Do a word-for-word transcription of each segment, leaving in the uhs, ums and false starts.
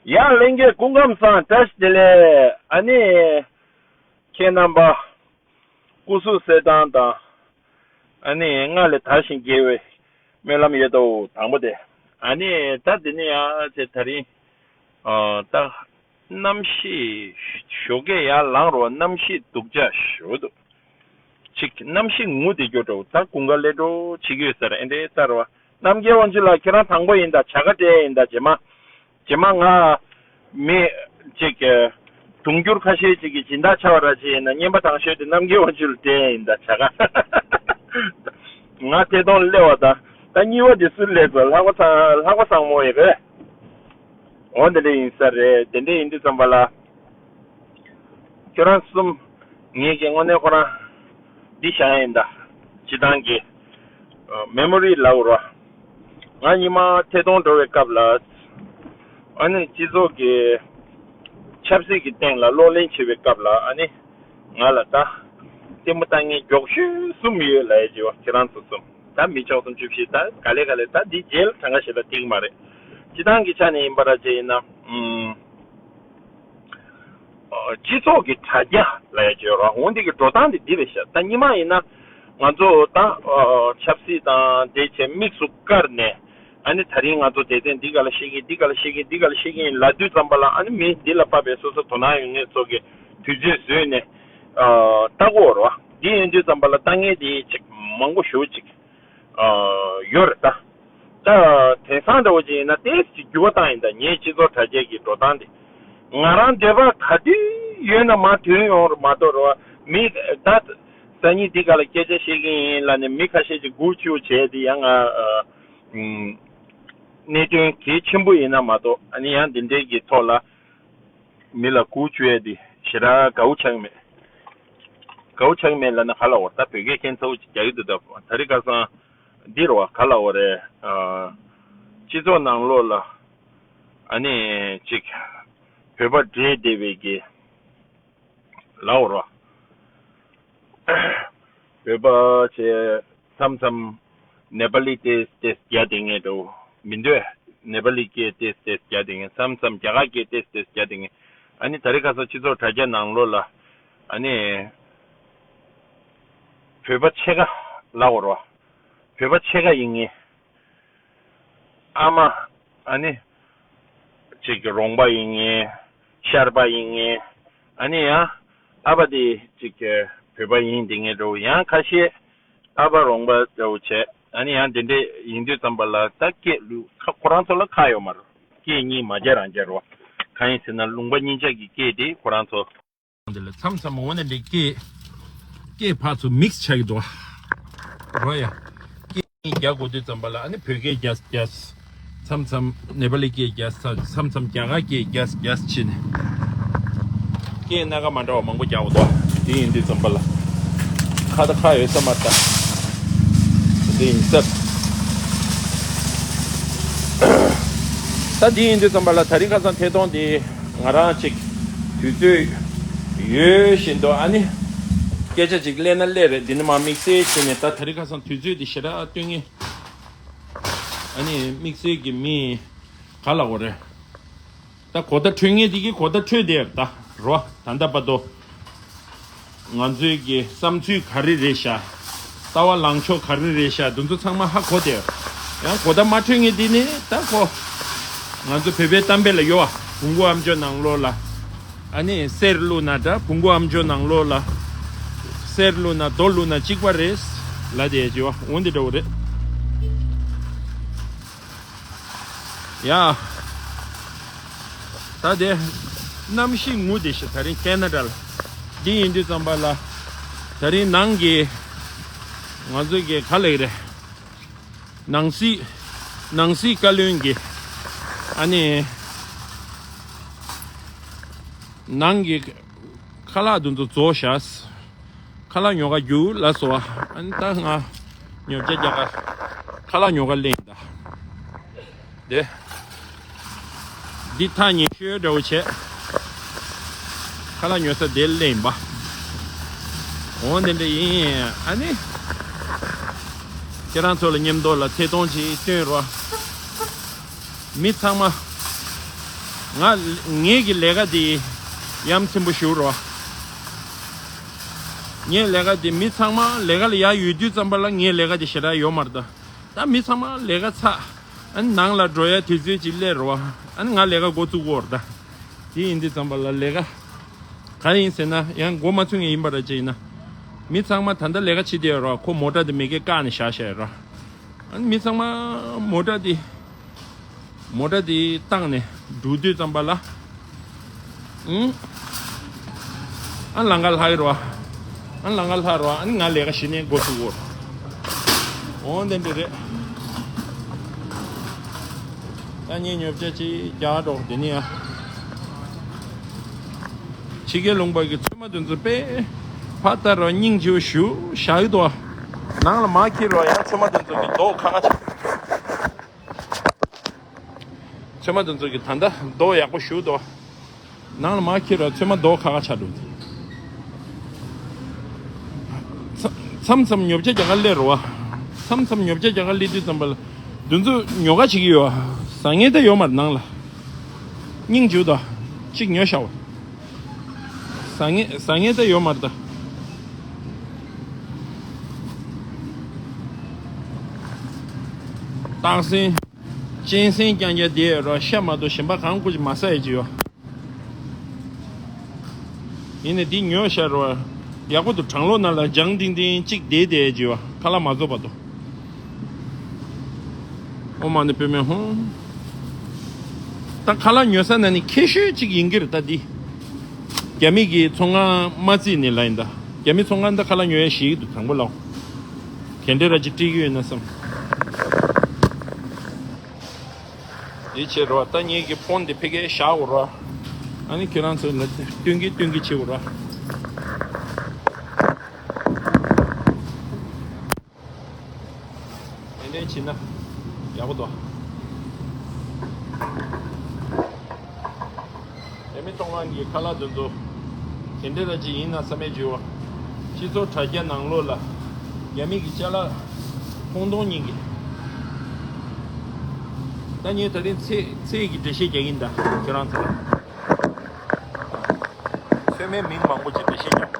ཡ་ལྷན་རྒྱས་སྐུ་ཁམས་བཟང་བཀྲ་ཤིས་བདེ་ལེགས། ཨ་ནི་ཁྱེད་རྣམ་པ་སྐུ་གཟུགས་གསལ་ཐང་དང་ཨ་ནི་སྔར་ལས་དར་ཞིང་རྒྱས་པའི་སྨོན་ལམ་ཡོད་དོ། དང་པོ་དེ། ཨ་ནི་ད་འདི་ནི་ཡ་ཚེ་ད་རིང་ཨ་ད་གནམ་གཤིས་ཞོགས་ཀས་ཡར་ལངས་རོགས། གནམ་གཤིས་སྡུག་ཅག་ཞུ་འདུག་ཅིག་གནམ་གཤིས་ངུ་དེ་སྐྱོ་འགྲོ། ད་དགུན་ཁ་སླེབས་འགྲོ་བྱེད་ཀྱི་ཡོད་ས་རེད། ཨེ་འདྲའི་ལྟར་བ། རྣམ་རྒྱལ་དབང་ཕྱུག་ལགས། ཁྱེད་རང་དང་པོ་ཡིན་ད། བྱ་དགའ་སྤྲད་ཡིན་ད། རྗེས་མ་རྗེས་མ་ང་མི་ཅིག་གི་དུང་འགྱུར་ཁ་ཤས་ཅིག་གི་སྦྱིན་བདག་ཆགས་པ་ར་ཅིག་ཡིན་ན། རྔན་པ་དང་ཤོས་དེ་རྣམ་རྒྱལ་དབང་ཕྱུག་ལ་སྤྲད་ཡིན་ད། བྱ་དགའ། ང་ཐད་གཏོང་སླེབས་པ་དང་། ད་གཉིས་པ་དེ་སུ་སླེབས་སོང་། ལྷག་པ་ཚང་ལྷག་པ་བཟང་མོ་ཡིན་པས། འོ་དེ་འདྲ་ཡིན་ས་རེད། དེ་འདྲ་ཡིན་དུས་ཙམ་པ་ལ། ཁྱོད་རང་གསུམ། ངེད་ཀྱི་དངོས་གནས་ཁོ་རང་འདི་བཞག་ཡིན་ད། སྤྱི་བཏང་གི་མེ་མོ་རི་ལབ་དགོས་རེད་བ། ང་ཉི་མ་ཐད་གཏོང་འགྲོ་བའི་སྐབས་ལ། ཨ་ནི་སྤྱི་ཚོགས་ཀྱི་ཆབ་སྲིད་ཀྱི་སྟེང་ལ་གློག་ལེན་བྱེད་པའི་སྐབས་ལ། ཨ་ནི་ང་ལ་ད་ལྟད་མོ་ལྟ་མཁན་མགྱོགས་ཤོས་གསུམ་ཡོད་ལབ་ཡ་ཅིག་ཡོད། ཁྱེད་རང་ཚོ་གསུམ། ད་མི་ཆོག་གསུམ་བཅུ་བཞི། ད་ག་ལེ་ག་ལེ། ད་འདི་རྗེས་ལ་གྲངས་ཀ་ཞིག་ལ་ཐིག་མ་རེད། སྤྱི་བཏང་གི་ཆ་ནས་ཡིན་པ་ར་ཅིག་ཡིན་ན། ཨུམ། སྤྱི་ཚོགས་ཀྱི་དྲ་རྒྱ་ལབ་ཡ་ཅིག་ཡོད་རེད་བ། འོ་འདི་གི་འགྲོ་སྟངས་དེ་འདི་རེད་ཤག་ད་སྔོན་མ་ཡིན་ན་ང་ཚོ་ད་ཆབ་སྲིད་དང་དེ་བྱས་དམིགས་སུ་བཀར་ནས། ཨ་ནི་ད་རིང་ང་ཚོ་སྡེ་ཚན་འདི་ག་ལ་བཤད་ཀྱིན། འདི་ག་ལ་བཤད་ཀྱིན། འདི་ག་ལ་བཤད་ཀྱིན་ལབ་དུས་ཙམ་པ་ལ། ཨ་ནི་མི་འདི་ལ་དཔག་པའི་སོ་སོ་དོ་སྣང་ཡོད་མཁན་ཚོ་གི་དུས་ཚོད་བཟོས་ནས་ལྟ་དགོས་རེད་བ། འདི་ཡིན་དུས་ཙམ་པ་ལ་ལྟ་མཁན་དེ་ཅིག་མང་པོ་ཞེ་པོ་ཅིག་ཡོད་རེད་ད། ད་དེང་སང་འདྲ་བོ་ཅིག་ཡིན་ན་ཏོག་ཙམ་འགྱུར་བ་བཏང་ཡིན་ད། ངའི་སྤྱི་ཚོགས་དྲ་རྒྱ་གི་འགྲོ་སྟངས་དེ། ང་རང་འདོད་པ་ག་དུས་ཡོད་ན་མར་ཐོན་ཡོང་རེད་མ་གཏོགས་རེད་བ། མི་ད་སང་ཉིན་འདི་ག་ལ་སྐད་ཆ་བཤད་ཀྱི་ཡིན་ལབ་ནས་མི་ཁ་ཤས་ཀྱིས་སྒུག་བཅུག་བྱས་དེ་ཡང་ང་ཨ་ཨུམ། གནད་དོན་གལ་ཆེན་པོ་ཡིན་ན་མ་གཏོགས། ཨ་ནི་ཡང་འདི་འདྲའི་གི་ཐོག་ལ་མི་ལ་སྒུག་བཅུག་ཡ་དེ་ཞེ་དྲག་དགའ་བོ་ཆགས་ཀྱི་མེད། དགའ་བོ་ཆགས་ཀྱི་མེད་ལབ་ན་ག་ལབ་དགོས་རེད། ད་བོད་སྐད་ཁྱད་མཚར་པོ་ཅིག་རྒྱག་གི་འདུག་ད་དེ་རིང་ཁ་སང་འདི་རེད་བ། ག་ལབ་དགོས་རེད། ཨ། སྤྱི་ཚོགས་ནང་ལོགས་ལ་ཨ་ནི་ཅིག་བོད་པ་འདྲེས་བསྡད་པའི་གི་ལབ་དགོས་རེད་བ། བོད་པ་བྱས་མཚམས་མཚམས་ནེ་པ་ལི་ཏོག་ཙམ་རྒྱག་བསྡད་མཁན་འདྲ་བོ་མི་འདུག་ནེ་པ་ལི་སྐད་ཏོག་ཙམ་རྒྱག་བསྡད་མཁན། མཚམས་མཚམས་རྒྱ་གར་སྐད་ཏོག་ཙམ་ཏོག་ཙམ་རྒྱག་བསྡད་མཁན། ཨ་ནི་ད་རེས་ཁ་སང་སྤྱི་ཚོགས་དྲ་རྒྱ་ནང་ལོགས་ལ་ཨ་ནི་བོད་པ་ཕྱེད་ཀ་ལབ་དགོས་རེད་བ། བོད་པ་ཕྱེད་ཀ་ཡིན་མཁན། ཨ་མ། ཨ་ནི་ཅིག་རོང་པ་ཡིན་མཁན། ཤར་པ་ཡིན་མཁན། ཨ་ནི་ཡང་ཨ་ཕ་དེ་ཅིག་བོད་པ་ཡིན་བསྡད་མཁན་འདྲ་བོ། ཡང་ཁ་ཤས་ཨ་ཕ་རོང་པ་འདྲ་བོ་བྱས། ཨ་ནི་ཡང་དེ་འདྲས་ཡིན་དུས་ཙམ་པ་ལ་ད་སྐད་ལུགས་ཁ་ཁོ་རང་ཚོ་ལ་ཁག་ཡོད་མ་རེད། སྐད་གཉིས་མ་རྒྱག་རང་རྒྱག་རོགས། གང་ཡིན་ཟེར་ན་ལུང་པ་གཉིས་ཆ་གི་སྐད་དེ་ཁོ་རང་ཚོ། འདི་ལ་མཚམས་མཚམས་འོ་ན་འདི་སྐད་སྐད་ཕར་ཚུར་མིག་སི་ཆགས་ཀྱི་འདུག་རོ་ཡ། སྐད་གཉིས་རྒྱག་དགོས་དུས་ཙམ་པ་ལ་ཨ་ནི་བོད་སྐད་རྒྱག་རྒྱག་མཚམས་མཚམས་ནེ་པ་ལི་སྐད་རྒྱག་མཚམས་མཚམས་རྒྱ་གར་སྐད་རྒྱག་རྒྱག་བྱས་ནས་སྐད་སྣ་ཁ་མ་འདྲ་བ་མང་པོ་རྒྱག་དགོས་འདུག་དེ་ཡིན་དུས་ཙམ་པ་ལ་ཁ་ད་ཁ་ཡོད་ས་མ་རེད་ད། དེ་ཡིན་ས། ད་དེ་ཡིན་དུས་ཙམ་པ་ལ་ད་རིང་ཁ་སང་ཐད་གཏོང་དེ་ང་རང་ཅིག་དུས་ཚོད་ཡོད་བཞིན་དུ་ཨ་ནི་སྐད་ཆ་ཅིག་གླེང་ན་གླེང་རེད། འདི་ནི་མ་དམིགས་བསལ་བྱས་ནས་ད་ད་རིང་ཁ་སང་དུས་ཚོད་དེ་ཞེ་དྲག་སྟོན་ངེས། ཨ་ནི་དམིགས་བསལ་གྱི་མི་ག་ལ་འོ་རེད། ད་གོ་བརྡ་འཕྲོད་མཁན་དེ་གིས་གོ་བརྡ་འཕྲོད་བསྡད་ཡོད་ད་རོ། ད་ལྟ་བར་དུ་ང་ཚོའི་གི་བསམ་ཚུལ་ག་རེ་རེད་ཤག་ལྟ་བ་ལངས་ཕྱོགས་ག་རེ་རེད་ཤག་འདི་ཚོ་ཚང་མ་ཧ་གོ་བསྡད་ཡོད། ཡང་གོ་བརྡ་མ་འཕྲོད་མཁན་དེ་ནི་ད་ཁོ་ང་ཚོ་བོད་པའི་གཏམ་དཔེ་ལ་ཡོད་བ། བོང་གུ་ཨ་མཆོག་ནང་ལོགས་ལ་ཨ་ནི་གསེར་བླུགས་ན་འདྲ། བོང་གུ་ཨ་མཆོག་ནང་ལོགས་ལ་གསེར་བླུགས་ན་རྡོ་བླུགས་ན་གཅིག་པ་རེད་ལབ་བསྡད་ཡོད་ཅེས་པ་འོ་འདི་འདྲ་བོ་རེད། ཡ། ད་དེ་གནམ་གཤིས་ངུ་བསྡད་ཤག་ད་རིང་ཁེ་ན་ཌ་ལ། འདི་ཡིན་དུས་ཙམ་པ་ལ་ད་རིང་ནང་གི་ང་ཚོ་གི་ག་ལབ་ཀྱི་རེད། ནང་སྲིད་ནང་སྲིད་བཀའ་བློན་གྱི་ཨ་ནི་ནང་གི་ཁ་ལག་དེ་ཚོ་རྫོགས་ཤག་ཁ་ལག་ཉོ་ག་རྒྱུགས་ལ་སོ། ཨ་ནི་ད་ང་ཉོ་ཆ་རྒྱག་ག་ཁ་ལག་ཉོ་ག་སླེབས་ཡིན་ད། དེ་འདི་ཐག་ཉེ་ཤོས་འདྲ་བོ་བྱས། ཁ་ལག་ཉོ་ས་དེ་སླེབས་ཡིན་པ། འོ་དེ་འདྲ་ཡིན། ཨ་ནི་ཁྱེད་རང་ཚོ་ལ་མཉམ་དུ་ལ་ཐད་གཏོང་ཅིག་སྟོན་རོགས། མི་ཚང་མ་ ང་ངེད་ཀྱི་ལས་ཀ་དེ་ཡ་མཚན་པོ་ཞུ་རོགས། ངའི་ལས་ཀ་དེ་མི་ཚང་མ་ལས་ཀ་ལ་ཡ་ཡོད་དུས་ཙམ་པ་ལ་ངའི་ལས་ཀ་དེ་ཞེ་དྲག་ཡོད་མ་རེད་ད། ད་མི་ཚང་མ་ལས་ཀ་ཚར། ཨ་ནི་ནང་ལ་འགྲོ་ཡ་དུས་ཚོད་ཅིག་སླེབས་རོགས། ཨ་ནི་ང་ལས་ཀ་འགོ་བཙུགས་དགོས་རེད་ད། དེ་ཡིན་དུས་ཙམ་པ་ལ་ལས་ཀ་ག་རེ་ཡིན་ཟེར་ན། ཡང་འགོ་མ་ཚུགས་ངེས་ཡིན་པ་ར་ཅིག་ཡིན་ན། མི་ཚང་མ་ད་ལྟ་ལས་ཀ་བྱེད་བསྡད་ཡོད་རོགས། ཁོ་མོ་ཊ་དེ་མ་གིར་བཀག་ནས་བཞག་བཞག་ཡོད་རོགས། ཨ་ནི་མི་ཚང་མ་མོ་ཊ་དེ་མོ་ཊ་དེ་བཏང་ནས་འགྲོ་དུས་ཙམ་པ་ལ། ཨང་། ཨ་ལང་ཀ་ལྷག་ཡོད་རོགས། ཨ་ལང་ཀ་ལྷག་རོགས། ཨ་ནི་ང་ལས་ཀ་གཞི་ནས་འགོ་ཚུགས་དགོས། འོ་དེ་འདྲ་རེད། ད་ངས་ཉོ་ཆ་ཅིག་རྒྱག་འགྲོ་དེ་ནི་ཡ། ཕྱི་རྒྱལ་ལུང་པ་གི་ཚོད་མ་དེ་ཚོ་དཔེ་ཕར་ལྟ་རོགས། སྙིང་རྗེ་བོ་ཞེ་དྲག་ཞིག་འདུག། ནང་ལ་མར་འཁྱེར་རོགས། ཡང་ཚོད་མ་དེ་ཚོ་གི་མདོག་ཁ་ཁ་ཆགས། ཚོད་མ་དེ་ཚོ་གི་ད་ལྟ་མདོག་ཡག་པོ་ཞེ་དྲག་འདུག། ནང་ལ་མར་འཁྱེར་རོགས། ཚོད་མ་མདོག་ཁ་ཁ་ཆགས་འགྲོ། མཚམས་མཚམས་ཉོ་ཆ་རྒྱག་ག་སླེབས་རོགས། མཚམས་མཚམས་ཉོ་ཆ་རྒྱག་ག་སླེབས་དུས་ཙམ་པ་ལ་དེ་ཚོ་ཉོ་ག་བྱེད་ཀྱི་ཡོད། ཟ་མཁན་ད་ཡོད་མ་རེད་ནང་ལ། སྙིང་རྗེ་བོ་ད། གཅིག་ཉོས་བཞག་པ། ཟ་མཁན་ཟ་མཁན་ད་ཡོད་མ་རེད་ད། སྟག་སེང་། གཅན་གཟན་རྐྱང་རྐྱང་བསྡད་ཡོད་རོགས། ཤ་མ་གཏོགས་གཞན་པ་གང་དགོས་ཀྱི་མ་ཟ་ཡ་ཅིག་ཡོད། ཡིན་ནའི་འདི་ཉོས་བཞག་རོགས། ཡག་པོ་འདུག། གྲང་ལོག་ནང་ལ་རྒྱང་ལྡིང་ལྡིང་གཅིག་བསྡད་བསྡད་ཡ་ཅིག་ཡོད། ཁ་ལག་མ་བཟོ་བར་དུ། ཨོཾ་མ་ཎི་པདྨེ་ཧཱུྃ། ད་ཁ་ལག་ཉོ་ས་ནང་ནས་མཁས་ཤོས་གཅིག་ཡིན་གྱི་རེད་ད་འདི། རྒྱ་མི་གི་ཚོང་ཁང་མ་བརྩིས་ནས་ལབ་ཡིན་ད། རྒྱ་མི་ཚོང་ཁང་ད་ཁ་ལག་ཉོ་ཡ་ཞེ་གི་འདུག། དང་པོ་ལབ། དེ་འདྲ་ར་ཅིག་སྤྲད་ཀྱི་ཡོད་ན་བསམ། འདི་བྱེད་རོགས། ད་ངེད་ཀྱི་ཕོན་འདི་ཕ་གིར་བཞག་དགོས་རོགས། ཨ་ནི་ཁྱེད་རང་ཚོ་ལ་སྟོན་གྱི་སྟོན་གྱི་བྱེད་དགོས་རོགས། དེ་འདྲ་བྱེད་ན་ཡག་པོ་འདུག། རྒྱ་མི་ཚོང་ཁང་གི་ཁ་ལག་དེ་ཚོ་དེ་འདྲ་ར་ཅིག་ཡིན་ན་བསམ་པའི་འགྱུར་བ། སྤྱི་ཚོགས་དྲ་རྒྱ་ནང་ལོགས་ལ་རྒྱ་མི་གི་ཅ་ལག་ཐུང་ཐུང་གཉིས་ཀྱི། ད་ངས་ད་རིང་ཚེས་ཚེས་ཀྱི་འགྲེལ་བཤད་རྒྱག་གིན་གདའ། ཁྱེད་རང་ཚོ་ལ་ཚོད་མའི་མིང་མང་པོ་ཅིག་འགྲེལ་བཤད་རྒྱག།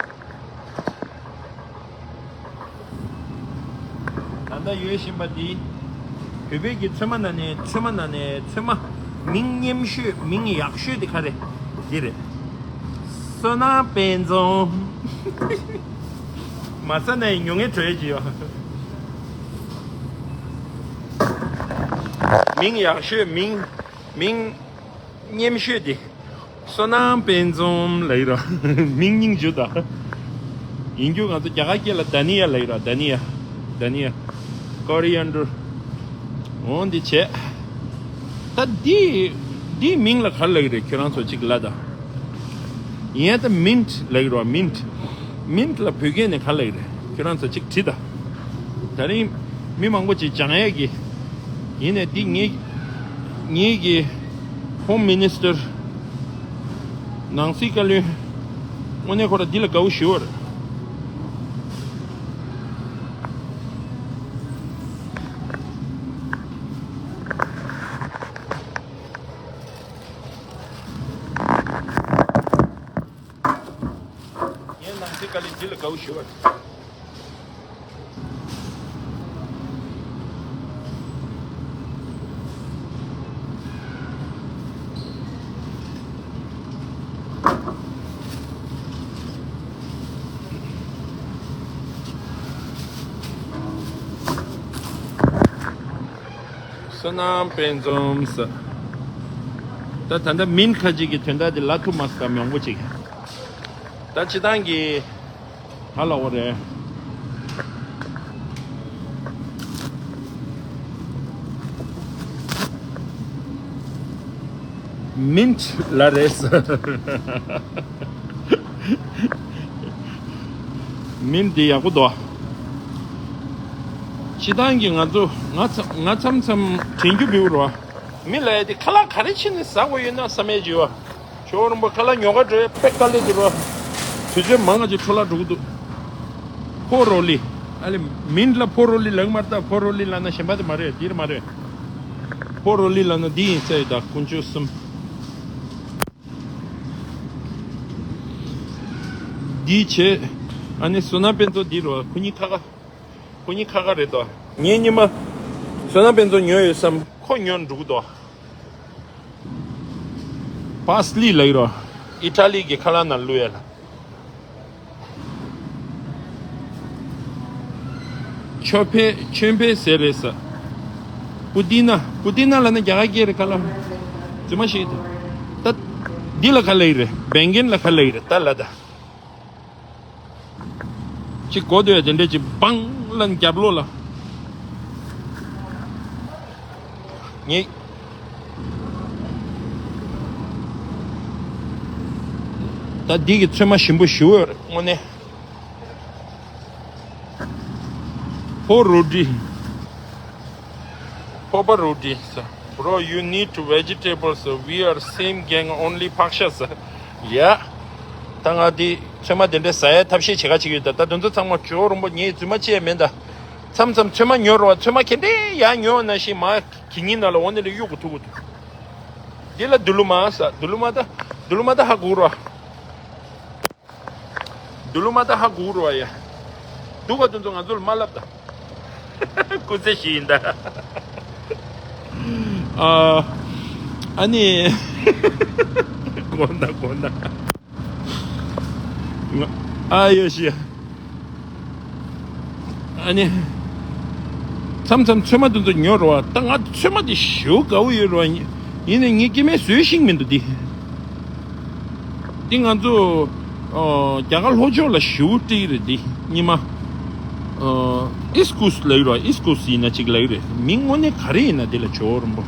ད་ལྟ་ཡོད་བཞིན་པ་འདི། བོད་པའི་གི་ཚོད་མ་ནང་ནས་ཚོད་མ་ནང་ནས་ཚོད་མ། མིང་སྙན་ཤོས་མིང་ཡག་ཤོས་དེ་ག་རེ། འདི་རེད། བསོད་ནམས་དཔལ་འཛོམས། མ་ཟ་ན་ཡང་ཉོ་མཁན་བྲོས་ཀྱི་ཡོད། མིང་ཡག་ཤོས་མིང་། མིང་སྙན་ཤོས་དེ། བསོད་ནམས་དཔལ་འཛོམས་ལབ་ཡིན་ར། མིང་སྙིང་རྗེ་ད། ཡིན་རྒྱུ་ང་ཚོ་རྒྱ་གར་སྐད་ལ་དྷ་ནི་ཡ་ལབ་ཡིན་ར། དྷ་ནི་ཡ། དྷ་ནི་ཡ། ཀོ་རི་ཡན་ཌར། འོ་འདི་བྱས། ད་འདི། འདིའི་མིང་ལ་ག་རེ་ལབ་ཀྱི་རེད། ཁྱོད་རང་ཚོ་གཅིག་ལབ་དང་། ཡིན་ཡང་ད་མིན་ཊི་ལབ་ཀྱི་རེད་པ། མིན་ཊི། མིན་ཊི་ལ་བོད་སྐད་ནས་ག་རེ་ལབ་ཀྱི་རེད། ཁྱོད་རང་ཚོ་གཅིག་དྲིས་དང་། ད་རིང་མི་མང་པོ་ཅིག་སྦྱང་ཡས་ཀྱི། ཡིན་ནའི་འདི་ངའི་ངའི་གི་ཧོམ་མི་ནི་སི་ཊར། ནང་སྲིད་བཀའ་བློན། དངོས་གནས་ཁོ་རང་འདི་ལ་དགའ་བོ་ཞེ་པོ་རེད། ངའི་ནང་སྲིད་བཀའ་བློན་འདི་ལ་དགའ་བོ་ཞེ་པོ་རེད། བསོད་ནམས་དཔལ་འཛོམས་ཟེར། ད་ད་ལྟ་མིན་ཁ་ཅིག་གི་དོན་དག་དེ་ལབ་ཐུབ་མ་སོང་། ད་མང་པོ་ཅིག། ད་སྤྱིར་བཏང་གི། ག་ལབ་དགོས་རེད། མིན་ཊི་ལབ་རེད་ཟེར། མིན་ཊི་འདི་ཡག་པོ་འདུག། སྤྱིར་བཏང་གི་ང་ཚོ་ང་ཚ་ང་མཚམས་མཚམས་དྲན་རྒྱུ་འབུལ་རོགས། མི་ལབ་ཡ་དེ་ཁ་ལག་ག་རེ་བྱས་ནས་ཟ་དགོས་ཡོད་ན་བསམ་ཡས་ཅིག་ཡོད། ཇོ་བོ་རིན་པོ་ཁ་ལག་ཉོ་ག་འགྲོ་ཡ་དཔེ་དཀའ་ལས་འདུག་རོ། དུས་ཚོད་མང་ང་ཅིག་འཕྲོ་བརླག་འགྲོ་གི་འདུག། ཕོ་རོ་ལི། ཨ་ལེ། མིན་ཊི་ལ་ཕོ་རོ་ལི་ལབ་མ་རེད་ད། ཕོ་རོ་ལི་ལབ་ན་གཞན་པ་དེ་མ་རེད། འདི་རེད་མ་རེད། ཕོ་རོ་ལི་ལབ་ན་འདི་ཡིན་ས་ཡོད་ད། དཀོན་མཆོག་གསུམ། འདི་བྱས། ཨ་ནི་བསོད་ནམས་དཔལ་འཚོ་འདི་རོ། ཁོ་གཉིས་ཁ་ཁ། ཁོ་གཉིས་ཁ་ཁ་རེད་དོ། ངས་ཉི་མ་བསོད་ནམས་དཔལ་འཚོ་ཉོ་ཡོད་བསམ། ཁོ་ཉོ་འགྲོ་གི་འདུག། པཱ་སི་ལི་ལབ་ཀྱི་རོ། ཨི་ཊ་ལི་གི་ཁ་ལག་ནང་བླུག་ཡ་ལ། ཆོས་འཕེལ་ཆོས་འཕེལ་ཟེར་རེད་ཟེར། པུ་ཏི་ན། པུ་ཏི་ན་ལབ་ན་རྒྱ་གར་སྐད་རེད། ཁ་ལག་རྫུན་མ་ཞིག་འདུག། ད་འདི་ལ་ཁ་ལག་རེད། བེང་གན་ལ་ཁ་ལག་རེད། ད་ལ་ད། ཅིག་གོ་དུས་དེ་འདྲས་ཅིག་བང་ལ་རྒྱབ་ལོགས་ལ། ངས། ད་འདི་གི་ཚོད་མ་ཞིམ་པོ་ཞེ་པོ་ཡོད་རེད་དངོས་གནས། ཕོ་རོ་ཌི། ཕོ་པ་རོ་ཌི་ཟེར། Bro, you need to vegetables. We are same gang, only ཕག་ཤ་ཟེར། ཡ། ད་ང་འདི་ཚོད་མ་དེ་འདྲས་ཟ་ཡ་ཐབས་ཤེས་བྱེད་ག་བྱེད་ཀྱི་ཡོད། ད་ད་དུང་ཚོ་ཚང་མ་ཇོ་རོང་པོ་ངས་རྫུན་མ་བྱས་མེད་ད། མཚམས་མཚམས་ཚོད་མ་ཉོ་རོགས། ཚོད་མ་ག་འདྲས་ཡར་ཉོ་ན་ཤི་མ་གི་ཉིན་ནང་ལ་འོ་ནི་ལ་གཡུག་གུ་ཐུག་གུ་ཐུག། འདི་ལ་དུ་ལུ་མ་ཟ། དུ་ལུ་མ་ད། དུ་ལུ་མ་ད་ཧ་གོ་རོ། དུ་ལུ་མ་ད་ཧ་གོ་རོ་ཡ། སྡུག་ག་དུ་ཚོ་ང་ཚོ་ལ་མ་ལབ་ད། སྐུ་ཚེ་ཞིག་ཡིན་ད། ཨ། ཨ་ནི། གོ་ན་གོ་ན། ཨ་ཡོ་ཤི། ཨ་ནི། མཚམས་མཚམས་ཚོད་མ་དེ་ཚོ་ཉོ་རོགས། ད་ང་ཚོད་མ་དེ་ཞེ་པོ་དགའ་བོ་ཡོད་རོགས། ཡིན་ནའི་ངའི་སྐྱེ་དམན་བཟོས་ཤིང་མི་འདུག་འདི། འདི་ང་ཚོ་ཨ། རྒྱ་གར་ལྷོ་ཕྱོགས་ལ་ཞེ་པོ་སྤྲད་ཀྱི་རེད་འདི་ཉི་མ། ཨ། ཨིས་ཀུས་ལབ་ཀྱི་རོགས། ཨིས་ཀུས་ཡིན་ན་ཅིག་ལབ་ཀྱི་རེད། མིང་དངོས་གནས་ག་རེ་ཡིན་ན་འདི་ལ་ཇོ་རོང་པོ།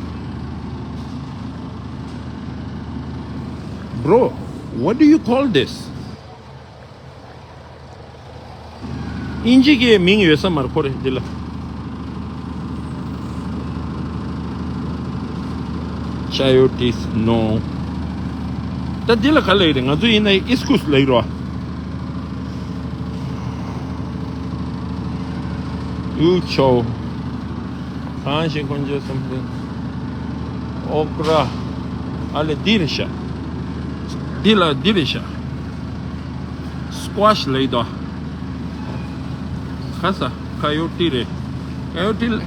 Bro, what do you call this? དབྱིན་ཇི་སྐད་མིང་ཡོད་ས་མ་རེད། ཁོ་རེ་འདི་ལ། Chayotes, no. ད་འདི་ལ་ག་ལབ་ཀྱི་རེད། ང་ཚོ་ཡིན་ན་ཨིས་ཀུས་ལབ་ཀྱི་རེད་བ། ཡུ་ཆོ། གང་ཞིག་ཀོན་ཇོ་སམ་ཐིང་། ཨོ་ཀྲ། ཨ་ལེ་འདི་རེད་ཤག། འདི་ལ་འདི་རེད་ཤག། སི་ཀོ་ཤི་ལབ་ཀྱི་འདུག། ཁ་ས་ཁ་ཡོ་ཏི་རེད། ཁ་ཡོ་ཏི་ལ།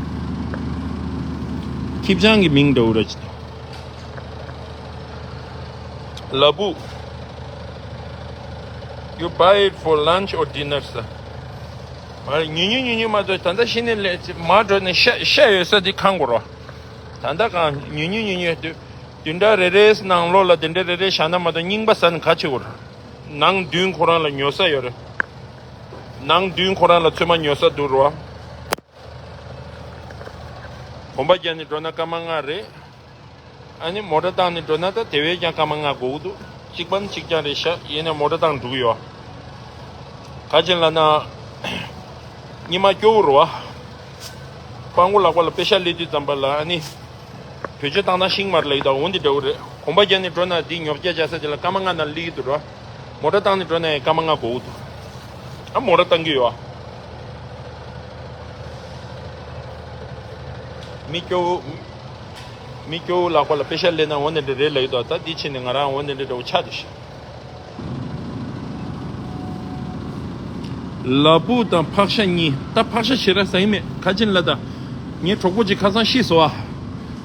ཁྱི་སྤྱང་གི་མིང་འདྲ་བོ་རེད། ལ་ཕུག། You buy it for lunch or dinner, sir? མ་རེད། ཉུང་ཉུང་ཉུང་ཉུང་མ་གཏོགས། ད་ལྟ་ཤི་ནས་ལས་མ་འགྲོ་ནས་ཤ་ཤ་ཡོད་ས་དེ་གང་དགོས་རོ། ད་ལྟ་གང་ཉུང་ཉུང་ཉུང་ཉུང་དུ་དུད་འགྲོ་རེ་རེའི་ནང་ལོགས་ལ་དེ་འདྲ་རེ་རེ་བཞག་ན་མ་གཏོགས་རྙིང་པ་ཟ་ནས་ག་བྱེད་དགོས་རོ། ནང་མདུན་ཁོ་རང་ལ་ཉོ་ས་ཡོད་རེད། ནང་མདུན་ཁོ་རང་ལ་ཚོད་མ་ཉོ་ས་འདུག་རོ། གོམ་པ་རྒྱག་ནས་འགྲོ་ན་སྐར་མ་ལྔ་རེད། ཨ་ནི་མོ་ཊ་བཏང་ནས་འགྲོ་ན་ད་དེ་བས་ཀྱང་སྐར་མ་ལྔ་འགོར་གི་འདུག། གཅིག་པ་ནི་གཅིག་རྐྱང་རེད་ཤག། ཡིན་ནའི་མོ་ཊ་བཏང་འགྲོ་གི་ཡོད། ག་ཅིག་ལབ་ན། ཉི་མ་སྐྱོ་བོ་རེད་བ། སྤྲང་པོ་ལག་པ་ལ་པེ་ཤ་སླེབས་དུས་ཙམ་པ་ལ་ཨ་ནི། བེད་སྤྱོད་བཏང་སྟངས་ཤིང་མར་ལེགས་དང་འོ་འདི་འདྲ་བོ་རེད། གོམ་པ་རྒྱག་ནས་འགྲོ་ན་འདི་ཉོ་སྐྱ་བྱ་ས་དེ་ལ་སྐར་མ་ལྔ་ནང་སླེབས་ཀྱི་འདུག་ར། མོ་ཊ་བཏང་ནས་འགྲོ་ན་ཡང་སྐར་མ་ལྔ་འགོར་གི་འདུག། ཨ་མོ་ཊ་བཏང་གི་ཡོད་ཨ། མི་སྐྱོ་བོ། མི་སྐྱོ་བོ་ལག་པ་ལ་པེ་ཤ་སླེབས་ན་འོ་འདི་འདྲ་རེད་ལབ་ཀྱི་འདུག། ད་འདི་ཕྱིན་ནས་ང་རང་འོ་འདི་འདྲ་འདྲ་བོ་ཆགས་བསྡད་ཤག། ལ་ཕུག་དང་ཕག་ཤ་གཉིས། ད་ཕག་ཤ་ཞེ་དྲག་ཟ་ཡི་མེད། ག་ཅིག་ལབ་ན་ད། ངའི་གྲོགས་པོ་ཅིག་ཁ་སང་ཤི་སོང་བ།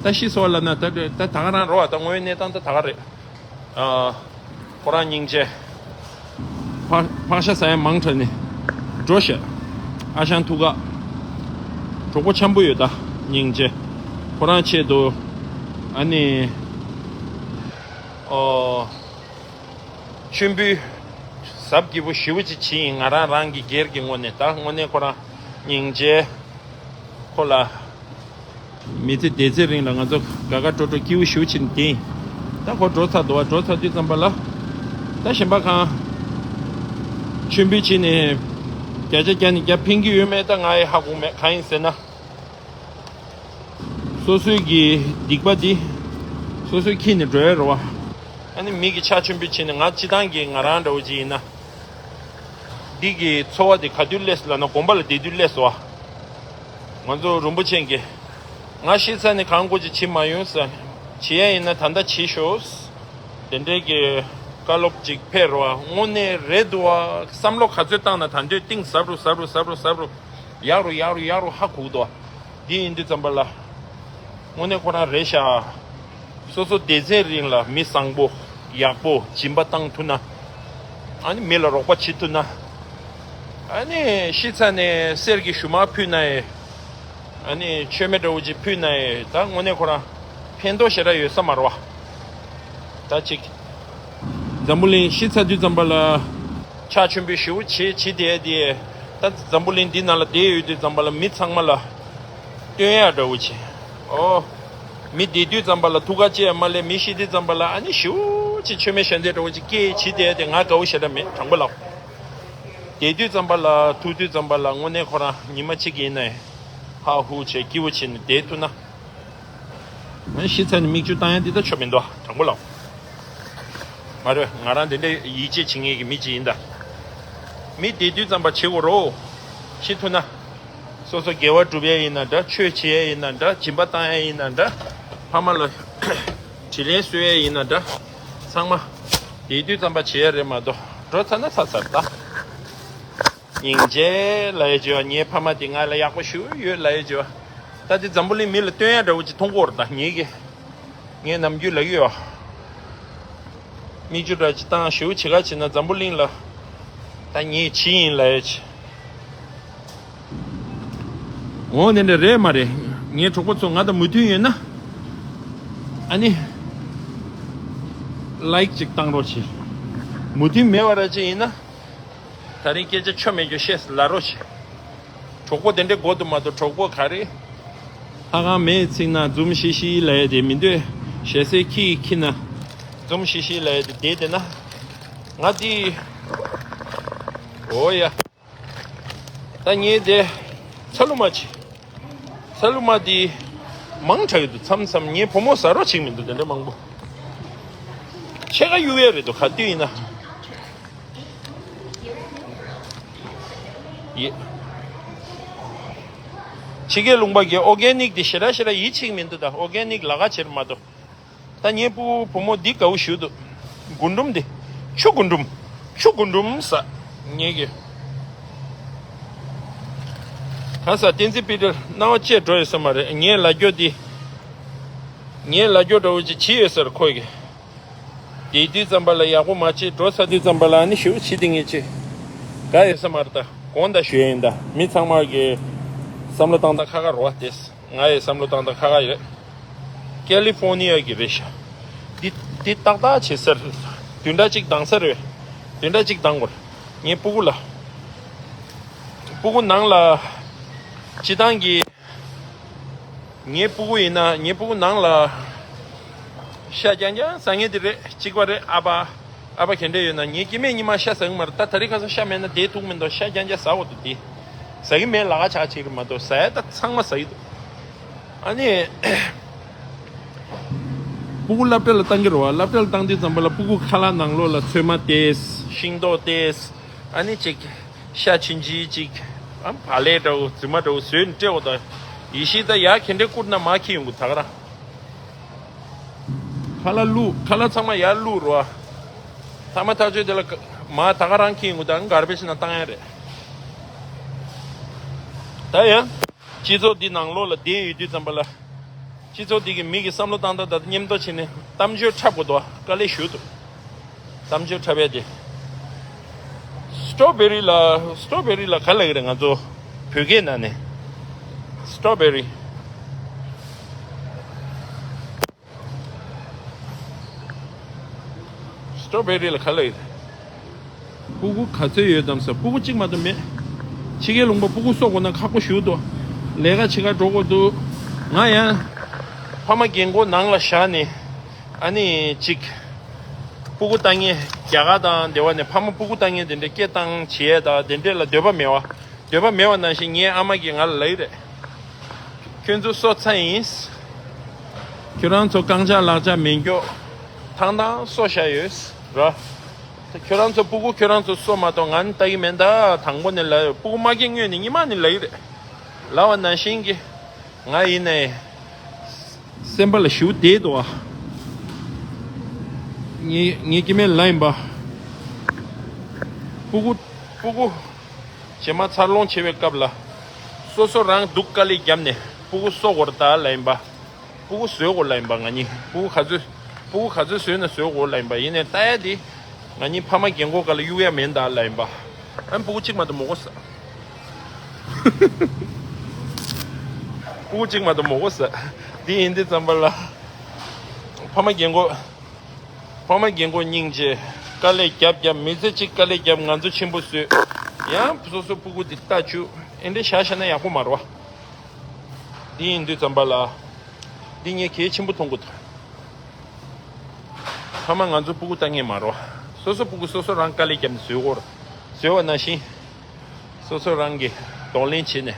ད་ཤི་སོང་བ་ལབ་ན་ད་ད་ད་ག་རང་རེད་བ། ད་དངོས་ཡོད་གནས་སྟངས་ད་ད་ག་རེད། ཨ། ཁོ་རང་སྙིང་རྗེ། ཕག་ཕག་ཤ་ཟ་ཡ་མང་དྲགས་ནས་འགྲོ་ཤག། ཨ་ཞང་ཐུག་ག། གྲོགས་པོ་འཆམ་པོ་ཡོད་ད། སྙིང་རྗེ། ཁོ་རང་ཆེད་དུ། ཨ་ནི། ཨོ། མཆོད་འབུལ། གཟབ་རྒྱས་པོ་ཞེ་པོ་ཅིག་བྱས་ཡིན། ང་རང་རང་གི་སྒེར་གྱི་ངོས་ནས། ད་དངོས་གནས་ཁོ་རང་སྙིང་རྗེ། ཁོ་ལ། མི་ཚེ་འདས་ཚེ་རིང་ལ་ང་ཚོ་དགའ་དགའ་སྤྲོ་སྤྲོ་སྐྱིད་པོ་ཞེ་པོ་ཅིག་བསྡད་ཡིན། ད་ཁོ་འགྲོ་ཚར་འདུག་བ། འགྲོ་ཚར་དུས་ཙམ་པ་ལ། ད་གཞན་པ་གང་། མཆོད་འབུལ་བྱས་ནས། བརྒྱ་ཆ་བརྒྱ་ནས་བརྒྱ་ཕན་གྱི་ཡོད་མེད་ད་ང་ཡི་ཧ་གོ་མེད། གང་ཡིན་ཟེར་ན། སོ་སོའི་གི་སྡིག་པ་འདི་སོ་སོས་འཁྱེར་ནས་འགྲོ་ཡ་རེད་བ། ཨ་ནི་མི་གི་ཕྱག་མཆོད་འབུལ་བྱས་ནས། ང་སྤྱིར་བཏང་གི་ང་རང་འདྲ་བོ་ཅིག་ཡིན་ན། འདི་གི་ཚོར་བ་འདི་ག་དུས་སླེབས་སོང་ལབ་ན་དགོན་པ་ལ་བསྡད་དུས་སླེབས་སོང་བ། ང་ཚོ་རིན་པོ་ཆེ་གིས། ང་ཤི་ཚར་ནས་གང་དགོས་ཅིག་བྱེད་མ་ཡོང་ཟེར། བྱེད་ཡ་ཡིན་ན་ད་ལྟ་བྱེད་ཤོག། དེ་འདྲའི་གི། བཀའ་སློབ་ཅིག་ཕེབས་རོགས། དངོས་གནས་རེད་འདུག་བ། བསམ་བློ་ག་ཚོད་བཏང་ན་ད་འདོད་གཏིང་ཟབ་རུ་ཟབ་རུ་ཟབ་རུ་ཟབ་རུ་ཡག་རུ་ཡག་རུ་ཡག་རུ་ཧ་གོ་གི་འདུག་བ། འདི་ཡིན་དུས་ཙམ་པ་ལ། དངོས་གནས་ཁོ་རང་རེད་ཤག། སོ་སོ་སྡེ་ཚན་རིང་ལ་མི་བཟང་པོ་ཡག་པོ་སྦྱིན་པ་བཏང་ཐུབ་ན། ཨ་ནི་མི་ལ་རོགས་པ་བྱེད་ཐུབ་ན། ཨ་ནི་ཤི་ཚ་ནས་གསེར་གྱི་ཞུ་མར་ཕུལ་ན་ཡི། ཨ་ནི་མཆོད་མེ་འདྲ་བོ་ཅིག་ཕུལ་ན་ཡི་ད་དངོས་གནས་ཁོ་རང་ཕན་ཐོགས་ཞེ་དྲག་ཡོད་ས་མ་རེད་བ། ད་ཅིག། འཛམ་བུ་གླིང་ཤི་ཚར་དུས་ཙམ་པ་ལ། ཕྱག་མཆོད་འབུལ་ཞེ་པོ་བྱེད་བྱེད་བསྡད་དེ། ད་འཛམ་བུ་གླིང་འདི་ནང་ལ་བསྡད་ཡོད་དུས་ཙམ་པ་ལ་མི་ཚང་མ་ལ། སྟོན་ཡག་འདྲ་བོ་བྱེད། ཨོ། མི་བསྡད་དུས་ཙམ་པ་ལ་ཐུགས་ཁ་ཅེས་མ་ལས་མི་ཤི་དུས་ཙམ་པ་ལ་ཨ་ནི་ཞེ་པོ་ཅིག་མཆོད་མེ་ཞལ་འདེབས་འདྲ་བོ་ཅིག་སྐྱེས་བྱེད་བསྡད་དེ་ང་དགའ་བོ་ཞེ་དྲག་མེད་དྲང་པོ་ལབ། བསྡད་དུས་ཙམ་པ་ལ་ཐུག་དུས་ཙམ་པ་ལ་དངོས་གནས་ཁོ་རང་ཉི་མ་གཅིག་ཡིན་ནའི། ཧ་ཧུ་བྱས་སྐྱིད་པོ་བྱས་ནས་བསྡད་ཐུབ་ན། ཨ་ཤི་ཚར་ནས་མིག་ཆུ་བཏང་ཡ་འདི་ད་ཆོ་མི་འདུག་དྲང་པོ་ལབ། མ་རེད། ང་རང་དེ་འདྲའི་ཡིད་ཆེས་བྱེད་མཁན་གྱི་མི་ཅིག་ཡིན་ད། མི་བསྡད་དུས་ཙམ་པ་བྱེད་དགོས་རོ། ཤི་ཐུབ་ན། སོ་སོ་དགེ་བ་སྒྲུབ་ཡ་ཡིན་ན་འདྲ། ཆོས་བྱེད་ཡ་ཡིན་ན་འདྲ། སྦྱིན་པ་བཏང་ཡ་ཡིན་ན་འདྲ། ཕ་མ་ལ་དྲིན་ལན་གསོ་ཡ་ཡིན་ན་འདྲ། ཚང་མ་བསྡད་དུས་ཙམ་པ་བྱེད་ཡ་རེད་མ་གཏོགས་འགྲོ་ཚར་ན་ཚར་ཚར་ད། སྙིང་རྗེ་ལབ་ཡ་བྱེད་པ། ངའི་ཕ་མ་དེ་ང་ལ་ཡག་པོ་ཞེ་པོ་ཡོད་ལབ་ཡ་བྱེད་པ། ད་དེ་འཛམ་བུ་གླིང་མི་ལ་སྟོན་ཡ་འདྲ་བོ་ཅིག་མཐོང་གི་ཡོད་རེད་ད་ངེད་ཀྱི། ངས་ནམ་རྒྱུན་ལབ་ཀྱི་ཡོད། མིག་ཆུ་འདྲ་ཅིག་བཏང་ཞེ་པོ་བྱེད་ག་བྱེད་ན་འཛམ་བུ་གླིང་ལ། ད་ངས་བྱེད་ཡིན་ལབ་ཡ་བྱེད། འོ་དེ་འདྲ་རེད་མ་རེད། ངའི་གྲོགས་པོ་ཚོ་ང་དང་མོས་མཐུན་ཡོད་ན། ཨ་ནི། ལའིཀ་ཅིག་བཏང་རོགས་བྱེད། མོས་མཐུན་མེད་པ་ར་ཅིག་ཡིན་ན། ད་རིང་སྐད་ཆ་ཆོ་མེད་རྒྱུ་བཤད་ལ་རོགས་བྱེད། གྲོགས་པོ་དེ་འདྲའི་མགོ་དུ་མ་གཏོགས་གྲོགས་པོ་ག་རེ། ལྷ་ཁང་མེད་ཚིག་ན་འཛུམ་ཤིག་ཤིག་ལབ་ཡ་དེ་མི་འདོད། ཞལ་ཟས་ཁྱི་ཡིས་ཁྱི་ན། འཛུམ་ཤིག་ཤིག་ལབ་ཡ་དེ་བསྡད་བསྡད་ན། ང་འདི། འོ་ཡ། ད་ངས་དེ། ཚ་ལུ་མ་ཆེ། ཚ་ལུ་མ་དེ། མང་དྲགས་ཀྱི་འདུག་མཚམས་མཚམས་ངའི་བུ་མོ་ཟ་རོགས་བྱེད་མི་འདུག་དེ་འདྲ་མང་པོ། ཕྱེད་ཀ་གཡུག་ཡས་རེད་འདུག་ག་དུས་ཡིན་ན། ཡེ། ཕྱི་རྒྱལ་ལུང་པ་གི་ཨོར་གེ་ནིག་དེ་ཞེ་དྲག་ཞེ་དྲག་ཡིད་ཆེས་མི་འདུག་ད་ཨོར་གེ་ནིག་ལ་ཁ་བྱེད་མ་གཏོགས། ད་ངའི་སྤུ་གུ་བུ་མོ་འདི་དགའ་བོ་ཞུ་འདུག་རྒུན་འབྲུམ་འདི། ཆུ་རྒུན་འབྲུམ། ཆུ་རྒུན་འབྲུམ་ཟ། ངེད་ཀྱི། གང་ཟ་བསྟན་འཛིན་པི་ཏར་སྣང་བ་བཅད་འགྲོ་ཡོད་ས་མ་རེད། ངའི་ལ་རྒྱོ་འདི། ངའི་ལ་རྒྱོ་འདྲ་བོ་ཅིག་བྱིས་ཡོད་ས་རེད་ཁོ་གི། དེ་དུས་ཙམ་པ་ལ་ཡག་པོ་མ་བྱེད་འགྲོ་ས་དུས་ཙམ་པ་ལ་ནི་ཞུ་བྱེད་དེ་ངེད་ཅི། དགའ་ཡོད་ས་མ་རེད་ད་དགོངས་དག་ཞུ་ཡ་ཡིན་ད། མི་ཚང་མ་གི་བསམ་བློ་བཏང་སྟངས་ཁ་ཁ་རེད་བ་དེ། ང་ཡི་བསམ་བློ་བཏང་སྟངས་ཁ་ཁ་ཡོད། ཀེ་ལི་ཧྥོ་ནི་ཡ་གི་རེད་ཤག་འདི་འདི་ཏག་ཏག་བྱེད་ས་རེད། བདུན་ཕྲག་གཅིག་འདང་ས་རེད། བདུན་ཕྲག་གཅིག་འདང་དགོས། ངའི་སྤུ་གུ་ལ། སྤུ་གུ་ནང་ལ། སྤྱི་བཏང་གི་ངའི་སྤུ་གུ་ཡིན་ན་ངའི་སྤུ་གུ་ནང་ལ། ཤ་རྐྱང་རྐྱང་ཟ་མཁན་དེ་རེད། གཅིག་པ་རེད། ཨ་ཕ། ཨ་ཕ་ག་འདྲ་ཡོད་ན། ངའི་སྐྱེ་དམན་ཉི་མ་ཤ་ཟ་གི་མ་རེད། ད་ད་རེས་ཁ་སང་ཤ་མེད་ན་དེ་ཐུག་མི་འདུག་ཤ་རྐྱང་རྐྱང་ཟ་འོ་འདུག་དེ་ཟ་གི་མེད་ལ་ཁ་ཆག་ཅིག་རེད་མ་གཏོགས་ཟ་ཡ་ད་ཚང་མ་ཟ་གི་འདུག་ཨ་ནི། སྤུ་གུ་སློབ་གྲྭ་ལ་བཏང་གི་རེད་བ། སློབ་གྲྭ་ལ་བཏང་དུས་ཙམ་པ་ལ་སྤུ་གུ་ཁ་ལག་ནང་ལོགས་ལ་ཚོད་མ་བལྟས། ཤིང་ཏོག་བལྟས། ཨ་ནི་ཅིག་ཤ་ཆུང་ཆུང་ཅིག་ཨ་བག་ལེབ་འདྲ་བོ་རྫུན་མ་འདྲ་བོ་བཟོས་ནས་སྤྲད་འོ་ད། ཡེ་ཤེས་ད་ཡ་ག་འདྲ་བསྐུར་ན་མར་འཁྱེར་ཡོང་གི་ད་ག་རང་། ཁ་ལག་བླུགས། ཁ་ལག་ཚང་མ་ཡར་བླུགས་རོ། ཐ་མ་ཐག་ཆོད་དེ་ལ་མར་ད་ག་རང་འཁྱེར་ཡོང་གི་ད་གར་བེཇ་ནང་བཏང་ཡ་རེད། ད་ཡང་། སྤྱི་ཚོགས་འདི་ནང་ལོགས་ལ་བསྡད་ཡོད་དུས་ཙམ་པ་ལ། སྤྱི་ཚོགས་འདི་གི་མི་གི་བསམ་བློ་བཏང་སྟངས་དང་མཉམ་དུ་བྱས་ནས་གཏམ་བརྗོད་འཁྲབ་དགོས་འདུག་དཀའ་ལས་ཞུ་འདུག་གཏམ་བརྗོད་འཁྲབ་ཡ་དེ། སི་ཊོ་བེ་རི་ལ། སི་ཊོ་བེ་རི་ལ་ག་ལབ་ཀྱི་རེད་ང་ཚོ་བོད་སྐད་ནང་ནས། སི་ཊོ་བེ་རི། སི་ཊོ་བེ་རི་ལ་ག་ལབ་ཡོད། སྤུ་གུ་ག་ཚོད་ཡོད་དམ་ཟེར། སྤུ་གུ་གཅིག་མ་གཏོགས་མེད། ཕྱི་རྒྱལ་ལུང་པ་སྤུ་གུ་གསོ་དགོས་ན་ཁག་པོ་ཞེ་པོ་འདུག་ལས་ཀ་བྱེད་གར་འགྲོ་དགོས་འདུག་ང་ཡང་ཕ་མ་རྒན་གོག་ནང་ལ་བཞག་ནས་ཨ་ནི་ཅིག་སྤུ་གུ་ལྟ་མཁན། རྒྱ་གར་དང་འདི་བ་ནས་ཕ་མ་སྤུ་གུ་ལྟ་མཁན་དེ་འདྲ་སྐད་བཏང་བྱེད་ཡས་དང་དེ་འདྲས་ལ་འདོད་པ་མེད་པ། འདོད་པ་མེད་པ་ནང་བཞིན་ངའི་ཨ་མ་གིས་ང་ལ་ལབ་ཀྱི་རེད། ཁྱོད་ཚོ་གསོ་ཚར་ཡིན། ཁྱོད་རང་ཚོ་རྐང་ལྕགས་ལག་ལྕགས་མེད་མཁན། ཐང་ཐང་གསོ་བཞག་ཡོད་ར། ཁྱོད་རང་ཚོ་སྤུ་གུ་ཁྱོད་རང་ཚོ་གསོ་མ་གཏོགས་ང་ནི་ལྟ་གི་མེད་ད། དང་པོ་ནས་ལབ་ཡོད། སྤུ་གུ་མ་སྐྱེས་སྔོན་ནས་ཉི་མ་ནས་ལབ་ཀྱི་རེད། ལབ་པ་ནང་བཞིན་གྱི། ང་ཡིན་ནའི། སེམས་པ་ལ་ཞེ་པོ་བདེ་འདུག་ཨ། ངའི་ངའི་སྐྱེ་དམན་ལ་ཡིན་པ། སྤུ་གུ་སྤུ་གུ་རྗེས་མ་འཚར་ལོངས་བྱེད་པའི་སྐབས་ལ། སོ་སོ་རང་སྡུག་དཀའ་ལས་བརྒྱབ་ནས་སྤུ་གུ་གསོ་དགོས་རེད་ད་ལ་ཡིན་པ། སྤུ་གུ་བཟོས་དགོས་ལ་ཡིན་པ། ང་གཉིས་སྤུ་གུ་ག་ཚོད། སྤུ་གུ་ག་ཚོད་བཟོས་ན་བཟོས་དགོས་ལ་ཡིན་པ། ཡིན་ནའི་ལྟ་ཡ་དེ། ང་གཉིས་ཕ་མ་རྒན་གོག་སྒང་ལ་གཡུག་ཡ་མིན་ད་ལ་ཡིན་པ། ཨ་ནི་སྤུ་གུ་གཅིག་མ་གཏོགས་མི་དགོས་ས། སྤུ་གུ་གཅིག་མ་གཏོགས་མི་དགོས་ས། འདི་ཡིན་དུས་ཙམ་པ་ལ། ཕ་མ་རྒན་གོག་ཕ་མ་རྒན་གོག་སྙིང་རྗེ། དཀའ་ལས་རྒྱབ་རྒྱབ། མི་ཚེ་གཅིག་དཀའ་ལས་རྒྱབ། ང་ཚོ་ཆེན་པོ་བཟོས། ཡང་སོ་སོ་སྤུ་གུ་འདི་ལྟ་བཅུག་ཨེ་འདྲ་བཞག་བཞག་ན་ཡག་པོ་མ་རེད་བ། འདི་ཡིན་དུས་ཙམ་པ་ལ། འདི་ངས་གལ་ཆེན་པོ་མཐོང་གི་འདུག་ཕ་མ་ང་ཚོ་སྤུ་གུ་ལྟ་མཁན་མ་རེད་བ། སོ་སོ་སྤུ་གུ་སོ་སོ་རང་དཀའ་ལས་བརྒྱབ་ནས་བཟོས་སྐོར། བཟོས་པ་ནང་བཞིན། སོ་སོ་རང་གིས་གདོང་ལེན་བྱས་ནས།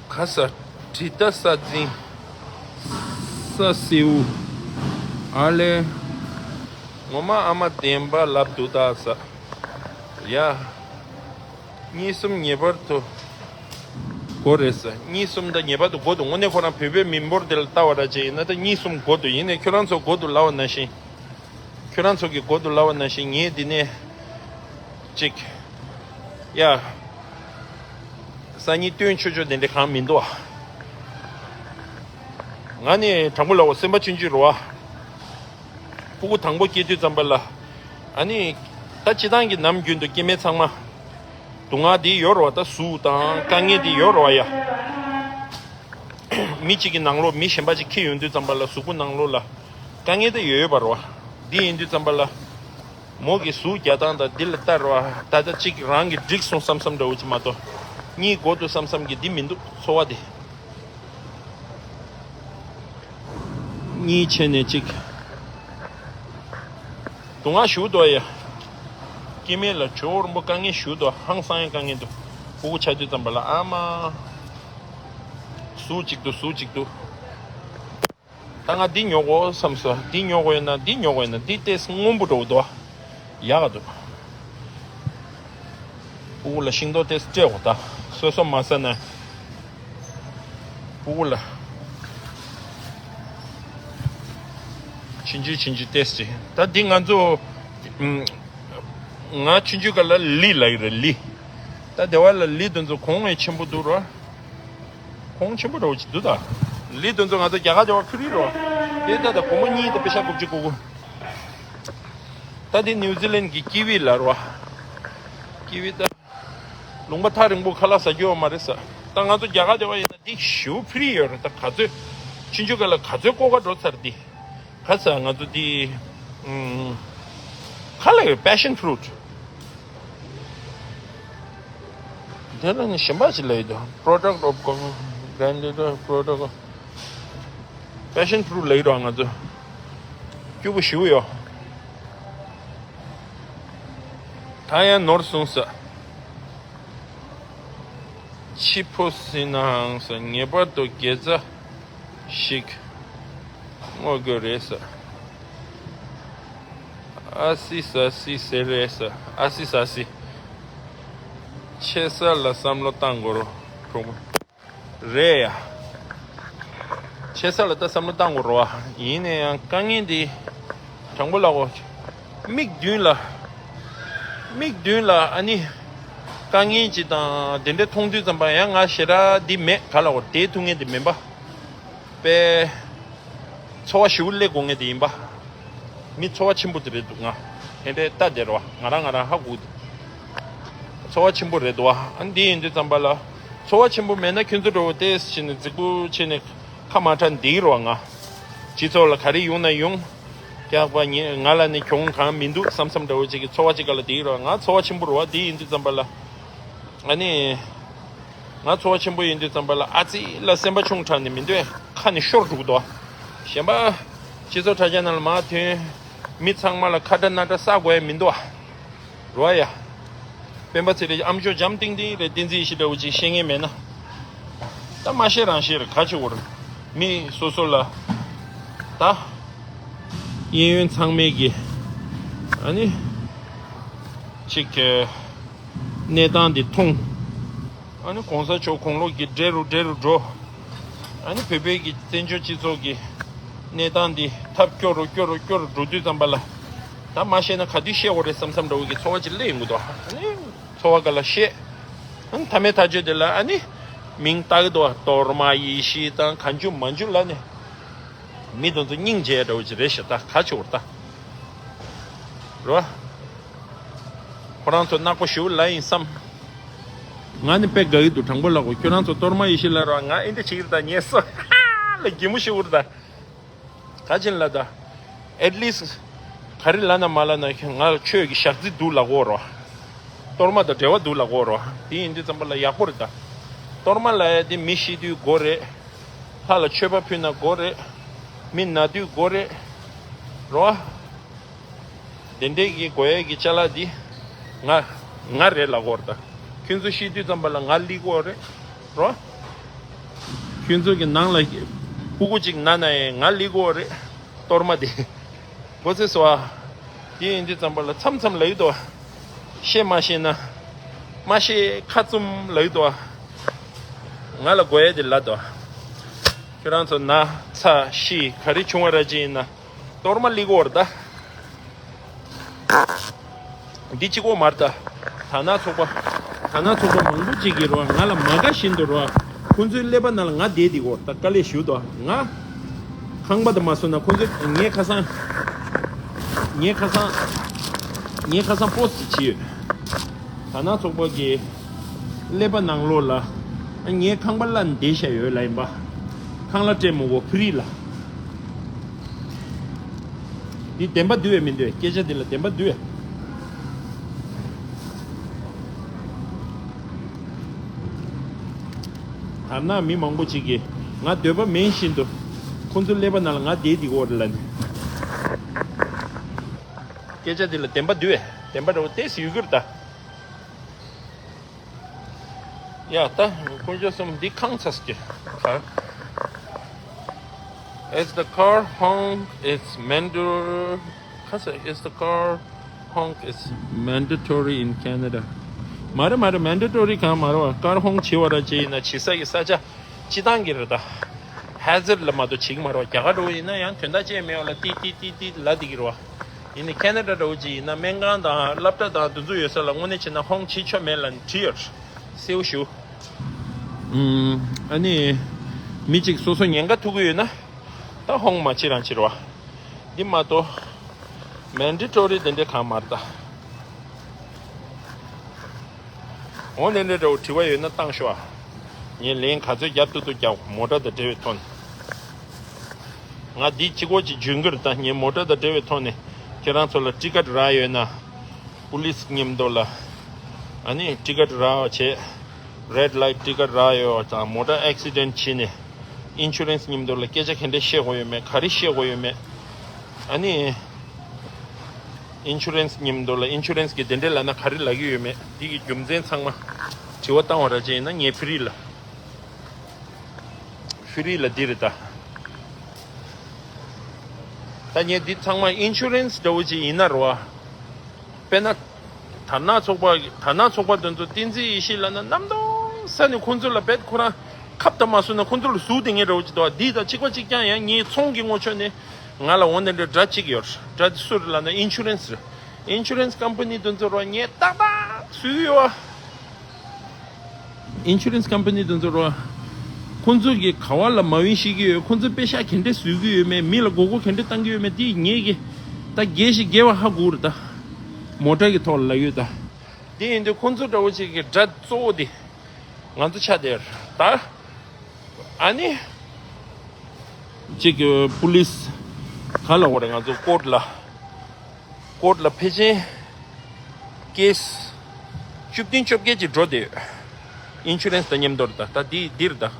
ཁ་ས། དྲི་ད་ས་འཛིན། ས་སེའུ། ཨ་ལེ། ངོ་མ་ཨ་མ་བདེན་པ་ལབ་འདུག་ད་ས། ཡ། གཉིས་གསུམ་ངེས་པར་དུ། དགོས་རེད་ས། གཉིས་གསུམ་ད་ངེས་པར་དུ་དགོས་འདུག་དངོས་གནས་ཁོ་རང་བོད་པའི་མི་འབོར་དེ་ལ་ལྟ་བ་འདྲ་ཅིག་ཡིན་ན་ད་གཉིས་གསུམ་དགོས་འདུག་ཡིན་ནའི་ཁྱོད་རང་ཚོ་དགོས་འདུག་ལབ་པ་ནང་བཞིན། ཁྱོད་རང་ཚོ་གིས་དགོས་འདུག་ལབ་པ་ནང་བཞིན་ངས་འདི་ནས་ཅིག་ཡ། སང་ཉིན་སྟོན་ཆོག་ཆོག་དེ་འདྲ་གང་མི་འདུག་ཨ། ང་ནི་དྲང་པོ་ལབ་པ་སེམས་པ་ཆུང་ཆུང་རེད་བ། སྤུ་གུ་དང་པོ་སྐྱེས་དུས་ཙམ་པ་ལ། ཨ་ནི། ད་སྤྱི་བཏང་གི་ནམ་རྒྱུན་དུ་སྐྱེ་དམན་ཚང་མ། སྡུག་བསྔལ་འདི་ཡོད་རེད་བ། ད་ཟུག་དང་དཀའ་ངལ་འདི་ཡོད་རེད་བ་ཡ། མི་གཅིག་གི་ནང་ལོགས་མི་གཞན་པ་ཅིག་འཁྱེར་ཡོང་དུས་ཙམ་པ་ལ་གཟུགས་པོ་ནང་ལོགས་ལ་དཀའ་ངལ་དེ་ཡོད་ཡོད་པ་རེད་བ། འདི་ཡིན་དུས་ཙམ་པ་ལ་མོ་གི་གཟུགས་རྒྱག་སྟངས་དང་འདི་ལ་ལྟ་རེད་བ། ད་ལྟ་གཅིག་རང་གི་འགྲིག་སོང་བསམ་བསམ་འདྲ་བོ་ཅིག་མ་གཏོགས་གཉིས་དགོས་འདུག་བསམ་བསམ་གི་འདི་མི་འདུག་འཚོ་བ་དེ། གཉིས་བྱས་ནས་གཅིག་སྡུག་བསྔལ་ཞེ་པོ་འདུག་ཡ། སྐྱེ་དམན་ལ་ཇོ་བོ་རིན་པོ་དཀའ་ངལ་ཞེ་པོ་འདུག་ཧང་སང་ཡ་དཀའ་ངལ་འདུག་སྤུ་གུ་ཆགས་དུས་ཙམ་པ་ལ་ཨ་མ། ཟུག་གཅིག་འདུག་ཟུག་གཅིག་འདུག་ད་ང་འདི་ཉོ་དགོས་བསམ་སོང་། འདི་ཉོ་དགོས་ཡོད་ན་འདི་ཉོ་དགོས་ཡོད་ན་འདི་ཏོག་ཙམ་སྔོན་པོ་འདྲ་བོ་འདུག་ཡག་ག་འདུག་སྤུ་གུ་ལ་ཤིང་ཏོག་ཏོག་ཙམ་སྤྲད་དགོས། ད་སོ་སོ་མ་ཟ་ན། སྤུ་གུ་ལ་ཆུང་ཆུང་ཆུང་ཆུང་ཏོག་ཙམ་ཅིག་ད་འདི་ང་ཚོ་ང་ཆུང་ཆུང་སྐབས་ལ་ལི་ལབ་ཀྱི་རེད། ལི། ད་སྡེ་བ་ལ་ལི་དེ་ཚོ་གོང་ཡང་ཆེན་པོ་འདུག་ར། གོང་ཆེན་པོ་འདྲ་བོ་ཅིག་འདུག་ད་ལི་དེ་ཚོ་ང་ཚོ་རྒྱ་གར་སྡེ་བ་ཁུ་རི་རོ། དེ་ད་ད་སྒོར་མོ་གཉིས་དང་པེ་ཤ་དགུ་བཅུ་དགུ་དགུ་ད་དེ་ནིའུ་ཛི་ལན་གྱི་ཀི་ཝི་ལབ་རོ། ཀི་ཝི་ད། ལུང་པ་ཐག་རིང་པོ་ཁ་ལག་ཟ་རྒྱུ་ཡོད་མ་རེད་ས། ད་ང་ཚོ་རྒྱ་གར་སྡེ་བ་ཡིན་ན་འདི་ཞེ་པོ་ཕི་རི་ཡོད་རེད། ད་ག་ཚོད། ཆུང་ཆུང་སྒང་ལ་ག་ཚོད་ལྐོག་ག་འགྲོ་ཚར་འདི། ག་ས་ང་ཚོ་འདི། ཨུམ། ག་ལ་ཡོད། པེ་ཤན་ཕུ་རུ་ཊི། དེ་ལ་ནི་གཞན་པ་ཞིག་ལབ་ཡོད་དོ། Product of Gandhi product of passion fruit ལབ་ཡོད་རོ་ང་ཚོ། སྐྱུར་པོ་ཞེ་པོ་ཡོད། ད་ཡང་ནོར་སོང་ས། འཆི་འཕོ་ཟིན་ནའང་ས་ངེས་པར་དུ་དགེ་རྩ་ཞིག་བསྔོ་དགོས་རེད་ས། ཨ་སི་ས་སི་ཟེར་རེད་ས། ཨ་སི་ས་སི། ཆེ་ས་ལ་བསམ་བློ་བཏང་དགོས་རོ། གྲོགས་པོ། རེད་ཡ། ཆེ་ས་ལ་ད་བསམ་བློ་བཏང་དགོས་རོ། ཡིན་ན་ཡང་དཀའ་ངལ་འདི། དྲང་པོ་ལབ་གོ། མིག་མདུན་ལ། མིག་མདུན་ལ་ཨ་ནི། དཀའ་ངལ་ཅིག་དང་དེ་འདྲ་མཐོང་དུས་ཙམ་པ་ཡང་ང་ཞེ་དྲག་འདི་མེད་ག་ལབ་གོ། དེ་ཐུག་ངེས་འདི་མིན་པ། པས། འཚོ་བ་ཞེ་པོ་སླེབས་དགོས་ངེས་དེ་ཡིན་པ། མི་འཚོ་བ་ཆེན་པོ་དེ་རེད་འདུག་ང་། དེ་འདྲའི་ལྟ་བསྡད་རེད་བ། ང་རང་ང་རང་ཧ་གོ་གི་འདུག་འཚོ་བ་ཆེན་པོ་རེད་འདུག་བ། ཨ་འདི་ཡིན་དུས་ཙམ་པ་ལ། འཚོ་བ་ཆེན་པོ་མེད་ན་ཁྱོད་ཚོ་འདྲ་བོ་ཏོག་ཙམ་བྱས་ནས་རྫིག་པོ་བྱས་ནས་ཁ་མ་གྲགས་འདི་རེད་བ་ང་། སྤྱི་ཚོགས་ལ་ག་རེ་ཡོང་ན་ཡོང་། རྒྱག་པ་ཉེ་ང་ལ་ནི་གྱོང་གང་མི་འདུག་བསམ་བསམ་འདྲ་བོ་ཅིག་གི་འཚོ་བ་ཅིག་ག་ལ་འདི་རེད་བ། ང་འཚོ་བ་ཆེན་པོ་རེད་བ། འདི་ཡིན་དུས་ཙམ་པ་ལ། ཨ་ནི། ང་འཚོ་བ་ཆེན་པོ་ཡིན་དུས་ཙམ་པ་ལ་ཨ་ཙི་ལ་སེམས་པ་ཆུང་དྲགས་ནས་མི་འདོད་ཁ་ནས་ཤོར་འགྲོ་གི་འདུག་གཞན་པ། སྤྱི་ཚོགས་དྲ་རྒྱ་ནང་ལ་མར་ཐོན། མི་ཚང་མ་ལ་ཁ་བརྡ་སྣ་བརྡ་བསག་དགོས་ཡ་མི་འདུག་རོ་ཡ། སྤེན་པ་ཚེ་རིང་ཨ་མཆོག་འཇམ་ཏིང་ཏིང་རེད། བསྟན་འཛིན་ཡེ་ཤེས་འདྲ་བོ་ཅིག་ཤེས་མཁན་མེད་ན། ད་མ་ཤེས་རང་ཤེས་རེད། ག་ཆེ་བོར། མི་སོ་སོ་ལ། ད། གཡས་གཡོན་ཚང་མས་ཀྱི། ཨ་ནི། ཅིག་གི། གནས་སྟངས་འདི་མཐོང་། ཨ་ནི་གོང་ས་མཆོག་གོང་ལོག་གི་བགྲེས་རུ་བགྲེས་རུ་འགྲོ། ཨ་ནི་བོད་པའི་གི་བཙན་བྱོལ་སྤྱི་ཚོགས་ཀྱི་ གནས་སྟངས་འདི་ཐབས་སྐྱོ་རུ་སྐྱོ་རུ་སྐྱོ་རུ་འགྲོ་དུས་ཙམ་པ་ལ། ད་མ་ཤེས་ན་ག་དུས་ཤེས་དགོས་རེད་བསམ་བསམ་འདྲ་བོ་གི་ཚོར་བ་ཅིག་སླེབས་ཡོང་གི་འདུག་ཨ་ནི་ཚོར་བ་ག་ལ་ཤེས། ཨ་ནི་མཐའ་མའི་མཐའ་མཇུག་དེ་ལ་ཨ་ནི་མིང་བཏགས་འདུག་གཏོར་མ་ཡེ་ཤེས་དང་ག་འཇུ་མ་འཇུ་ལ་ནི། མི་དེ་ཚོ་སྙིང་རྗེ་འདྲ་བོ་ཅིག་རེད་ཤག་ད་ག་ཆོག་ད། རོ། ཁོ་རང་ཚོ་ནག་པོ་ཞུ་ལ་ཡིན་བསམ། ང་ནི་དཔེ་དགའ་གི་འདུག་དྲང་པོ་ལབ་དགོས། ཁྱོད་རང་ཚོ་གཏོར་མ་ཡེ་ཤེས་ལ་རོ། ང་ཨེ་འདྲ་བྱེད་ཀྱི་རེད་ད། ངས་སོ་ལ་གད་མོ་ཤོར་གི་རེད་ད། ག་ཅིན་ལ་ད། at least ག་རེ་ལབ་ན་མ་ལབ་ན་ང་ལ་ཆོས་ཀྱི་ཞག་རྩི་འདུག་ལབ་དགོས་རོ། གཏོར་མ་དང་འབྲེལ་བ་འདུག་ལབ་དགོས་རོ། དེ་ཡིན་དུས་ཙམ་པ་ལ་ཡག་པོ་རེད་ད། གཏོར་མ་ལབ་ཡ་དེ་མི་ཤི་དུས་དགོས་རེད། ལྷ་ལ་མཆོད་པ་ཕུལ་ན་དགོས་རེད། མི་ན་དུས་དགོས་རེད། རོ། དེ་འདྲས་ཀྱི་དགོས་ཡས་ཀྱི་ཅ་ལག་འདི་ང་ང་རེད་ལབ་དགོས་རེད་ད། ཁྱོད་ཚོ་ཤི་དུས་ཙམ་པ་ལ་ང་སླེབས་དགོས་རེད། རོ། ཁྱོད་ཚོ་གི་ནང་ལ་སྤུ་གུ་གཅིག་ན་ན་ཡང་ང་སླེབས་དགོས་རེད། གཏོར་མ་དེ། གོ་ཚེ་སོ་ཨ། དེ་ཡིན་དུས་ཙམ་པ་ལ་མཚམས་མཚམས་ལབ་ཡོད་དོ། ཤེས་མ་ཤེས་ན། མ་ཤེས་ཁ་བཙུམ་ལབ་ཡོད་དོ། ང་ལ་དགོས་ཡས་དེ་ལབ་དོ། ཁྱོད་རང་ཚོ་ན་ཚ་ཤི་ག་རེ་བྱུང་བ་ར་ཅི་ཡིན་ན། གཏོར་མ་སླེབས་དགོས་རེད་ད། འདི་གཅིག་པོ་མ་རེད་ད། དར་ནག་ཚོགས་པ། དར་ནག་ཚོགས་པ་མང་པོ་ཅིག་གིས་རོ། ང་ལ་མ་དགའ་བཞིན་དུ་རོ། ཁོང་ཚོའི་ཀླད་པ་ནང་ལ་ང་བསྡད་དེ་གོ་ད། དཀའ་ལས་ཞུ་དོ་ང་། ཁང་པ་དུ་མ་སོང་ན་ཁོང་ཚོས་ངའི་ཁ་སང་། ངའི་ཁ་སང་། ངའི་ཁ་སང་པོ་སི་ཊི་བྱས་ཡོད། དར་ནག་ཚོགས་པ་གི་ཀླད་པ་ནང་ལོགས་ལ་ངའི་ཁང་པ་གླ་ནས་བསྡད་བཞག་ཡོད་ལབ་ཡིན་པ། ཁང་གླ་སྤྲད་མི་དགོས་ཕི་རི་ལ། འདི་བདེན་པ་འདུག་བས་མི་འདུག་བས། སྐད་ཆ་འདི་ལ་བདེན་པ་འདུག་བས། དར་ནག་མི་མང་པོ་ཅིག་གིས་ང་འདོད་པ་མེད་བཞིན་དུ་ཁོང་ཚོའི་ཀླད་པ་ནང་ལ་ང་བསྡད་འདི་གོ་རེད་ལབ་ནས། སྐད་ཆ་འདི་ལ་བདེན་པ་འདུག་བས། བདེན་པ་འདྲ་བོ་ཏོག་ཙམ་ཡོད་ཀྱི་རེད་ད། ཡ་ད་དཀོན་མཆོག་གསུམ། འདི་ཁང་ཚ་སྐྱེ་ག Is the car honk is mandatory? Is the car honk is mandatory in Canada? མ་རེད་མ་རེད། མན་ཌེ་ཊོ་རི་གང་མ་རེད་བ། ཀར་ཧོང་བྱེད་བ་ར་ཅི་ཡིན་ན་བྱེད་ས་གི་ས་ཆ་སྤྱི་བཏང་གི་རེད་ད། ཧེ་ཛར་ལ་མ་གཏོགས་བྱེད་ཀྱི་མ་རེད་བ། རྒྱ་གར་འགྲོ་ཡིན་ན་ཡང་དོན་དག་ཅི་ཡང་མེད་བ་ལ། ཏི་ཏི་ཏི་ཏི་ལབ་བསྡད་ཀྱི་རེད་བ། ཡིན་ནའི་ཁེ་ན་ཌ་འདྲ་བོ་ཅིག་ཡིན་ན་སྨན་ཁང་དང་སློབ་གྲྭ་དང་དེ་ཚོ་ཡོད་ས་ལ་དངོས་གནས་བྱས་ན་ཧོང་བྱེད་ཆོག་མེད་ལབ་ནས་བྲིས་ཡོད། གསལ་པོ་ཞུ། ཨ་ནི། མི་གཅིག་སོ་སོ་ཉེན་ཁ་ཐུག་གི་ཡོད་ན། ད་ཧོང་མ་བྱེད་རང་བྱེད་རོགས། འདི་མ་གཏོགས། མན་ཌེ་ཊོ་རི་དེ་འདྲའི་གང་མ་རེད་ད། འོ་དེ་འདྲའི་འདྲ་བོ་དྲི་བ་ཡོད་ན་བཏང་ཤོག་ཨ། ངས་ལན་ག་ཚོད་རྒྱབ་ཐུབ་ཐུབ་རྒྱབ། མོ་ཊ་དང་འབྲེལ་བའི་ཐོག་ནས། ང་འདི་གཅིག་པོ་ཅིག་འཇོན་གྱི་རེད་ད། ངས་མོ་ཊ་དང་འབྲེལ་བའི་ཐོག་ནས་ཁྱེད་རང་ཚོ་ལ་ཊི་ཀེ་ཊི་རག་ཡོད་ན། པུ་ལི་སི་མཉམ་དུ་ལ། ཨ་ནི་ཊི་ཀེ་ཊི་རག་བྱས། རེཌ་ལའིཊ་ཊི་ཀེ་ཊི་རག་ཡོད་པ་དང་མོ་ཊ་ཨེག་སི་ཌེན་ཊི་བྱས་ནས། ཨིན་ཤུ་རན་སི་མཉམ་དུ་ལ་སྐད་ཆ་ག་འདྲས་བཤད་དགོས་ཡོད་མེད། ག་རེ་བཤད་དགོས་ཡོད་མེད། ཨ་ནི། ཨིན་ཤུ་རན་སི་མཉམ་དུ་ལ་ཨིན་ཤུ་རན་སི་གིས་དེ་འདྲས་ལབ་ན་ག་རེ་ལབ་ཀྱི་ཡོད་མེད། འདི་གི་རྒྱུ་མཚན་ཚང་མ་དྲི་བ་བཏང་བ་ར་ཅན་ཡིན་ན་ངས་ཕི་རི་ལ། ཕི་རི་ལ་འདི་རེད་ད། ད་ངས་འདི་ཚང་མ་ཨིན་ཤུ་རན་སི་འདྲ་བོ་ཅིག་ཡིན་ན་རེད་བ། དཔེར་ན། དར་ནག་ཚོགས་པ་དར་ནག་ཚོགས་པ་དེ་ཚོ་བསྟན་འཛིན་ཡེ་ཤེས་ལབ་ན་གནམ་སྟོང་ས་ནས་ཁོང་ཚོ་ལ་རྦད་ཁོ་རང་ཁ་བརྡ་མ་བཟོས་ན་ཁོང་ཚོ་ལ་ཟུག་བསྡད་མཁན་འདྲ་བོ་ཅིག་འདུག་འདི་དང་གཅིག་པ་གཅིག་རྐྱང་། ཡང་ངའི་ཚོང་གི་ངོ་ཕྱོགས་ནས་ང་ལ་འོ་དེ་འདྲའི་དགྲ་གཅིག་ཡོད། དགྲ་དེ་སུ་རེད་ལབ་ན་ཨིན་ཤུ་རན་སི་རེད། ཨིན་ཤུ་རན་སི་ཀམ་པ་ནི་དེ་ཚོ་རོ་ངས་ཏག་ཏག་བཟོས་ཀྱི་ཡོད། ཨིན་ཤུ་རན་སི་ཀམ་པ་ནི་དེ་ཚོ་རོ། ཁོང་ཚོ་གིས་ག་བ་ལ་མ་ཝིན་བཤད་ཀྱི་ཡོད། ཁོང་ཚོས་པེ་ཤག་ག་འདྲས་བཟོ་གི་ཡོད་མེད། མི་ལ་མགོ་སྐོར་ག་འདྲས་བཏང་གི་ཡོད་མེད། དེ་ངེད་ཀྱིས་ད་རྒྱས་ཤིག་རྒྱས་པ་ཧ་གོ་རེད་ད། མོ་ཊ་གི་ཐོག་ལ་ལབ་ཡོད་ད། དེ་ཡིན་དུས་ཁོང་ཚོ་འདྲ་བོ་ཅིག་གི་དགྲ་གཙོ་བོ་དེ་ང་ཚོ་ཆགས་བསྡད་ཡོད་ད། ཨ་ནི། གཅིག་གི་པུ་ལི་སི་ག་ལ་འོ་རེད། ང་ཚོ་ཀོར་ཊི་ལ། ཀོར་ཊི་ལ་ཕལ་ཆེར་ཀེ་སི་བཅུ་བདུན་བཅོ་བརྒྱད་ཅིག་འགྲོ་བསྡད་ཡོད། ཨིན་ཤུ་རན་སི་དང་མཉམ་དུ་རེད་ད། ད་འདི་འདི་རེད་ད།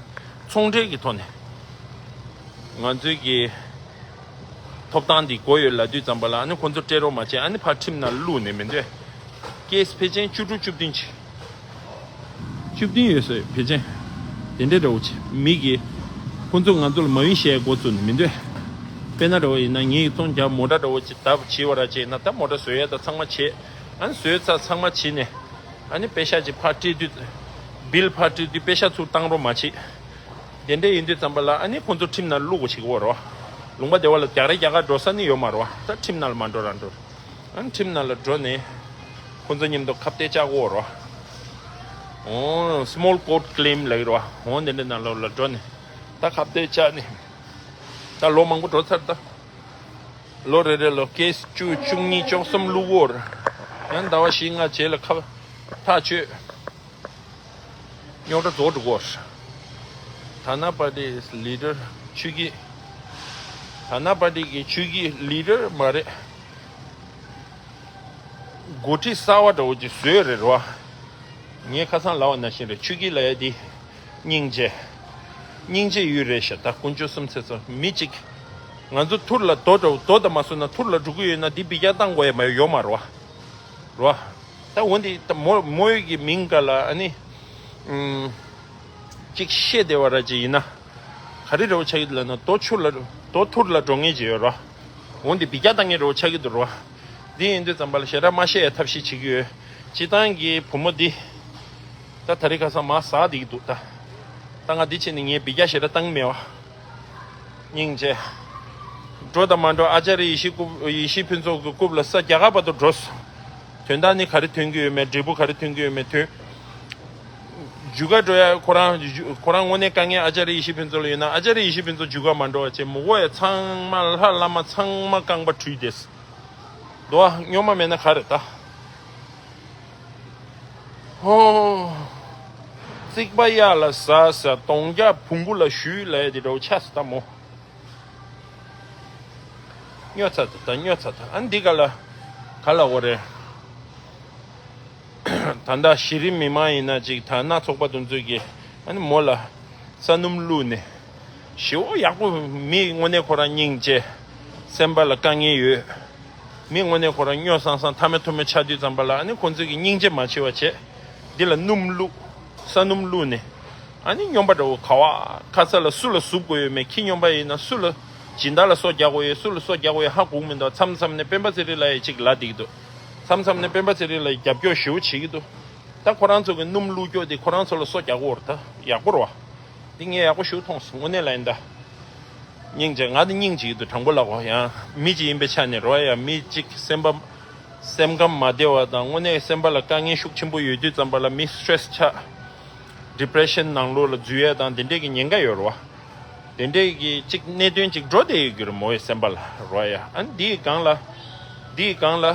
ཚོང་འབྲེལ་གྱི་ཐོག་ནས་ང་ཚོའི་གི་ཐོབ་ཐང་འདི་དགོས་ཡོད་ལབ་དུས་ཙམ་པ་ལ། ཨ་ནི་ཁོང་ཚོ་སྤྲད་རོགས་མ་བྱས། ཨ་ནི་ཕར་ཁྲིམས་ནང་བླུགས་ནས་མི་འདོད། ཀེ་སི་ཕལ་ཆེར་བཅུ་དྲུག་བཅུ་བདུན་ཅིག་བཅུ་བདུན་ཡོད་ས་ཡོད་ཕལ་ཆེར། དེ་འདྲའི་འདྲ་བོ་ཅིག་མི་གིས་ཁོང་ཚོ་ང་ཚོ་ལ་མ་ཝིན་བཤད་འགོ་བཙུགས་ནས་མི་འདོད། དཔེར་ན་འདྲ་བོ་ཡིན་ན་ངེད་ཀྱི་ཚོང་རྒྱག་མོ་ཊ་འདྲ་བོ་ཅིག་བརྡབ་བྱས་པ་ར་བྱས་ན་ད་མོ་ཊ་བཟོ་ཡ་ད་ཚང་མ་བྱས། ཨ་ནི་བཟོས་ཚར་ཚང་མ་བྱས་ནས། ཨ་ནི་པེ་ཤག་ཅིག་ཕར་སྤྲད་དུས། བིལ་ཕར་སྤྲད་དུས་པེ་ཤག་ཚུར་བཏང་རོགས་མ་བྱེད། དེ་འདྲ་ཡིན་དུས་ཙམ་པ་ལ་ཨ་ནི་ཁོང་ཚོ་ཁྲིམས་ནང་བླུག་དགོས་བྱེད་ཀྱི་ཡོད་རེད། ལུང་པ་དེ་བ་ལ་རྒྱག་རེ་རྒྱག་ག་འགྲོ་ས་ནི་ཡོད་མ་རེད་བ། ད་ཁྲིམས་ནང་ལ་མ་འགྲོ་ར་འགྲོ། ཨ་ཁྲིམས་ནང་ལ་འགྲོ་ནས་ཁོ་ཚོ་མཉམ་དུ་ཁ་གཏད་བཅག་གོ་རོ། ཨོ་small court claim ལབ་ཀྱི་རེད་བ། འོ་འདི་འདྲ་ནང་ལོགས་ལ་འགྲོ་ནས་ད་ཁ་གཏད་བཅག་ནས་ད་ལོ་མང་པོ་འགྲོ་ཚར། ད་ལོ་རེ་རེ་ལོ་ཀེ་སི་བཅུ་བཅུ་གཉིས་བཅུ་གསུམ་བླུག་གོ་ར། ཡང་ཟླ་བ་བཞི་ལྔ་རྗེས་ལ་ཁ་ཐག་ཆོད། རྙོག་དྲ་རྫོགས་འགྲོ་གོ། ཐ་ན་པར་ཏི་ལི་ཌར་ཆོས་ཀྱི། ཐ་ན་པར་ཏི་གི་ཆོས་ཀྱི་ལི་ཌར་མ་རེད། འགོ་ཁྲིད་གསར་བ་འདྲ་བོ་ཅིག་བཟོས་རེད་རོ། ངས་ཁ་སང་ལབ་པ་ནང་བཞིན་རེད། ཆོས་ཀྱི་ལབ་ཡ་དེ་སྙིང་རྗེ། སྙིང་རྗེ་ཡོད་རེད་ཤག་ད་དཀོན་མཆོག་གསུམ་ཚེ་ཚོ་མི་གཅིག་ང་ཚོ་ཐུར་ལ་རྡོ་འདྲ་བོ་རྡོ་དང་མ་བཟོས་ན་ཐུར་ལ་འགྲོ་གི་ཡོད་ན་འདི་འབུད་རྒྱག་བཏང་དགོས་ཡ་མ་ཡོད་མ་རོ། རོ། ད་འོན་ཏེ་ད་མོ་མོ་ཡོད་ཀྱི་མིང་ག་ལ་ཨ་ནི། ཨུམ། གཅིག་བཤད་བདེ་བ་ར་ཅིག་ཡིན་ན། ག་རེ་རེ་བ་ཆགས་ཀྱི་འདུག་ལབ་ན་རྡོ་ཆུ་ལ་རྡོ་ཐུར་ལ་འགྲོ་མཁན་ཅིག་ཡོད་ར། འོན་ཏེ་འབུད་རྒྱག་བཏང་མཁན་རེ་བ་ཆགས་ཀྱི་འདུག་ར། འདི་ཡིན་དུས་ཙམ་པ་ལ་ཞེ་དྲག་མ་བཤད་ཡ་ཐབས་ཤེས་བྱེད་ཀྱི་ཡོད། སྤྱི་བཏང་གི་བུ་མོ་འདི། ད་ད་རེས་ཁ་སང་མ་ཟག་བསྡད་ཀྱི་འདུག་ད། ད་ང་འདི་བྱས་ནས་ངས་འབུད་རྒྱག་ཞེ་དྲག་བཏང་མེད་བ། སྙིང་རྗེ། འགྲོ་དང་མ་འགྲོ་ཨ་ཅར་ཡེ་ཤེས་རྐུབ་ཡེ་ཤེས་ཕུན་ཚོགས་ཀྱི་རྐུབ་ལ་ས་རྒྱ་གར་བར་དུ་འགྲོ་སོང་། དོན་དག་ནི་ག་རེ་ཐོན་གྱི་ཡོད་མེད་འབྲས་བུ་ག་རེ་ཐོན་གྱི་ཡོད་མེད་ཐོན། རྒྱུ་ག་འགྲོ་ཡ་ཁོ་རང་ཁོ་རང་དངོས་གནས་དཀའ་ངལ་ཨ་ཅར་ཡེ་ཤེས་ཕུན་ཚོགས་ལ་ཡོད་ན་ཨ་ཅར་ཡེ་ཤེས་ཕུན་ཚོགས་རྒྱུ་ག་མ་འགྲོ་བ་བྱས་མི་དགོས་ཡ་ཚང་མ་ལྷ་བླ་མ་ཚང་མ་རྐང་པ་བྲུས་ཏེ། འདུག་ཨ་སྨྱོན་མ་མེད་ན་ག་རེད་ད། ཧོ། རྩིག་པ་གཡའ་ལ་ཟ་ཟ་གདོང་རྒྱག་བོང་བུ་ལ་གཞུས་ལབ་ཡ་དེ་འདྲ་བོ་ཆགས་སོང་ད་མོ། སྨྱོ་ཚར་ད་ད་སྨྱོ་ཚར་ད་ཨ་འདི་ག་ལ། ག་ལ་འོ་རེད། ད་ལྟ་གཞི་རིམ་མི་མང་ཡིན་ན་ཅིག་ད་སྣ་ཚོགས་པ་དེ་ཚོས་ཀྱི་ཨ་ནི་མོ་ལ་ས་སྣུམ་བླུགས་ནས། ཞེ་པོ་ཡག་པོ་མི་དངོས་གནས་ཁོ་རང་སྙིང་རྗེ། སེམས་པ་ལ་དཀའ་ངལ་ཡོད། མི་དངོས་གནས་ཁོ་རང་སྨྱོ་སང་སང་ཐ་མལ་ཐུ་མལ་ཆགས་དུས་ཙམ་པ་ལ་ཨ་ནི་ཁོང་ཚོས་ཀྱི་སྙིང་རྗེ་མ་བྱེད་པ་བྱས། འདི་ལ་སྣུམ་བླུགས། ས་སྣུམ་བླུགས་ནས། ཨ་ནི་སྨྱོན་པ་འདྲ་བོ་ག་བ་ཁ་ས་ལ་སུ་ལ་ཟུག་དགོས་ཡོད་མེད་ཁྱི་སྨྱོན་པ་ཡིན་ན་སུ་ལ་སྦྱིན་བདག་ལ་སོ་རྒྱག་དགོས་ཡོད་སུ་ལ་སོ་རྒྱག་དགོས་ཡོད་ཧ་གོ་གི་མི་འདུག་མཚམས་མཚམས་ནས་སྤེན་པ་ཚེ་རིང་ལ་ཡ་ཅིག་ལབ་བསྡད་ཀྱི་འདུག་མཚམས་མཚམས་ནས་སྤེན་པ་ཚེ་རིང་ལ་རྒྱབ་སྐྱོར་ཞེ་པོ་བྱེད་ཀྱི་འདུག་ད་ཁོ་རང་ཚོ་གི་སྣུམ་བླུགས་ཀྱོག་དེ་ཁོ་རང་ཚོ་ལ་སོ་རྒྱག་གི་ཡོད་རེད་ད་ཡག་པོ་རེད་བ། འདི་ངས་ཡག་པོ་ཞེ་པོ་མཐོང་སོང་དངོས་གནས་ལ་ཡིན་ད། སྙིང་རྗེ་ང་ནི་སྙིང་རྗེ་ཡིན་འདུག་དྲང་པོ་ལབ་དགོས་ཡང་མི་གཅིག་ཡིན་པའི་ཆ་ནས་རེད་བ་ཡང་མི་གཅིག་སེམས་པ། སེམས་ཁམས་མ་བདེ་བ་དང་དངོས་གནས་སེམས་པ་ལ་དཀའ་ངལ་ཤུགས་ཆེན་པོ་ཡོད་དུས་ཙམ་པ་ལ་མི་སི་ཊེ་རེ་སི་ཆགས། ཌི་པི་རེ་ཤན་ནང་ལོགས་ལ་འཛུལ་ཡས་དང་དེ་འདྲས་ཀྱི་ཉེན་ཁ་ཡོད་རེད་བ། དེ་འདྲས་ཀྱི་གཅིག་གནད་དོན་གཅིག་འགྲོ་བསྡད་ཡོད་ཀྱི་རེད་མོ་ཡི་སེམས་པ་ལ་རོ་ཡ་ཨ་ནི་འདིའི་སྒང་ལ། འདིའི་སྒང་ལ།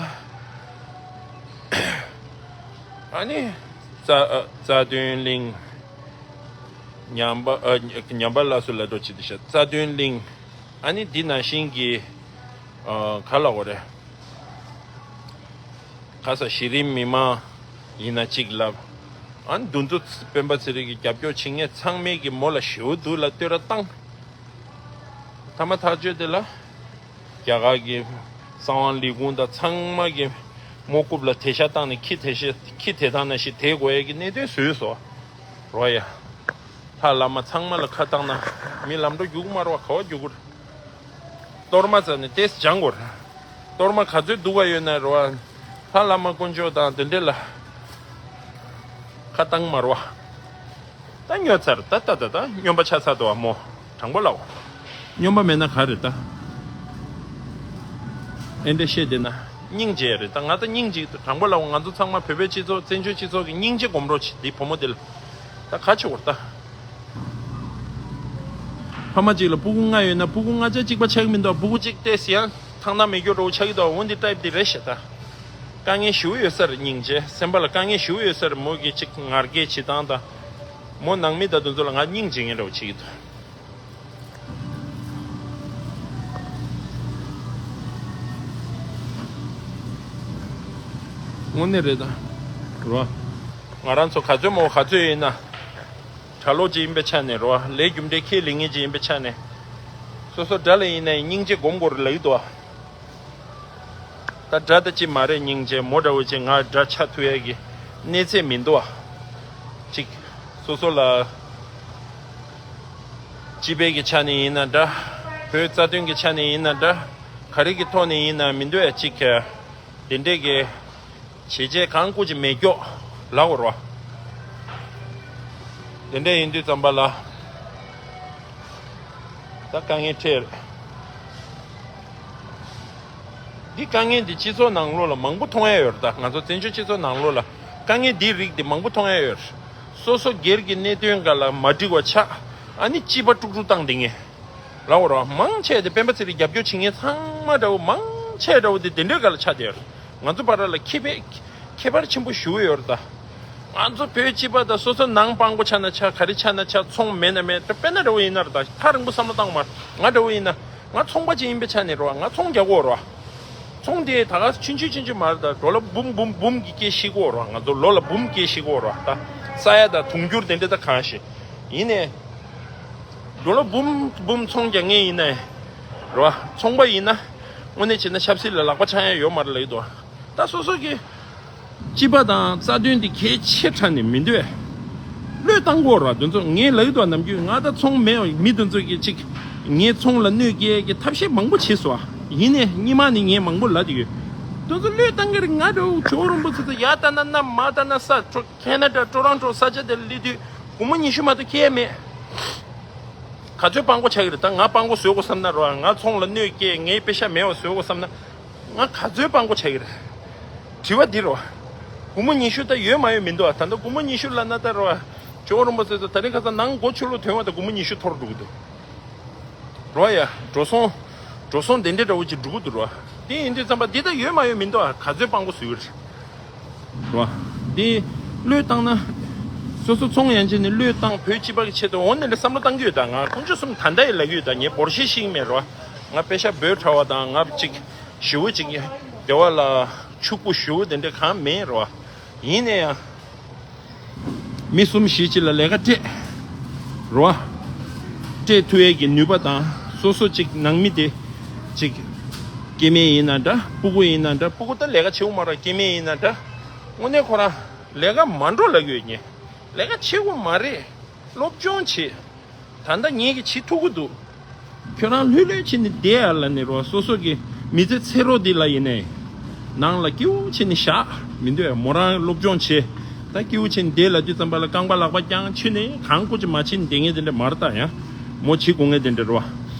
ཨ་ནི། རྩ་ཨ་རྩ་དོན་གླིང་། ཉམས་པ་ཨ་ཉམས་པ་སླར་གསོ་ལ་འགྲོ་བྱེད་དུ་ཤ་རྩ་དོན་གླིང་། ཨ་ནི་འདི་ནང་བཞིན་གྱི། ཨ་ག་ལ་འོ་རེད། ཁ་ས་གཞི་རིམ་མི་མང་ཡིན་ན་གཅིག་ལབ། ཨ་ནི་འདུ་འཛོམས་སྤེན་པ་ཚེ་རིང་གི་རྒྱབ་སྐྱོར་བྱེད་མཁན་ཚང་མས་ཀྱི་མོ་ལ་ཞེ་པོ་སྡུག་ལ་བསྟོད་ར་བཏང་། ཐ་མ་ཐག་གཅོད་དེ་ལ། རྒྱ་གར་གྱི་གསང་བ་ལས་ཁུངས་དང་ཚང་མ་གི་མོ་རྐུབ་ལ་དེད་ཤ་བཏང་ནས་ཁྱི་དེད་ཤ་ཁྱི་དེད་སྟངས་ནང་བཞིན་དེད་དགོས་ཡས་ཀྱི་གནད་དོན་བཟོས་སོ། རོ་ཡ། ལྷ་བླ་མ་ཚང་མ་ལ་ཁ་བཏང་ན་མི་ལམ་འགྲོ་རྒྱུག་མ་རོ་བ་ག་བ་རྒྱུག་གུར། གཏོར་མ་བཙལ་ནས་ཏེས་སྦྱང་དགོས་རེད། གཏོར་མ་ག་ཚོད་སྡུག་ག་ཡོད་ན་རེད་བ། ལྷ་བླ་མ་དཀོན་མཆོག་དང་དེ་འདྲས་ལ་ཁ་བཏང་མ་རེད་བ། ད་སྨྱོ་ཚར་ད་ད་ད་ད་སྨྱོན་པ་ཆགས་ཚར་འདུག་བ་མོ། དྲང་པོ་ལབ། སྨྱོན་པ་མེད་ན་ག་རེད་ད། ཨེ་འདྲས་བཤད་བསྡད་ན་སྙིང་རྗེ་རེད་ད་ང་ད་སྙིང་རྗེ་འདུག་དྲང་པོ་ལབ་ང་ཚོ་ཚང་མ་བོད་པའི་སྤྱི་ཚོགས་བཙན་བྱོལ་སྤྱི་ཚོགས་ཀྱི་སྙིང་རྗེ་སྒོམ་རོགས་བྱེད་འདི་བུ་མོ་འདི་ལ། ད་ག་ཆེ་བོར་ད། ཕ་མ་གཅིག་ལ་སྤུ་གུ་ལྔ་ཡོད་ན་སྤུ་གུ་ལྔ་ཆ་གཅིག་པ་ཆགས་ཀྱི་མི་འདུག་སྤུ་གུ་གཅིག་བལྟས་ཟིན་ཡང་ཐང་ཐང་མེད་རྒྱུ་འདྲ་བོ་ཆགས་ཀྱི་འདུག་འོ་འདི་ཊའིབ་འདི་རེད་ཤག་ད། དཀའ་ངལ་ཞེ་པོ་ཡོད་ས་རེད་སྙིང་རྗེ་སེམས་པ་ལ་དཀའ་ངལ་ཞེ་པོ་ཡོད་ས་རེད་མོ་གི་གཅིག་ངར་སྐད་བྱེད་སྟངས་དང་། མོ་ནང་མི་དང་དེ་ཚོ་ལ་ང་སྙིང་རྗེ་མཁན་འདྲ་བོ་བྱེད་ཀྱི་འདུག་དངོས་གནས་རེད་ད། རོ། ང་རང་ཚོ་ག་ཚོད་མོ་ག་ཚོད་ཡིན་ན། གྲྭ་ལོག་ཅིག་ཡིན་པའི་ཆ་ནས་རོ། ལས་རྒྱུ་འབྲས་ཁས་ལེན་མཁན་ཅིག་ཡིན་པའི་ཆ་ནས། སོ་སོ་དགྲ་ལ་ཡིན་ན་ཡང་སྙིང་རྗེ་སྒོམ་དགོས་རེད་ལབ་ཀྱི་འདུག་བ། ད་དགྲ་ད་ཅི་མ་རེད་སྙིང་རྗེ་མོ་འདྲ་བོ་ཅིག་ང་དགྲ་ཆགས་ཐུབ་ཡས་ཀྱི་གནས་ཚད་མི་འདུག་བ། ཅིག་སོ་སོ་ལ། སྤྱི་པའི་གི་ཆ་ནས་ཡིན་ན་འདྲ། བོད་རྩ་དོན་གི་ཆ་ནས་ཡིན་ན་འདྲ། ག་རེ་གི་ཐོག་ནས་ཡིན་ན་མི་འདུག་ཡ་ཅིག་དེ་འདྲས་ཀྱི། བྱས་རྗེས་གང་བཀོད་ཀྱི་མེད་སྐྱོག་ལབ་དགོས་རེད་བ། དེ་འདྲས་ཡིན་དུས་ཙམ་པ་ལ། ད་དཀའ་ངལ་འཕྲད་རེད། འདི་དཀའ་ངལ་འདི་སྤྱི་ཚོགས་ནང་ལོགས་ལ་མང་པོ་མཐོང་ཡ་ཡོད་རེད། ད་ང་ཚོ་བཙན་བྱོལ་སྤྱི་ཚོགས་ནང་ལོགས་ལ་དཀའ་ངལ་འདིའི་རིགས་འདི་མང་པོ་མཐོང་ཡ་ཡོད་རེད། སོ་སོ་སྒེར་གྱི་གནད་དོན་འགའ་ལ་མ་འགྲིག་པ་ཆགས། ཨ་ནི་སྤྱི་པ་དཀྲུག་དཀྲུག་བཏང་བསྡད་མཁན་ལབ་དགོས་རེད་བ། མང་ཆེ་དེ་སྤེན་པ་ཚེ་རིང་རྒྱབ་སྐྱོར་བྱེད་མཁན་ཚང་མ་འདྲ་བོ། མང་ཆེ་འདྲ་བོ་དེ་དེ་འདྲའི་སྒང་ལ་ཆགས་བསྡད་ཡོད་རེད། ང་ཚོ་བར་ལ་ཁེ་ཕན་ཁྱད་པར་ཆེན་པོ་ཞེ་པོ་ཡོད་རེད་ད། ང་ཚོ་བོད་སྤྱི་པ་དང་སོ་སོ་ནང་སྤྲང་པོ་ཆགས་ན་ཆགས། ག་རེ་ཆགས་ན་ཆགས། ཚོང་མེད་ན་མེད། དཔེར་ན་འདྲ་བོ་ཡིན་ན་རེད་ད། ཐག་རིང་པོ་བསམ་བློ་བཏང་མ། ང་འདྲ་བོ་ཡིན་ན། ང་ཚོང་པ་ཅིག་ཡིན་པའི་ཆ་ནས་རེད་བ། ང་ཚོང་རྒྱག་གི་ཡོད་རེད་བ། ཚོང་དེ་ད་ག་ཆུང་ཆུང་ཆུང་ཆུང་མ་རེད་ད། ཌོ་ལར་འབུམ་འབུམ་འབུམ་གྱི་སྐྱེད་ཤེས་ཀྱི་ཡོད་རེད་བ། ང་ཚོ་ལོ་ལ་འབུམ་སྐྱེད་ཤེས་ཀྱི་ཡོད་རེད་བ། ད་ས་ཡ་དང་དུང་ཕྱུར་དེ་འདྲ་ད་གང་ཤེས། ཡིན་ནའི་ཌོ་ལར་འབུམ་འབུམ་ཚོང་རྒྱག་མཁན་ཡིན་ནའི་རེད་བ། ཚོང་པ་ཡིན་ན་དངོས་གནས་བྱས་ན་ཆབ་སྲིད་ལ་ལག་པ་འཆང་ཡ་ཡོད་མ་རེད་ལབ་ཀྱི་འདུག། ད་སོ་སོ་གི་སྤྱི་པ་དང་རྩ་དོན་དེ་གལ་ཆེ་དྲགས་ནས་མི་འདུག་བས། བློས་བཏང་དགོས་རེད་བ། དེ་ཚོ་ངས་ལབ་ཀྱི་འདུག་བ། ནམ་རྒྱུན་ང་ད་ཚོང་མེད་བ། མི་དེ་ཚོ་གིས་ཅིག་ངའི་ཚོང་ལ་གནོད་སྐྱེལ་གྱི་ཐབས་ཤེས་མང་པོ་བྱས་སོང་བ། ཡིན་ནའི་སྔོན་མ་ནས་ངས་མང་པོ་ལབ་བསྡད་ཡོད། དེ་ཚོ་བློས་བཏང་གི་རེད། ང་འདྲ་བོ་ཇོ་བོ་རིན་པོ་ཆེ་ཚོ་ཡར་ལྟ་ན་གནམ། མར་ལྟ་ན་ས། ཁེ་ན་ཌ་ཊོ་རོན་ཊོ་ས་ཆ་དེར་སླེབས་དུས་སྒོར་མོ་ཉི་ཤུ་མ་གཏོགས་ཁྱེར་ཡ་མེད། ག་ཚོད་སྤྲང་པོ་ཆགས་ཀྱི་རེད། ད་ང་སྤྲང་པོ་བཟོ་དགོས་བསམ་ན་རེད་བ། ང་ཚོང་ལ་གནོད་སྐྱེལ། ངའི་པེ་ཤ་མེད་པ་བཟོ་དགོས་བསམ་ན། ང་ག་ཚོད་སྤྲང་པོ་ཆགས་ཀྱི་རེད། དྲི་བ་འདི་རེད་བ། སྒོར་མོ་ཉི་ཤུ་ད་ཡོད་མ་ཡོད་མི་འདུག་བ། ད་ལྟ་སྒོར་མོ་ཉི་ཤུ་ལབ་ན་ད་རེད་བ། ཇོ་བོ་རིན་པོ་ཆེ་ཚོ་ད་རིང་ཁ་སང་ནང་སྒོ་ཕྱི་ལོགས་ཐོན་པ་དང་སྒོར་མོ་ཉི་ཤུ་འཐོར་འགྲོ་གི་འདུག། རེད་བ་ཡ། འགྲོ་སོང་། འགྲོ་སོང་དེ་འདྲའི་འདྲ་བོ་ཅིག་འགྲོ་གི་འདུག་རེད་བ། དེ་ཡིན་དུས་ཙམ་པ་འདི་ད་ཡོད་མ་ཡོད་མི་འདུག་བ། ག་ཚོད་སྤྲང་པོ་བཟོ་གི་རེད། རེད་བ། འདི་བློས་བཏང་ན། སོ་སོ་ཚོང་ཡན་ཆད་ནས་བློས་བཏང་། བོད་སྤྱི་པ་གི་ཆེད་དུ་འོ་ནས་ལས་བསམ་བློ་བཏང་གི་ཡོད། ད་ང་དཀོན་མཆོག་གསུམ་ད་ལྟ་ཡི་ལབ་ཀྱི་ཡོད། ད་ངས་འབོར་ཆེན་ཤེས་ཀྱི་མེད་རེད་བ། ང་པེ་ཤ་འབོལ་ཕྲ་བ་དང་། ང་ཅིག་ཞེ་པོ་ཅིག་སྡེ་བ་ལ་ཕྱུག་པོ་ཞེ་པོ་དེ་འདྲ་གང་མེད་རེད་བ། ཡིན་ན་ཡང་། མི་གསུམ་བཞི་ཅིག་ལ་ལས་ཀ་སྤྲད། རེད་བ། སྤྲད་ཐུབ་ཡས་ཀྱི་ནུས་པ་དང་། སོ་སོ་ཅིག་ནང་མི་དེ་ཅིག་སྐྱེ་དམན་ཡིན་ན་འདྲ། སྤུ་གུ་ཡིན་ན་འདྲ། སྤུ་གུ་ད་ལས་ཀ་བྱེད་དགོས་མ་རེད། སྐྱེ་དམན་ཡིན་ན་འདྲ། དངོས་གནས་ཁོ་རང་ལས་ཀ་མ་འགྲོ་ལབ་ཀྱི་ཡོད། ངས་ལས་ཀ་བྱེད་དགོས་མ་རེད། སློབ་སྦྱོང་བྱེད། ད་ལྟ་ངེད་ཀྱིས་བྱེད་ཐུབ་ཀྱི་འདུག། ཁྱོད་རང་ལྷོད་ལྷོད་བྱས་ནས་བསྡད་ཡ་ལབ་ནས་རོ། སོ་སོ་གི་མི་ཚེ་ཚེ་རོགས་འདི་ལ་ཡིན་ནའི་ནང་ལ་སྐྱིད་པོ་བྱས་ནས་བཞག་མི་འདོད་ཡ། མོ་རང་སློབ་སྦྱོང་བྱེད། ད་སྐྱིད་པོ་བྱས་ནས་བསྡད་ལབ་དུས་ཙམ་པ་ལ་རྐང་པ་ལག་པ་བརྐྱངས་ཕྱིན་ནས་གང་བཀོལ་ཅིག་མ་བྱེད་ནས་བསྡད་མཁན་དེ་འདྲ་མ་རེད་ད། ཡང་མོ་བྱེད་དགོས་མཁན་དེ་འདྲ་རེད་བ།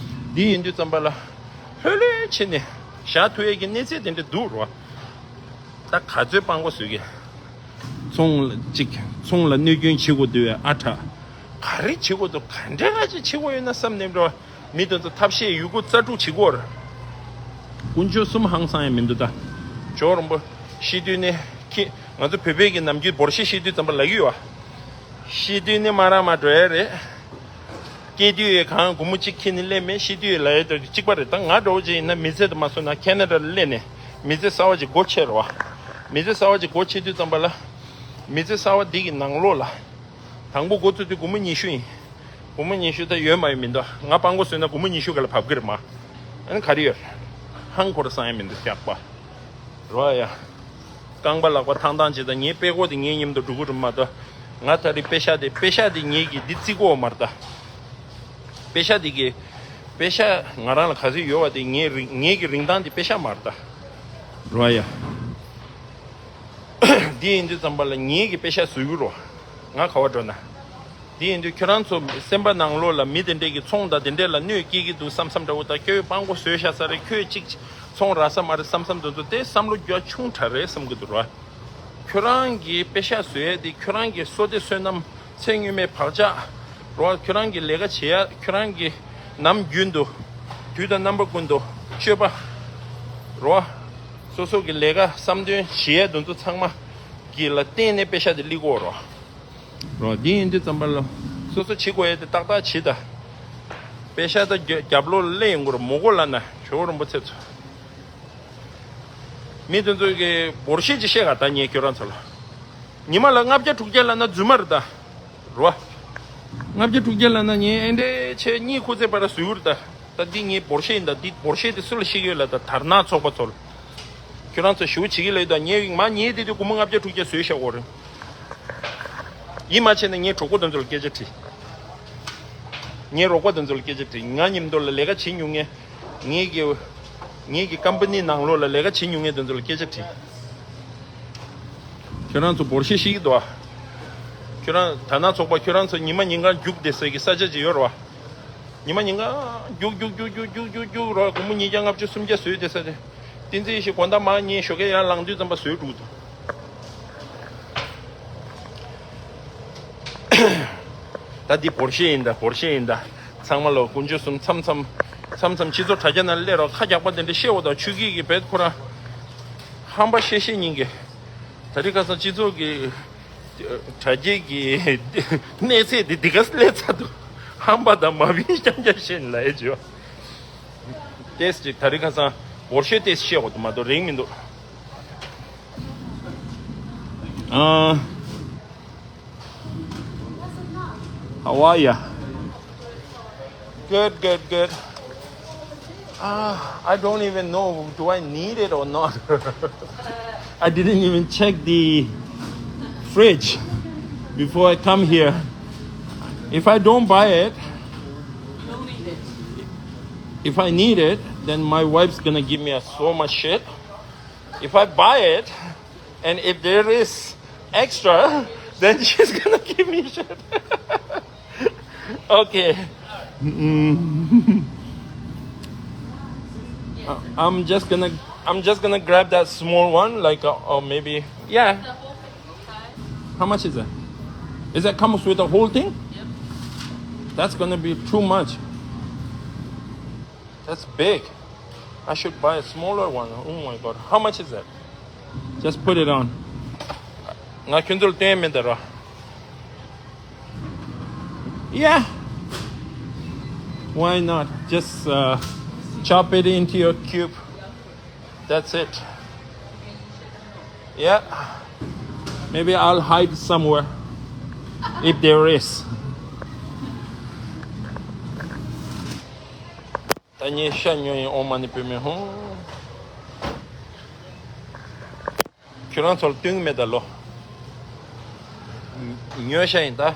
འདི་ཡིན་དུས་ཙམ་པ་ལ་ལྷོད་ལྷོད་བྱས་ནས་བཞག་ཐུབ་ཡས་ཀྱི་གནས་ཚད་དེ་འདྲ་འདུག་རོ། ད་ག་ཚོད་སྤྲང་པོ་བཟོ་གི། ཚོང་ལ་ཅིག་ཚོང་ལ་གནོད་སྐྱོན་བྱེད་དགོས་འདུག་བས། ཨ་དྲག་ག་རེ་བྱེད་དགོས་འདུག། ག་འདྲ་ག་ཅིག་བྱེད་དགོས་ཡོད་ན་བསམ་ནས་འགྲོ། མི་དེ་ཚོ་ཐབས་ཤེས་ཡོད་རྒུ་རྩལ་སྤྲུགས་བྱེད་དགོས་རེད། དཀོན་མཆོག་གསུམ་ཧང་སང་ཡ་མི་འདུག་ད། ཇོ་བོ་རིན་པོ་ཆེ་ཤི་དུས་ནས་ཁྱི། ང་ཚོ་བོད་པའི་གི་ནམ་རྒྱུན་འབོར་ཤེས་ཤི་དུས་ཙམ་པ་ལབ་ཀྱི་ཡོད་བ། ཤི་དུས་ནས་མ་རག་མ་འགྲོ་ཡ་རེད། སྐྱེས་དུས་ཡོད་གང་སྒོར་མོ་གཅིག་ཁྱེར་ནས་སླེབས་མེད། ཤི་དུས་ཡོད་ལབ་ཡ་དེ་གཅིག་པ་རེད། ད་ང་འདྲ་བོ་ཅིག་ཡིན་ན་མི་ཚེ་དེ་མ་བཟོ་ན་ཁེ་ན་ཌ་ལ་སླེབས་ནས་མི་ཚེ་གསར་བ་ཅིག་སྒོ་ཕྱེ་རོ། མི་ཚེ་གསར་བ་ཅིག་སྒོ་ཕྱེ་དུས་ཙམ་པ་ལ། མི་ཚེ་གསར་བ་འདི་གི་ནང་ལོགས་ལ། དང་པོ་འགོ་བཙུགས་དུས་སྒོར་མོ་ཉི་ཤུ་ཡིན། སྒོར་མོ་ཉི་ཤུ་ད་ཡོད་མ་ཡོད་མི་འདུག། ང་སྤྲང་པོ་བཟོས་ན་སྒོར་མོ་ཉི་ཤུ་ག་ལ་བབས་ཀྱི་རེད་མ། ཨ་ནི་ག་རེ་ཡོད། ཧང་གོ་ར་སང་ཡ་མི་འདུག་སྐྱག་པ། རོ་ཡ། རྐང་པ་ལག་པ་ཐང་ཐང་བྱེད་དང་། ངའི་དཔྲལ་མགོ་དེ་ངའི་མཉམ་དུ་འགྲོ་གི་རེད་མ་གཏོགས། ང་ད་རེས་པེ་ཤ་དེ། པེ་ཤ་དེ་ངེད་ཀྱི་འདི་བརྩི་གི་ཡོད་མ་རེད་ད། པེ་ཤ་དེ་གི། པེ་ཤ་ང་རང་ལ་ག་ཚོད་ཡོད་པ་དེ། ངའི་རིན། ངེད་ཀྱི་རིན་ཐང་དེ་པེ་ཤ་མ་རེད་ད། རོ་ཡ། འདི་ཡིན་དུས་ཙམ་པ་ལ་ངེད་ཀྱི་པེ་ཤ་བཟོ་གི་རོ། ང་ག་བ་འགྲོ་ན། དེ་ཡིན་དུས་ཁྱོད་རང་ཚོ་སེམས་པ་ནང་ལོགས་ལ་མི་དེ་འདྲས་ཀྱིས་ཚོང་དང་དེ་འདྲས་ལ་གནོད་སྐྱེལ་གྱི་འདུག་བསམ་བསམ་འདྲ་བོ་དང་། ཁྱོད་སྤྲང་པོ་བཟོས་བཞག་ས་རེད། ཁྱོད་ཅིག་ཚོང་རག་ས་མ་རེད་བསམ་བསམ་དེ་ཚོ་དེ་བསམ་བློ་རྒྱ་ཆུང་དྲགས་རེད་བསམ་གྱི་འདུག་ར། ཁྱོད་རང་གིས་པེ་ཤ་བཟོ་ཡས་དེ་ཁྱོད་རང་གི་བསོད་བདེ་བསོད་ནམས་ཚེ་སྔོན་མའི་བག་ཆགས་རོ། ཁྱོད་རང་གི་ལས་ཀ་བྱེད་ཡ། ཁྱོད་རང་གི་ནམ་རྒྱུན་དུ་དུས་དང་རྣམ་པ་ཀུན་ཏུ་སྤྱོད་པ་རོ། སོ་སོ་གི་ལས་ཀ་བསམ་དོན་བྱེད་ཡ་དེ་ཚོ་ཚང་མ་གི་ལ་བརྟེན་ནས་པེ་ཤ་དེ་སླེབས་ཀྱི་ཡོད་རོ། རོ། འདི་ཡིན་དུས་ཙམ་པ་ལ་སོ་སོ་བྱེད་དགོས་ཡས་དེ་ཏག་ཏག་བྱེད་ད། པེ་ཤ་ད་རྒྱ་རྒྱབ་ལོགས་ལ་སླེབས་ཡོང་གི་རེད། མོ་གོ་ལབ་ན་ཇོ་བོ་རིན་པོ་ཆེ་ཚོ། མི་དེ་ཚོ་གི་འབོར་ཤེས་ཅིག་བཤད་ག་ད་ངས་ཁྱོད་རང་ཚོ་ལ། ཉི་མ་ལ་ལྔ་བརྒྱ་དྲུག་བརྒྱ་ལབ་ན་རྫུན་མ་རེད་ད། རོ། ལྔ་བརྒྱ་དྲུག་བརྒྱ་ལབ་ན་ངས་ཨེ་འདྲས་བྱས་གཉིད་ཁུག་ཚད་པ་ར་བཟོས་ཡོད་རེད་ད། ད་འདི་ངའི་འབོར་ཤེས་ཡིན་ད། འདི་འབོར་ཤེས་དེ་སུ་ལ་བཤད་ཀྱི་ཡོད་ལབ་ད། དར་ནག་ཚོགས་པ་ཚོ་ལ། ཁྱོད་རང་ཚོ་ཞེ་པོ་བྱེད་ཀྱི་ལབ་ད། ངས་མ་ཉལ་བསྡད་དུས་སྒོར་མོ་ལྔ་བརྒྱ་དྲུག་བརྒྱ་བཟོས་བཞག་གོ་རེད། ཡིད་མ་ཆེས་ན་ངའི་གྲོགས་པོ་དེ་ཚོ་ལ་སྐད་ཆ་དྲིས། ངའི་རོགས་པ་དེ་ཚོ་ལ་སྐད་ཆ་དྲིས། ང་མཉམ་དུ་ལ་ལས་ཀ་བྱེད་མྱོང་མཁན། ངེད་ཀྱི་ངེད་ཀྱི་ཀམ་པ་ནི་ནང་ལོགས་ལ་ལས་ཀ་བྱེད་མྱོང་མཁན་དེ་ཚོ་ལ་སྐད་ཆ་དྲིས། ཁྱོད་རང་ཚོ་འབོར་ཤེས་ཤེས་ཀྱི་འདུག་ཨ། ཁྱོད་རང་དར་ནག་ཚོགས་པ་ཁྱོད་རང་ཚོ་ཉི་མ་ཉིན་གང་རྒྱུག་བསྡད་སའི་གི་ས་ཆ་ཅིག་ཡོད་རེད་བ། ཉི་མ་ཉིན་གང་རྒྱུག་རྒྱུག་རྒྱུག་རྒྱུག་རྒྱུག་རྒྱུག་རྒྱུག་རོགས། སྒོར་མོ་ཉིས་བརྒྱ་ལྔ་བཅུ་སུམ་བརྒྱ་བཟོས་བསྡད་ས་དེ། བསྟན་འཛིན་ཡེ་ཤེས་དགོང་དག་མ་ཉལ་ཞོགས་ཀས་ཡར་ལངས་དུས་ཙམ་པ་བཟོས་འགྲོ་འདུག་ད་འདི་བོར་ཤེས་ཡིན་ད། བོར་ཤེས་ཡིན་ད། ཚང་མ་ལོ་དཀོན་མཆོག་གསུམ། མཚམས་མཚམས། མཚམས་མཚམས་སྤྱི་ཚོགས་དྲ་རྒྱ་ནང་སླེབས་རོགས། ཁ་རྒྱག་པ་དེ་འདྲ་བཤད་འོ་ད། ཆོས་སྐྱིད་ཀྱི་བེད་ཁོ་རང་ཧམ་པ་བཤད་བཤད་ཉིན་གི། ད་རེས་ཁ་སང་སྤྱི་ཚོགས་ཀྱི་དྲ་རྒྱའི་གི་གནས་ཚད་དེ་འདི་ག་སླེབས་ཚར་འདུག་ཧམ་པ་དང་མ་བིན་རྐྱང་རྐྱང་བཤད་ནས་ལ་ཡ་བྱོས། ཏེས་ཅིག་ད་རེས་ཁ་སང་བོར་ཤོས་ཏེས་བཤད་འོ་ད་མ་གཏོགས་རིང་མི་འདུག་ཨ། How are you? Good, good, good. Uh, I don't even know, do I need it or not? I didn't even check the fridge before I come here. If I don't buy it, if I need it, then my wife's gonna give me a, so much shit. If I buy it, and if there is extra, then she's gonna give me shit. Okay. Mm. Uh, I'm just gonna, I'm just gonna grab that small one, like, uh, or maybe, yeah. How much is it? Is that comes with the whole thing? That's gonna be too much. That's big. I should buy a smaller one. Oh my God. How much is that? Just put it on. ང་ཁྱོད་ཚོར་སྟོན་མེད་ད་ར། Yeah. Why not? Just uh, chop it into your cube. That's it. Yeah. Maybe I'll hide somewhere if there is. ད་ངས་ཤ་ཉོས་ཡིན། ཨོཾ་མ་ཎི་པདྨེ་ཧཱུྃ། ཁྱོད་རང་ཚོར་སྟོན་གྱི་མེད་ད་ལོ། ཉོས་ཤ་ཡིན་ད།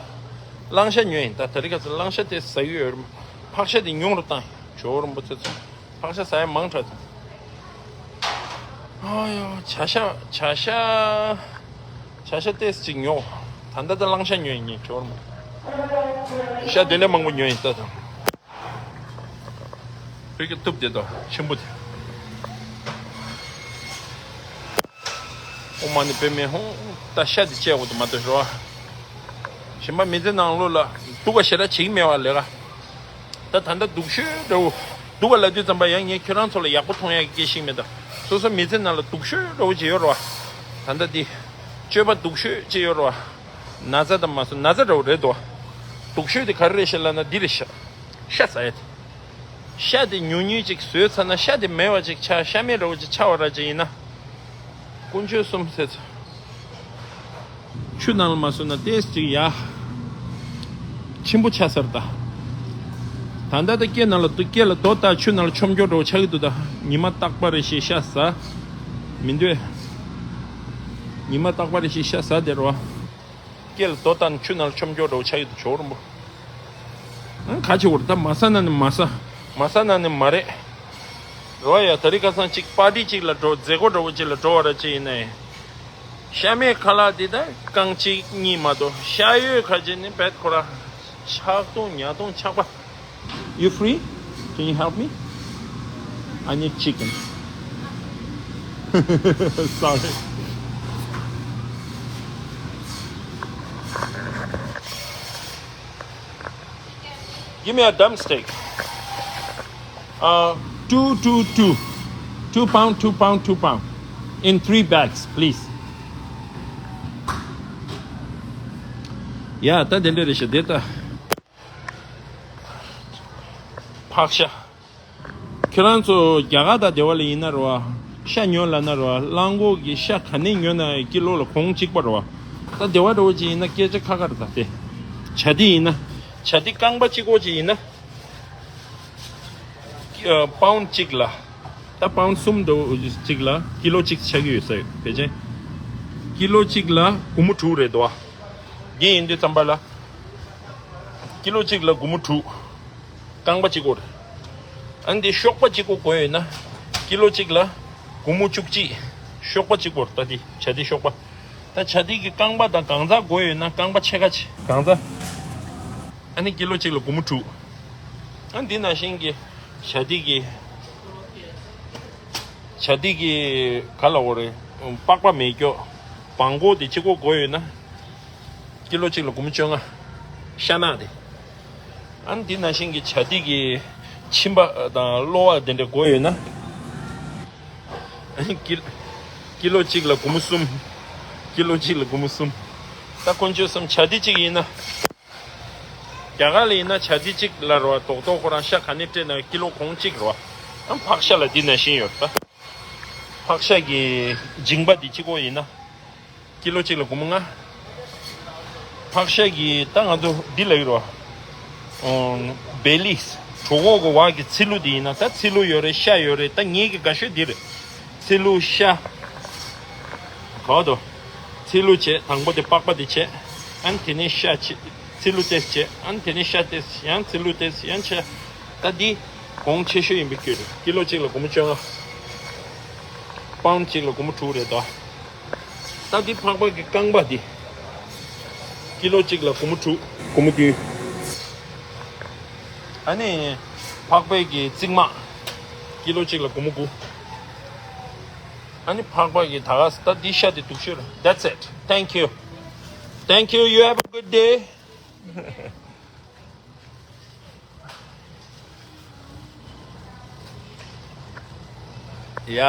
གླང་ཤ་ཉོས་ཡིན་ད། ད་རེས་ཁ་སང་གླང་ཤ་དེ་ཟ་གི་ཡོད་རེད། ཕག་ཤ་དེ་ཉུང་རུ་བཏང་ཡིན། ཇོ་བོ་རིན་པོ་ཆེ་ཚོ། ཕག་ཤ་ཟ་ཡ་མང་དྲགས་སོང་། ཨ་ཡོ། བྱ་ཤ། བྱ་ཤ། བྱ་ཤ་ཏོག་ཙམ་ཅིག་ཉོ། ད་ལྟ་ད་གླང་ཤ་ཉོས་ཡིན། ངས་ཇོ་བོ་རིན་པོ། ཤ་དེ་ལས་མང་པོ་ཉོས་ཡིན་ད་དང་། བོད་ཀྱི་གཏུབ་དེ་དང་ཆེན་པོ་དེ། ཨོཾ་མ་ཎི་པདྨེ་ཧཱུྃ། ད་ཤ་དེ་བཅད་དགོས་འདུག་མ་གཏོགས་རོ། གཞན་པ་མི་ཚེ་ནང་ལོགས་ལ་སྡུག་ག་ཞེ་དྲག་བྱེད་ཀྱི་མེད་པ་ལས་ཀ། ད་ད་ལྟ་སྡུག་ཤོས་འདྲ་བོ། སྡུག་ག་ལབ་དུས་ཙམ་པ་ཡང་ངས་ཁྱོད་རང་ཚོ་ལ་ཡག་པོ་མཐོང་ཡག་གི་སྐད་ཤིག་མེད་ད། སོ་སོ་མི་ཚེ་ནང་ལ་སྡུག་ཤོས་འདྲ་བོ་ཅིག་ཡོད་རོ། ད་ལྟ་འདི། སྤྱོད་པ་སྡུག་ཤོས་ཅིག་ཡོད་རོ། ན་ཚ་དང་མ་སོ་ན་ཚ་འདྲ་བོ་རེད་དོ། སྡུག་ཤོས་དེ་ག་རེ་རེད་ཤག་ལབ་ན་འདི་རེད་ཤག་ཤ་ཟ་ཡ་དེ། ཤ་དེ་ཉུང་ཉུང་ཅིག་ཟོས་ཚར་ན་ཤ་དེ་མེད་པ་ཅིག་ཆགས། ཤ་མེད་འདྲ་བོ་ཅིག་ཆགས་པ་ར་ཅིག་ཡིན་ན། དཀོན་མཆོག་གསུམ་ཟེར་ཚོ། ཆུ་ནང་ལ་མ་སོང་ན་ཏོག་ཙམ་ཅིག་ཡ། ཆེན་པོ་ཆགས་ཚར་ད། ད་ལྟ་ད་སྐེ་ནང་ལ་སྐེ་ལ་རྡོ་བཏགས་ཆུ་ནང་ལ་མཆོང་རྒྱུ་འདྲ་བོ་ཆགས་ཀྱི་འདུག་ད་ཉི་མ་རྟག་པ་རེ་བཞིན་ཤ་ཟ། མི་འདོད། ཉི་མ་རྟག་པ་རེ་བཞིན་ཤ་ཟ་དེ་རོ། སྐེ་ལ་རྡོ་བཏགས་ནས་ཆུ་ནང་ལ་མཆོང་རྒྱུ་འདྲ་བོ་ཆགས་ཀྱི་འདུག་ཇོ་བོ་རིན་པོ། ཨང་ག་ཆེ་བོར་ད་མ་ཟ་ན་ནི་མ་ཟ། མ་ཟ་ན་ནི་མ་རེད། རོ་ཡ། ད་རེས་ཁ་སང་གཅིག་པར་ཊི་གཅིག་ལ་འགྲོ། མཛད་སྒོ་འདྲ་བོ་གཅིག་ལ་འགྲོ་བ་ར་ཅིག་ཡིན་ནའི། ཤ་མེད་ཁ་ལག་འདི་ད་རྐང་གཅིག་གཉིས་མ་གཏོགས། ཤ་ཡོད་ཁ་ཅིག་ནི་བེད་ཁོ་ར། ཆག་སྟོང་ཉག་སྟོང་ཆག་པ། You free? Can you help me? I need chicken. Sorry. Give me a dump steak. Uh, two, two, two. Two pound, two pound, two pound. In three bags, please. ཡ་ད་དེ་འདྲ་རེད་ཤག་དེ་ད། ཕག་ཤ། ཁྱེད་རང་ཚོ་རྒྱ་གར་དང་སྡེ་བ་ལ་ཡིན་ན་རེད་བ། ཤ་ཉོ་ལབ་ན་རེད་བ། རླངས་འཁོར་གྱི་ཤ་ག་ནས་ཉོ་ན་ཀི་ལོ་ལ་གོང་གཅིག་པ་རེད་བ། ད་སྡེ་བ་འདྲ་བོ་ཅིག་ཡིན་ན་སྐད་ཆ་ཁ་ཁ་རེད་ད་དེ། བྱ་དེ་ཡིན་ན། བྱ་དེ་རྐང་པ་གཅིག་པོ་ཅིག་ཡིན་ན། ཨ། པའུན་གཅིག་ལ། ད་པའུན་གསུམ་འདྲ་བོ་ཅིག་ལ་ཀི་ལོ་གཅིག་ཆགས་ཀྱི་ཡོད་ས་ཡོད་ཕལ་ཆེར། ཀི་ལོ་གཅིག་ལ་སྒོར་མོ་དྲུག་རེད་དོ། འདི་ཡིན་དུས་ཙམ་པ་ལ། ཀི་ལོ་གཅིག་ལ་སྒོར་མོ་དྲུག་རྐང་པ་གཅིག་པོ་རེད། ཨ་ནི་འདི་གཤོག་པ་གཅིག་པོ་དགོས་ཡོད་ན། ཀི་ལོ་གཅིག་ལ་སྒོར་མོ་བཅུ་གཅིག་གཤོག་པ་གཅིག་པོ་རེད། ད་འདི་བྱ་དེ་གཤོག་པ། ད་བྱ་དེ་གི་རྐང་པ་དང་གང་ཚ་དགོས་ཡོད་ན་རྐང་པ་ཕྱེད་ཀ་ཅིག་གང་ཚ། ཨ་ནི་ཀི་ལོ་གཅིག་ལ་སྒོར་མོ་དྲུག་ཨ་འདི་ནང་བཞིན་གྱི་བྱ་དེ་གི་ཆ་ བྱ་དེ་གི་ག་ལ་འོ་རེད། པགས་པ་མེད་སྐྱོ། བང་གོ་དེ་གཅིག་པོ་དགོས་ཡོད་ན། ཀི་ལོ་གཅིག་ལ་སྒོར་མོ་བཅོ་ལྔ། ཤ་ནག་དེ། ཨ་ནི་དེ་ནང་བཞིན་གྱི་བྱ་དེ་གི་མཆིན་པ་དང་གློ་བ་དེ་འདྲ་དགོས་ཡོད་ན། ཀི་ཀི་ལོ་གཅིག་ལ་སྒོར་མོ་གསུམ། ཀི་ལོ་གཅིག་ལ་སྒོར་མོ་གསུམ། ད་དཀོན་མཆོག་གསུམ་བྱ་དེ་གཅིག་ཡིན་ན། རྒྱ་གར་ལ་ཡིན་ན་བྱ་དེ་གཅིག་ལ་རོ། རྡོག་རྡོག་ཁོ་རང་ཤ་ག་ནས་སྤྲད་ན་ཀི་ལོ་གོང་གཅིག་རོ། ཨ་ཕག་ཤ་ལ་འདི་ནང་བཞིན་ཡོད་ད། ཕག་ཤ་གི་མཇིང་པ་འདི་གཅིག་པོ་ཡིན་ན། ཀི་ལོ་གཅིག་ལ་སྒོར་མོ་ལྔ། ཕག་ཤ་གི་ད་ང་ཚོ་འདི་ལ་ཡོད་རོ། ཨོ། བེ་ལིས། གྲོད་ཁོག་གི་འོག་གི་ཚིལ་ལུ་འདི་ཡིན་ན། ད་ཚིལ་ལུ་ཡོད་རེད། ཤ་ཡོད་རེད། ད་ངེད་ཀྱི་དགའ་ཤོས་འདི་རེད། ཚིལ་ལུ་ཤ། ག་བ་དོ། ཚིལ་ལུ་བྱས། དང་པོ་དེ་པགས་པ་དེ་བྱས། ཨ་ནི་དེ་ནས་ཤ་བྱས། ཚིལ་ལུ་ཏོག་ཙམ་བྱས། ཨ་ནི་དེ་ནས་ཤ་ཏོག་ཙམ། ཡང་ཚིལ་ལུ་ཏོག་ཙམ། ཡང་ཤ། ད་འདི་གོང་ཆེ་ཤོས་ཡིན་པའི་ཁྱོད་རེད། ཀི་ལོ་གཅིག་ལ་སྒོར་མོ་བཅོ་ལྔ། པའུན་གཅིག་ལ་སྒོར་མོ་དྲུག་རེད་དོ། ད་འདི་ཕག་པ་གི་རྐང་པ་འདི། ཀི་ལོ་གཅིག་ལ་སྒོར་མོ་དྲུག། སྒོར་མོ་བདུན། ཨ་ནི་ཕག་པའི་གི་རྩིག་མ། ཀི་ལོ་གཅིག་ལ་སྒོར་མོ་དགུ། ཨ་ནི་ཕག་པ་གི་ད་ག་ས་ད་འདི་ཤ་དེ་སྡུག་ཤོས་རེད། That's it. Thank you. Thank you. You have a good day. ཡ།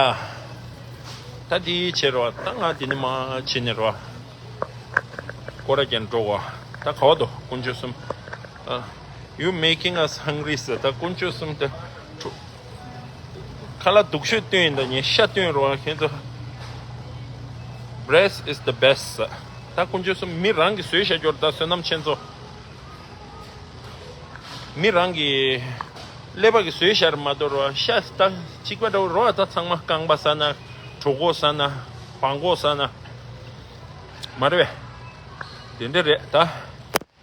ད་འདི་བྱེད་རོགས། ད་ང་འདི་ནས་མར་ཕྱིན་ནས་རོགས། སྐོར་ར་རྒྱག་འགྲོ་བ། ད་ག་བ་དོ་དཀོན་མཆོག་གསུམ། ཨ། You making us hungry ཟེར། ད་དཀོན་མཆོག་གསུམ་ད། ཁ་ལག་སྡུག་ཤོས་བཏོན་ཡིན། ད་ངས་ཤ་བཏོན་རོགས། ཁྱེད་ཚོ། Breast is the best ཟེར། ད་དཀོན་མཆོག་གསུམ། མི་རང་གིས་བཟོས་བཞག་རྒྱུ་རེད། ད་བསོད་ནམས་ཆེན་ཚོ། མི་རང་གི་ཀླད་པ་གིས་བཟོས་བཞག་རེད་མ་གཏོགས་རོ། ཤ་ད་གཅིག་པ་འདྲ་བོ་རོ། ད་ཚང་མ་རྐང་པ་ཟ་ན། གྲོད་ཁོག་ཟ་ན། བང་གོ་ཟ་ན། མ་རེད་པས། དེ་འདྲ་རེད་ད།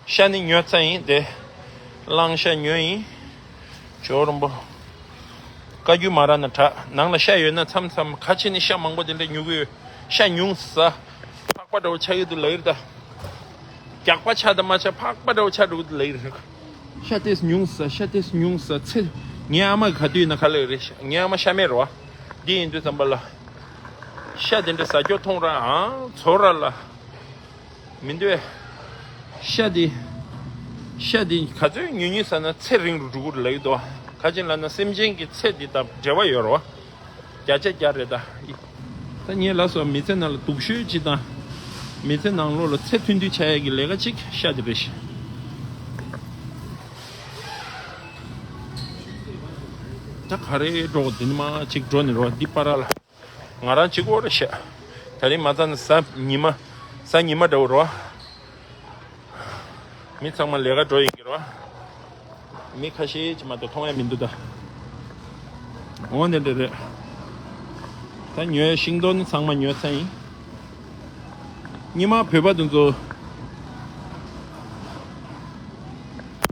ཤ་ནི་ཉོས་ཚར་ཡིན་དེ། གླང་ཤ་ཉོས་ཡིན། ཇོ་རོང་པོ། བཀའ་བརྒྱུད་མ་རག་ན་དྲག། ནང་ལ་ཤ་ཡོད་ན་མཚམས་མཚམས་ག་ཆེ་ནི་ཤ་མང་པོ་དེ་འདྲ་ཉོ་གི་ཡོད། ཤ་ཉུང་ཟ། ཕག་པ་འདྲ་བོ་ཆགས་ཀྱི་འདུག་ལབ་ཀྱི་རེད་ད། རྒྱགས་པ་ཆགས་དང་མ་ཆགས་ཕག་པ་འདྲ་བོ་ཆགས་འགྲོ་གི་འདུག་ལབ་ཀྱི་རེད། ཤ་ཏོག་ཙམ་ཉུང་ཟ། ཤ་ཏོག་ཙམ་ཉུང་ཟ། ཚེ། ངའི་ཨ་མ་ག་དུས་ཡིན་ན་ག་ལབ་ཀྱི་རེད། ངའི་ཨ་མ་ཤ་མེད་རེད་པ། འདི་ཡིན་དུས་ཙམ་པ་ལ། ཤ་དེ་འདྲ་ཟ་རྒྱུ་མཐོང་ར་ཨང་ཚོར་ར་ལ། མི་འདོད། ཤ་འདི། ཤ་འདི་ག་ཚོད་ཉུང་ཉུང་ཟ་ན་ཚེ་རིང་རུ་འགྲོ་གི་རེད་ལབ་ཀྱི་འདུག་ག་ཅི་ལབ་ན་སེམས་ཅན་གྱི་ཚེ་འདི་དང་འབྲེལ་བ་ཡོད་རེད་པ། བརྒྱ་ཆ་བརྒྱ་རེད་ད། ད་ངས་ལབ་སོང་། མི་ཚེ་ནང་ལ་སྡུག་ཤོས་ཅིག་དང་། མི་ཚེ་ནང་ལོགས་ལ་ཚེ་མཐུན་འདུས་བྱ་ཡག་གི་ལས་ཀ་གཅིག་ཤ་དེ་རེད་ཤག་ད་ག་རེ་འགྲོ་དེ་ནི་མ་གཅིག་འགྲོ་ནི་རོ་འདི་པ་ར་ལ། ང་རང་གཅིག་པོ་རེད་ཤག་ད་རིང་མ་ཚར་ན་གཟའ་ཉི་མ། གཟའ་ཉི་མ་འདྲ་བོ་རོ། མི་ཚང་མ་ལས་ཀ་འགྲོ་ཡིན་གྱི་རོ། མི་ཁ་ཤས་ཅིག་མ་གཏོགས་མཐོང་ཡ་མི་འདུག་ད། འོ་འདི་འདྲ་རེད། ད་ཉོས་ཤིང་ཏོག་ནི་ཚང་མ་ཉོས་ཚར་ཡིན། སྔོན་མ་བོད་པ་དེ་ཚོ།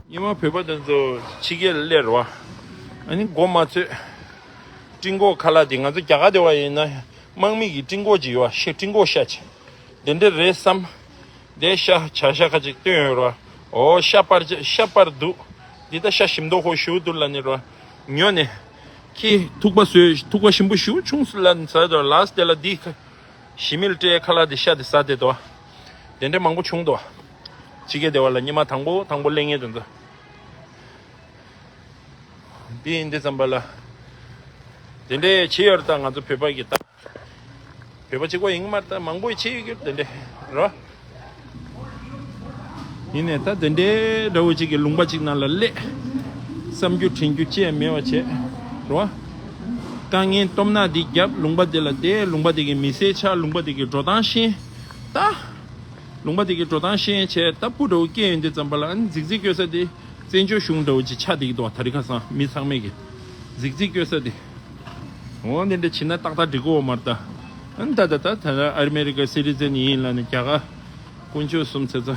སྔོན་མ་བོད་པ་དེ་ཚོ་ཕྱི་རྒྱལ་ལ་སླེབས་རེད་པ། ཨ་ནི་མགོ་མ་ཚོས། སྤྲིན་གོག་ཁ་ལག་དེ་ང་ཚོ་རྒྱ་གར་དེ་བ་ཡིན་ན་དམག་མི་གི་སྤྲིན་གོག་ཅིག་ཡོད་པ། ཤ་སྤྲིན་གོག་ཤ་ཅིག་དེ་འདྲ་རེད་བསམ། དེ་ཤ་བྱ་ཤ་ཁ་ཅིག་བཏོན་ཡོད་རེད་པ། འོ་ཤ་པར་ཅིག་ཤ་པར་འདུག་འདི་ད་ཤ་ཞིམ་མདོག་ཁ་པོ་ཞེ་པོ་འདུག་ལབ་ནས་རེད་པ། ཉོས་ནས། ཁྱི་ཐུག་པ་བཟོས། ཐུག་པ་ཞིམ་པོ་ཞེ་པོ་བྱུང་སོང་ལབ་ནས་ཟ་དོ། ལགས་དེ་ལ་འདི་ཁ། ཞི་མི་ལ་སྤྲད་ཁ་ལག་དེ་ཤ་དེ་ཟ་བསྡད་དོ། དེ་འདྲ་མང་པོ་བྱུང་དོ། ཕྱི་རྒྱལ་སྡེ་བ་ལ་སྔོན་མ་དང་པོ་དང་པོ་སླེབས་མཁན་དེ་ཚོ། འདི་ཡིན་དུས་ཙམ་པ་ལ། དེ་འདྲའི་བྱེད་ཡོད་རེད་ད་ང་ཚོ་བོད་པ་གི་ད། བོད་པ་གཅིག་པོ་ཡིན་གྱི་མ་རེད་ད། མང་པོ་ཡི་བྱེད་ཡོད་ཀྱི་རེད་དེ་འདྲ་རོ། ཡིན་ནའི་ད་དེ་འདྲའི་འདྲ་བོ་གཅིག་གི་ལུང་པ་གཅིག་ནང་ལ་སླེབས། བསམ་རྒྱུ་དྲན་རྒྱུ་ཅི་ཡང་མེད་པ་བྱས། རོ། དཀའ་ངལ་སྟོབས་ན་འདི་རྒྱབ། ལུང་པ་དེ་ལ་བསྡད། ལུང་པ་དེ་གི་མི་སེར་ཆགས། ལུང་པ་དེ་གི་འགྲོ་སྟངས་ཤེས། ད། ལུང་པ་དེ་གི་འགྲོ་སྟངས་ཤེས་བྱས། ད་སྤུ་འདྲ་བོ་སྐྱེས་ཡོང་དུས་ཙམ་པ་ལ་ཨ་ནི་རྫིག་རྫིག་སྐྱོ་ས་དེ་བཙན་བྱོལ་གཞུང་འདྲ་བོ་ཅིག་ཆགས་བསྡད་ཀྱི་འདུག་ད་རེས་ཁ་སང་མི་ཚང་མས་ཀྱི་རྫིག་རྫིག་སྐྱོ་ས་དེ། འོ་འདི་འདྲ་བྱས་ན་ཏག་ཏག་འགྲིག་གི་ཡོད་མ་རེད་ད། ཨ་ནི་ད་ད་ད་ད་ཨ་མེ་རི་ཀ་སི་ཊི་ཛེན་ཡིན་ལབ་ནས་རྒྱ་གར་དཀོན་མཆོག་གསུམ་ཚེ་ཚ་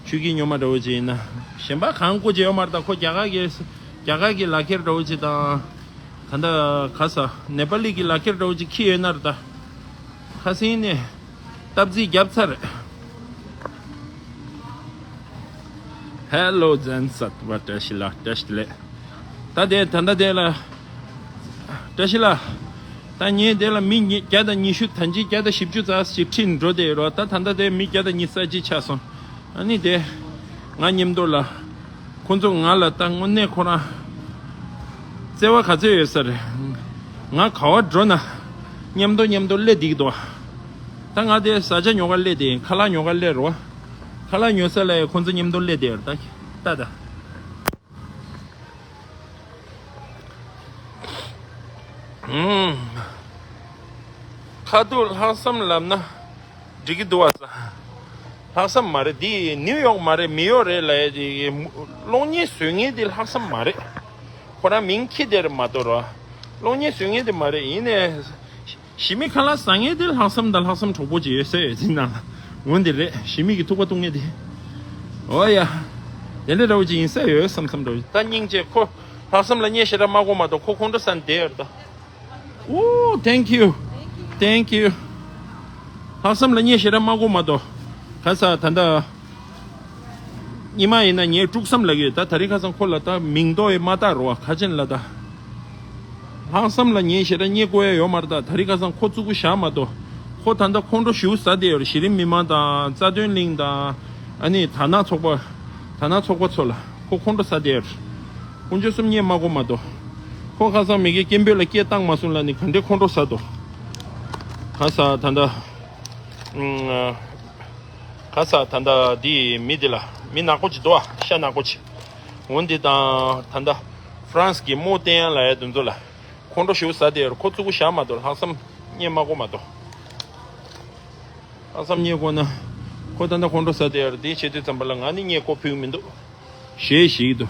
ཆོས་ཀྱི་སྨྱོན་མ་འདྲ་བོ་ཅིག་ཡིན་ན་གཞན་པ་གང་དགོས་ཀྱི་ཡོད་མ་རེད་ད། ཁོ་རྒྱ་གར་གྱི་རྒྱ་གར་གྱི་ལག་ཁྱེར་འདྲ་བོ་ཅིག་དང་། ད་ལྟ་ག་ས་ནེ་པ་ལི་གི་ལག་ཁྱེར་འདྲ་བོ་ཅིག་འཁྱེར་ཡོད་ན་རེད་ད། ཁ་སང་ནས་སྟབས་རྩིས་བརྒྱབ་ཚར་རེད། ཧེ་ལོ་ཛན་སད་བ་བཀྲ་ཤིས་ལགས། བཀྲ་ཤིས་བདེ་ལེགས། ད་དེ་ད་ལྟ་དེ་ལ་བཀྲ་ཤིས་ལགས། ད་ངས་དེ་ལ་མི་ཉི་བརྒྱ་དང་ཉི་ཤུ་ད་ཅི་བརྒྱ་དང་བཞི་བཅུ་ཙམ་ཞིག་ཁྲིད་འགྲོ་བསྡད་ཡོད་རོགས། ད་ད་ལྟ་དེ་མི་བརྒྱ་དང་ཉི་ཤུ་ཙམ་ཅིག་ཆགས་སོང་། ཨ་ནི་དེ་ང་མཉམ་དུ་ལ་ཁོང་ཚོ་ང་ལ་ད་དངོས་གནས་ཁོ་རང་བརྩེ་བ་ག་ཚོད་ཡོད་ས་རེད། ང་ག་བ་འགྲོ་ན་མཉམ་དུ་མཉམ་དུ་སླེབས་བསྡད་ཀྱི་འདུག་ད་ང་དེ་ས་ཆ་ཉོ་ག་སླེབས་དེ་ཁ་ལག་ཉོ་ག་སླེབས་རོགས། ཁ་ལག་ཉོ་ས་ལ་ཡ་ཁོང་ཚོ་མཉམ་དུ་སླེབས་བསྡད་ཡོད་རེད། ད་ད་ད། ཨུམ། ཁ་ཐུག་ལྷག་བསམ་ལབ་ན་འགྲིག་གི་འདུག་བ་ས། ལྷག་བསམ་མ་རེད། འདི་ནིའུ་ཡོག་མ་རེད། མི་ཡོག་རེད་ལབ་ཡ་དེ་གློག་བརྙན་བཟོ་མཁན་དེ་ལྷག་བསམ་མ་རེད། ཁོ་རང་མིང་ཁྱི་དེ་རེད་མ་གཏོགས་རོ། གློག་བརྙན་བཟོ་མཁན་དེ་མ་རེད། ཡིན་ནའི། ཞི་མི་ཁ་ལག་ཟ་མཁན་དེ་ལྷག་བསམ་དང་ལྷག་བསམ་གྲོགས་པོ་ཅིག་ཡོད་ས་ཡོད་ཅིག་ན། འོན་ཏེ་རེད། ཞི་མི་གི་ཐུག་པ་གཏོང་མཁན་དེ། ཨོ་ཡ། དེ་འདྲ་འདྲ་བོ་ཅིག་ཡིན་ས་ཡོད་བསམ་བསམ་འདྲ་བོ་ཅིག་ད་སྙིང་རྗེ། ཁོ་ལྷག་བསམ་ལ་བརྙས་ཞེ་དྲག་མ་གོ་མ་གཏོགས་ཁོ་ཁོང་ཁྲོ་ཟ་ནས་བསྡད་ཡོད་རེད་ད། ཨོ། Thank you. Thank you. ལྷག་བསམ་ལ་བརྙས་ཞེ་དྲག་མ་གོ་མ་གཏོགས། ག་ས་ད་ལྟ། ཉི་མ་ཡིན་ན་ངས་དཀྲུགས་བསམ་ལབ་ཀྱི་ཡོད། ད་ད་རིང་ཁ་སང་ཁོ་ལ་ད་མིང་འདོགས་ཡས་མ་བཏགས་རོ་བ་ག་ཅན་ལ་ད། ལྷག་བསམ་ལ་ངས་ཞེ་དྲག་བརྙས་དགོས་ཡ་ཡོད་མ་རེད། ད་ད་རིང་ཁ་སང་ཁོ་བཙུགས་པོ་བཞག་མ་གཏོགས། ཁོ་ད་ལྟ་ཁོང་ཁྲོ་ཞེ་པོ་ཟ་བསྡད་ཡོད་རེད། གཞི་རིམ་མི་མང་དང་རྩ་དོན་གླིང་དང་། ཨ་ནི་དར་ནག་ཚོགས་པ། དར་ནག་ཚོགས་པ་ཚོ་ལ་ཁོ་ཁོང་ཁྲོ་ཟ་བསྡད་ཡོད་རེད། དཀོན་མཆོག་གསུམ་བརྙས་མ་དགོས་མ་གཏོགས། ཁོ་ཁ་སང་མི་དགེ་སྐད་འབོད་ལ་སྐད་བཏང་མ་སོང་ལབ་ནས་ག་འདྲའི་ཁོང་ཁྲོ་ཟ་འདུག་ག་ས་ད་ལྟ། ཨུམ། ག་ས་ད་ལྟ་འདི་མི་འདི་ལ་མི་ནག་པོ་ཅིག་འདུག་ཨ། ཤ་ནག་པོ་ཅིག་འོན་ཏེ་དང་ད་ལྟ་ཧྥ་རན་སི་གི་རྨོ་བསྟན་ཡ་ལབ་ཡ་དེ་ཚོ་ལ་ཁོང་ཁྲོ་ཞེ་པོ་ཟ་བསྡད་ཡོད་རེད། ཁོ་བཙུགས་པོ་བཞག་མ་གཏོགས་ལྷག་བསམ་བརྙས་མ་དགོས་མ་གཏོགས། ལྷག་བསམ་བརྙས་དགོས་ན་ཁོ་ད་ལྟ་ཁོང་ཁྲོ་ཟ་བསྡད་ཡོད་རེད། དེ་བྱེད་དུས་ཙམ་པ་ལ་ང་ནི་བརྙས་བཀོད་ཕུལ་གི་མི་འདུག་ཞེས་བཤད་ཀྱི་འདུག་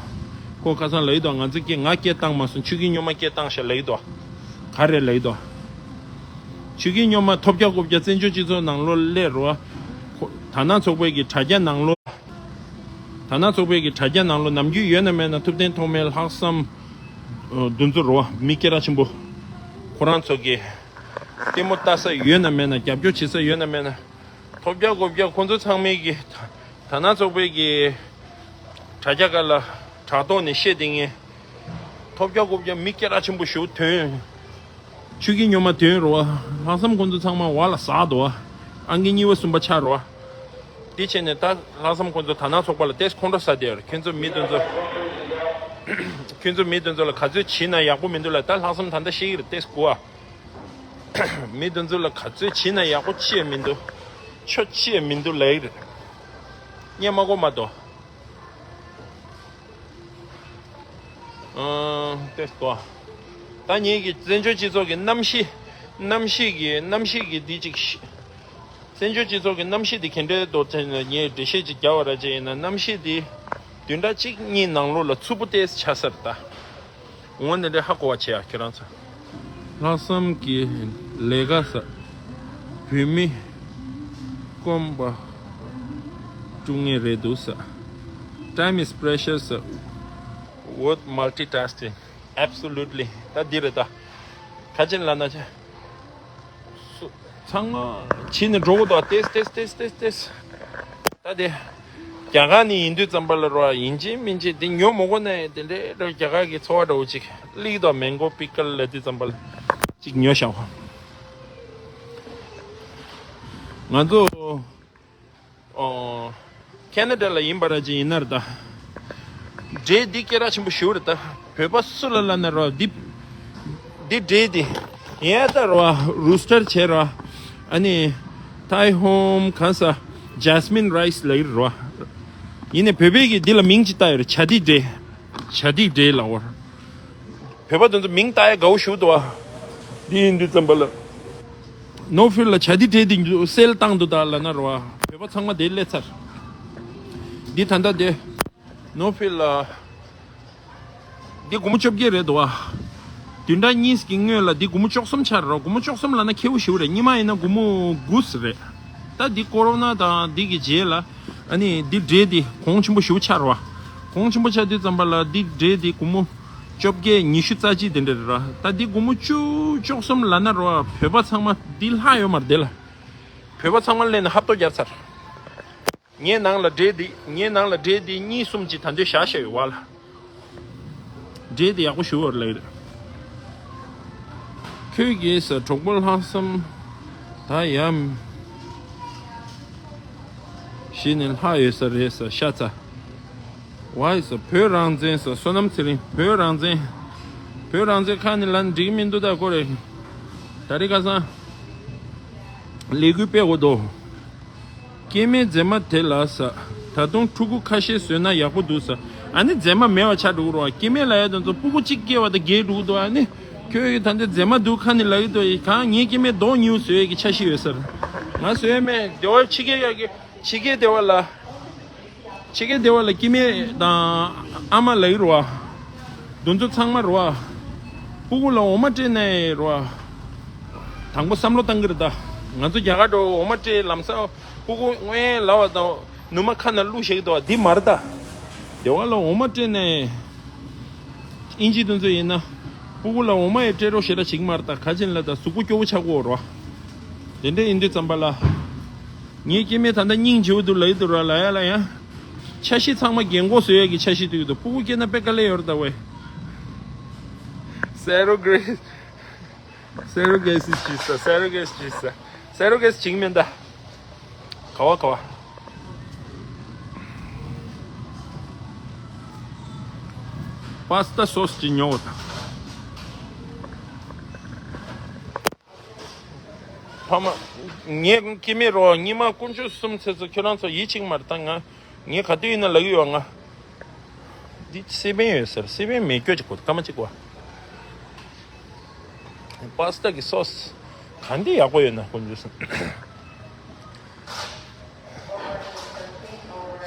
ཁོ་ཁ་སང་ལབ་ཀྱི་འདུག་ང་ཚོ་སྐད་ང་སྐད་བཏང་མ་སོང་། ཆོས་སྐྱིད་སྨྱོན་མ་སྐད་བཏང་ཤག་ལབ་ཀྱི་འདུག་ག་རེ་ལབ་ཀྱི་འདུག་ཆོས་སྐྱིད་སྨྱོན་མ་ཐོབ་རྒྱག་རྐུབ་རྒྱག་བཙན་བྱོལ་སྤྱི་ཚོགས་ནང་ལོགས་སླེབས་རོགས། ཁོ་དར་ནག་ཚོགས་པའི་གི་དྲ་རྒྱ་ནང་ལོགས། དར་ནག་ཚོགས་པའི་གི་དྲ་རྒྱ་ནང་ལོགས་ནམ་རྒྱུན་ཡོད་ན་མེད་ན་ཐུབ་བསྟན་ཐོགས་མེད། ལྷག་བསམ། ཨ། དེ་ཚོ་རོ། མི་སྐད་གྲགས་ཆེན་པོ། ཁོ་རང་ཚོ་གི་ལྟད་མོ་ལྟ་ས་ཡོད་ན་མེད་ན། རྒྱབ་སྐྱོར་བྱེད་ས་ཡོད་ན་མེད་ན། ཐོབ་རྒྱག་རྐུབ་རྒྱག་ཁོ་ཚོ་ཚང་མའི་གི་དར་ནག་ཚོགས་པའི་གི་དྲ་རྒྱ་སྒང་ལ་དྲ་ཐོག་ནས་བཤད་དེ་ངས། ཐོབ་རྒྱག་རྐུབ་རྒྱག་མི་སྐད་གྲགས་ཆེན་པོ་ཞེ་པོ་ཐོན། ཆོས་སྐྱིད་སྨྱོན་མ་ཐོན་རོ། ལྷག་བསམ་ཁོ་ཚོ་ཚང་མ་བར་ལ་ཟགས་འདུག་ཨང་ཀི་གཉིས་པ་གསུམ་པ་ཆགས་རོ། དེ་བྱས་ནས་ད་ལྷག་བསམ་ཁོ་ཚོ་དར་ནག་ཚོགས་པ་ལ་ཏོག་ཙམ་ཁོང་ཁྲོ་ཟ་བསྡད་ཡོད་རེད། ཁྱོད་ཚོ་མི་དེ་ཚོ། ཁྱོད་ཚོ་མི་དེ་ཚོ་ལ་ག་ཚོད་བྱས་ན་ཡག་པོ་མི་འདུག་ལབ། ད་ལྷག་བསམ་ད་ལྟ་བཤད་ཀྱི་རེད། ཏོག་ཙམ་སྒུག་ཨ། མི་དེ་ཚོ་ལ་ག་ཚོད་བྱས་ན་ཡག་པོ་ཅི་ཡང་མི་འདུག་ཆོ་ཅི་ཡང་མི་འདུག་ལབ་ཀྱི་རེད། བརྙས་མ་དགོས་མ་གཏོགས། ཨང་། ཏོག་ཙམ་སྒུག་ཨ། ད་ངེད་ཀྱི་བཙན་བྱོལ་སྤྱི་ཚོགས་ཀྱི་གནམ་གཤིས། གནམ་གཤིས་ཀྱི་གནམ་གཤིས་ཀྱི་འདི་ཅིག་བཤད། བཙན་བྱོལ་སྤྱི་ཚོགས་ཀྱི་གནམ་གཤིས་འདི་ག་འདྲའི་འདུག་ཟེར་ནས་ངས་འགྲེལ་བཤད་ཅིག་རྒྱག་པ་ར་ཅིག་ཡིན་ན། གནམ་གཤིས་འདི་བདུན་ཕྲག་གཅིག་གཉིས་ནང་ལོགས་ལ་འཚུབ་པོ་ཏོག་ཙམ་ཆགས་ས་རེད་ད། འོ་ན་འདི་འདྲའི་ཧ་གོ་བ་བྱེད་ཡ་ཁྱེད་རང་ཚོ། ལྷག་བསམ་གྱིས་ལས་ཀ་ཟེར། བོད་མི་སྐོམ་པ་སྲུང་མཁན་རེད་འདུག་ཟེར། Time is precious with multitasking. Absolutely. ད་འདི་རེད་ད། ག་ཅི་ལབ་ན་ཆ། སུ། ཚང་མ་ཕྱིན་ནས་འགྲོ་གི་འདུག་ཏེས་ཏེས་ཏེས་ཏེས་ཏེས། ད་དེ། རྒྱ་གར་ནས་ཡིན་དུས་ཙམ་པ་ལ་རོ། ཡིན་གཅིག་མིན་གཅིག་དེ་ཉོ་མི་དགོས་ན་དེ་འདྲའི་རོ། རྒྱ་གར་གྱི་ཚོར་བ་འདྲ་བོ་ཅིག་སླེབས་ཀྱི་འདུག་མེང་གོ་པི་ཀལ་ལབ་དུས་ཙམ་པ་ལ་ཅིག་ཉོ་བཞག་པ། ང་ཚོ། ཨོ། ཁེ་ན་ཌ་ལ་ཡིན་པ་ར་ཅིག་ཡིན་ན་རེད་ད། འབྲས་འདི་སྐད་གྲགས་ཆེན་པོ་ཞེ་པོ་རེད་ད། བོད་པ་སུ་ལ་ལབ་ན་རོ། འདི། འདི་འབྲས་འདི། ཡིན་ད་རོ། རུ་སི་ཊར་བྱས་རོ། ཨ་ནི། ཐའི་ཧོམ་གང་ས། ཇ་སི་མིན་རའི་སི་ལབ་ཀྱི་རེད་རོ། ཡིན་ནའི་བོད་པའི་གི་འདི་ལ་མིང་ཅིག་བཏགས་ཡོད་རེད། བྱ་འདི་འབྲས། བྱ་འདི་འབྲས་ལབ་པ་རེད། བོད་པ་དེ་ཚོ་མིང་བཏགས་ཡ་དགའ་བོ་ཞེ་པོ་འདུག་ཨ། འདི་ཡིན་དུས་ཙམ་པ་ལ། ནོ་ཕིལ་ལ་བྱ་འདི་འབྲས་འདི་སེལ་བཏང་འདུག་ད་ལབ་ན་རོ། བོད་པ་ཚང་མ་དེ་སླེབས་ཚར། འདི་ད་ལྟ་དེ། ནོ་ཕིལ་ལ། འདི་སྒོར་མོ་བཅོ་བརྒྱད་རེད་འདུག་ཨ། བདུན་ཕྲག་གཉིས་ཀྱི་སྔོན་ལ་འདི་སྒོར་མོ་བཅུ་གསུམ་ཆགས་རེད་རོ། སྒོར་མོ་བཅུ་གསུམ་ལབ་ན་ཁེ་པོ་ཞེ་པོ་རེད། སྔོན་མ་ཡིན་ན་སྒོར་མོ་དགུ་ཙམ་རེད། ད་འདི་ཀོ་རོ་ན་དང་འདི་གི་རྗེས་ལ། ཨ་ནི་འདི་འབྲས་འདི་གོང་ཆེན་པོ་ཞེ་པོ་ཆགས་རེད་བ། གོང་ཆེན་པོ་ཆགས་དུས་ཙམ་པ་ལ་འདི་འབྲས་འདི་སྒོར་མོ་བཅོ་བརྒྱད་ཉི་ཤུ་རྩ་གཅིག་དེ་འདྲ་རེད་ར། ད་འདི་སྒོར་མོ་བཅུ་བཅུ་གསུམ་ལབ་ན་རོ། བོད་པ་ཚང་མ་འདི་ལྷག་ཡོད་མ་རེད་དེ་ལ། བོད་པ་ཚང་མ་སླེབས་ནས་ཧབ་ཐོབ་རྒྱབ་ཚར། ངའི་ནང་ལ་འབྲས་འདི་ངའི་ནང་ལ་འབྲས་འདི་གཉིས་གསུམ་ཅིག་ད་འདོད་བཞག་བཞག་ཡོད་བ་ལ། འབྲས་འདི་ཡག་པོ་ཞེ་པོ་ཡོད་རེད་ལབ་ཀྱི་རེད། ཁྱོད་ཀྱིས་ས་གྲོགས་པོ་ལྷག་བསམ་ད་ཡ་ཞིག་ནས་ལྷག་ཡོད་ས་རེད་ས་ཤ་ཚ། ཝའི་ས་བོད་རང་བཙན་ས་བསོད་ནམས་ཚེ་རིང་། བོད་རང་བཙན། བོད་རང་བཙན་ཁ་ནས་ལན་འགྲིག་མི་འདུག་ད་ཀོ་རེ། ད་རེས་ཁ་སང་ལས་འགུལ་སྤེལ་དགོས་འདུག་སྐྱེ་དམན་མཛེས་མ་དེ་ལ་ས། ད་དུང་ཕྲུ་གུ་ཁ་ཤས་བཟོས་ན་ཡག་པོ་འདུག་ས། ཨ་ནི་མཛེས་མ་མེད་པ་ཆགས་འགྲོ་གི་རེད་བ། སྐྱེ་དམན་ལབ་ཡ་དེ་ཚོ་སྤུ་གུ་གཅིག་སྐྱེ་བ་དང་རྒས་འགྲོ་གི་འདུག་ཨ་ནི་ཁྱོད་ཀྱིས་ད་འདི་མཛེས་མ་འདུག་ཁ་ནས་ལབ་ཀྱི་འདུག་གང་ངའི་སྐྱེ་དམན་མདོག་ཉེས་པོ་བཟོ་ཡས་ཀྱི་འཆར་གཞི་ཡོད་ས་རེད། ང་བཟོས་མེད། སྡེ་བ་ཕྱི་རྒྱལ་ཡག་གི་ཕྱི་རྒྱལ་སྡེ་བ་ལ། ཕྱི་རྒྱལ་སྡེ་བ་ལ་སྐྱེ་དམན་དང་ཨ་མ་ལབ་ཀྱི་རེད་བ། དེ་ཚོ་ཚང་མ་རེད་བ། སྤུ་གུ་ལ་འོ་མ་སྤྲད་ནའི་རེད་བ། དང་པོ་བསམ་བློ་བཏང་གི་རེད་ད། ང་ཚོ་རྒྱ་གར་འགྲོ་འོ་མ་སྤྲད་ལམ་སང་སྤུ་གུ་སྔོན་ལབ་པ་དང་ནུ་མ་ཁ་ནང་བླུགས་བཞག་གི་འདུག་བ། འདི་མ་རེད་ད། སྡེ་བ་ལ་འོ་མ་སྤྲད་ནའི། ཨིན་ཇི་དེ་ཚོ་ཡིན་ན། སྤུ་གུ་ལ་འོ་མ་ཡང་སྤྲད་རོགས་ཞེ་དྲག་བྱེད་ཀྱི་མ་རེད་ད། ག་ཅི་ལབ་ད་གཟུགས་པོ་སྐྱོ་བོ་ཆགས་ཀྱི་ཡོད་རེད་བ། དེ་འདྲ་ཡིན་དུས་ཙམ་པ་ལ། ངའི་སྐྱེ་དམན་ད་ལྟ་སྙིང་རྗེ་པོ་འདུག་ལབ་ཀྱི་འདུག་ར་ལབ་ཡ་ལབ་ཡ། འཆར་གཞི་ཚང་མ་རྒན་གོག་བཟོ་ཡས་ཀྱི་འཆར་གཞི་འདུག་གི་འདུག་སྤུ་གུ་སྐྱེས་ན་དཔེ་དཀའ་ལས་ཡོད་རེད་ད་ཝེ། སེ་རོ་གེ་སི། སེ་རོ་གེ་སི་བྱེད་ས། སེ་རོ་གེ་སི་བྱེད་ས། སེ་རོ་གེ་སི་བྱེད་ཀྱི་མིན་ད། ག་བ་ག་བ། པ་སི་ཏ་སོ་སི་ཅིག་ཉོ་དང་། ཕ་མ། ངའི་སྐྱེ་དམན་རོ་ཉི་མ་དཀོན་མཆོག་གསུམ་ཚེ་ཚོ་ཁྱོད་རང་ཚོ་ཡིད་ཆེས་མ་རེད་ད། ང་ངས་ག་དུས་ཡིན་ན་ལབ་ཀྱི་ཡོད་ང་། འདི་སི་པན་ཡོད་ཟེར། སི་པན་མེད་སྐྱོ་ཅིག་གོ་སྐར་མ་གཅིག་གོ། པ་སི་ཏ་གི་སོ་སི་ག་འདི་ཡག་པོ་ཡོད་ན་དཀོན་མཆོག་གསུམ།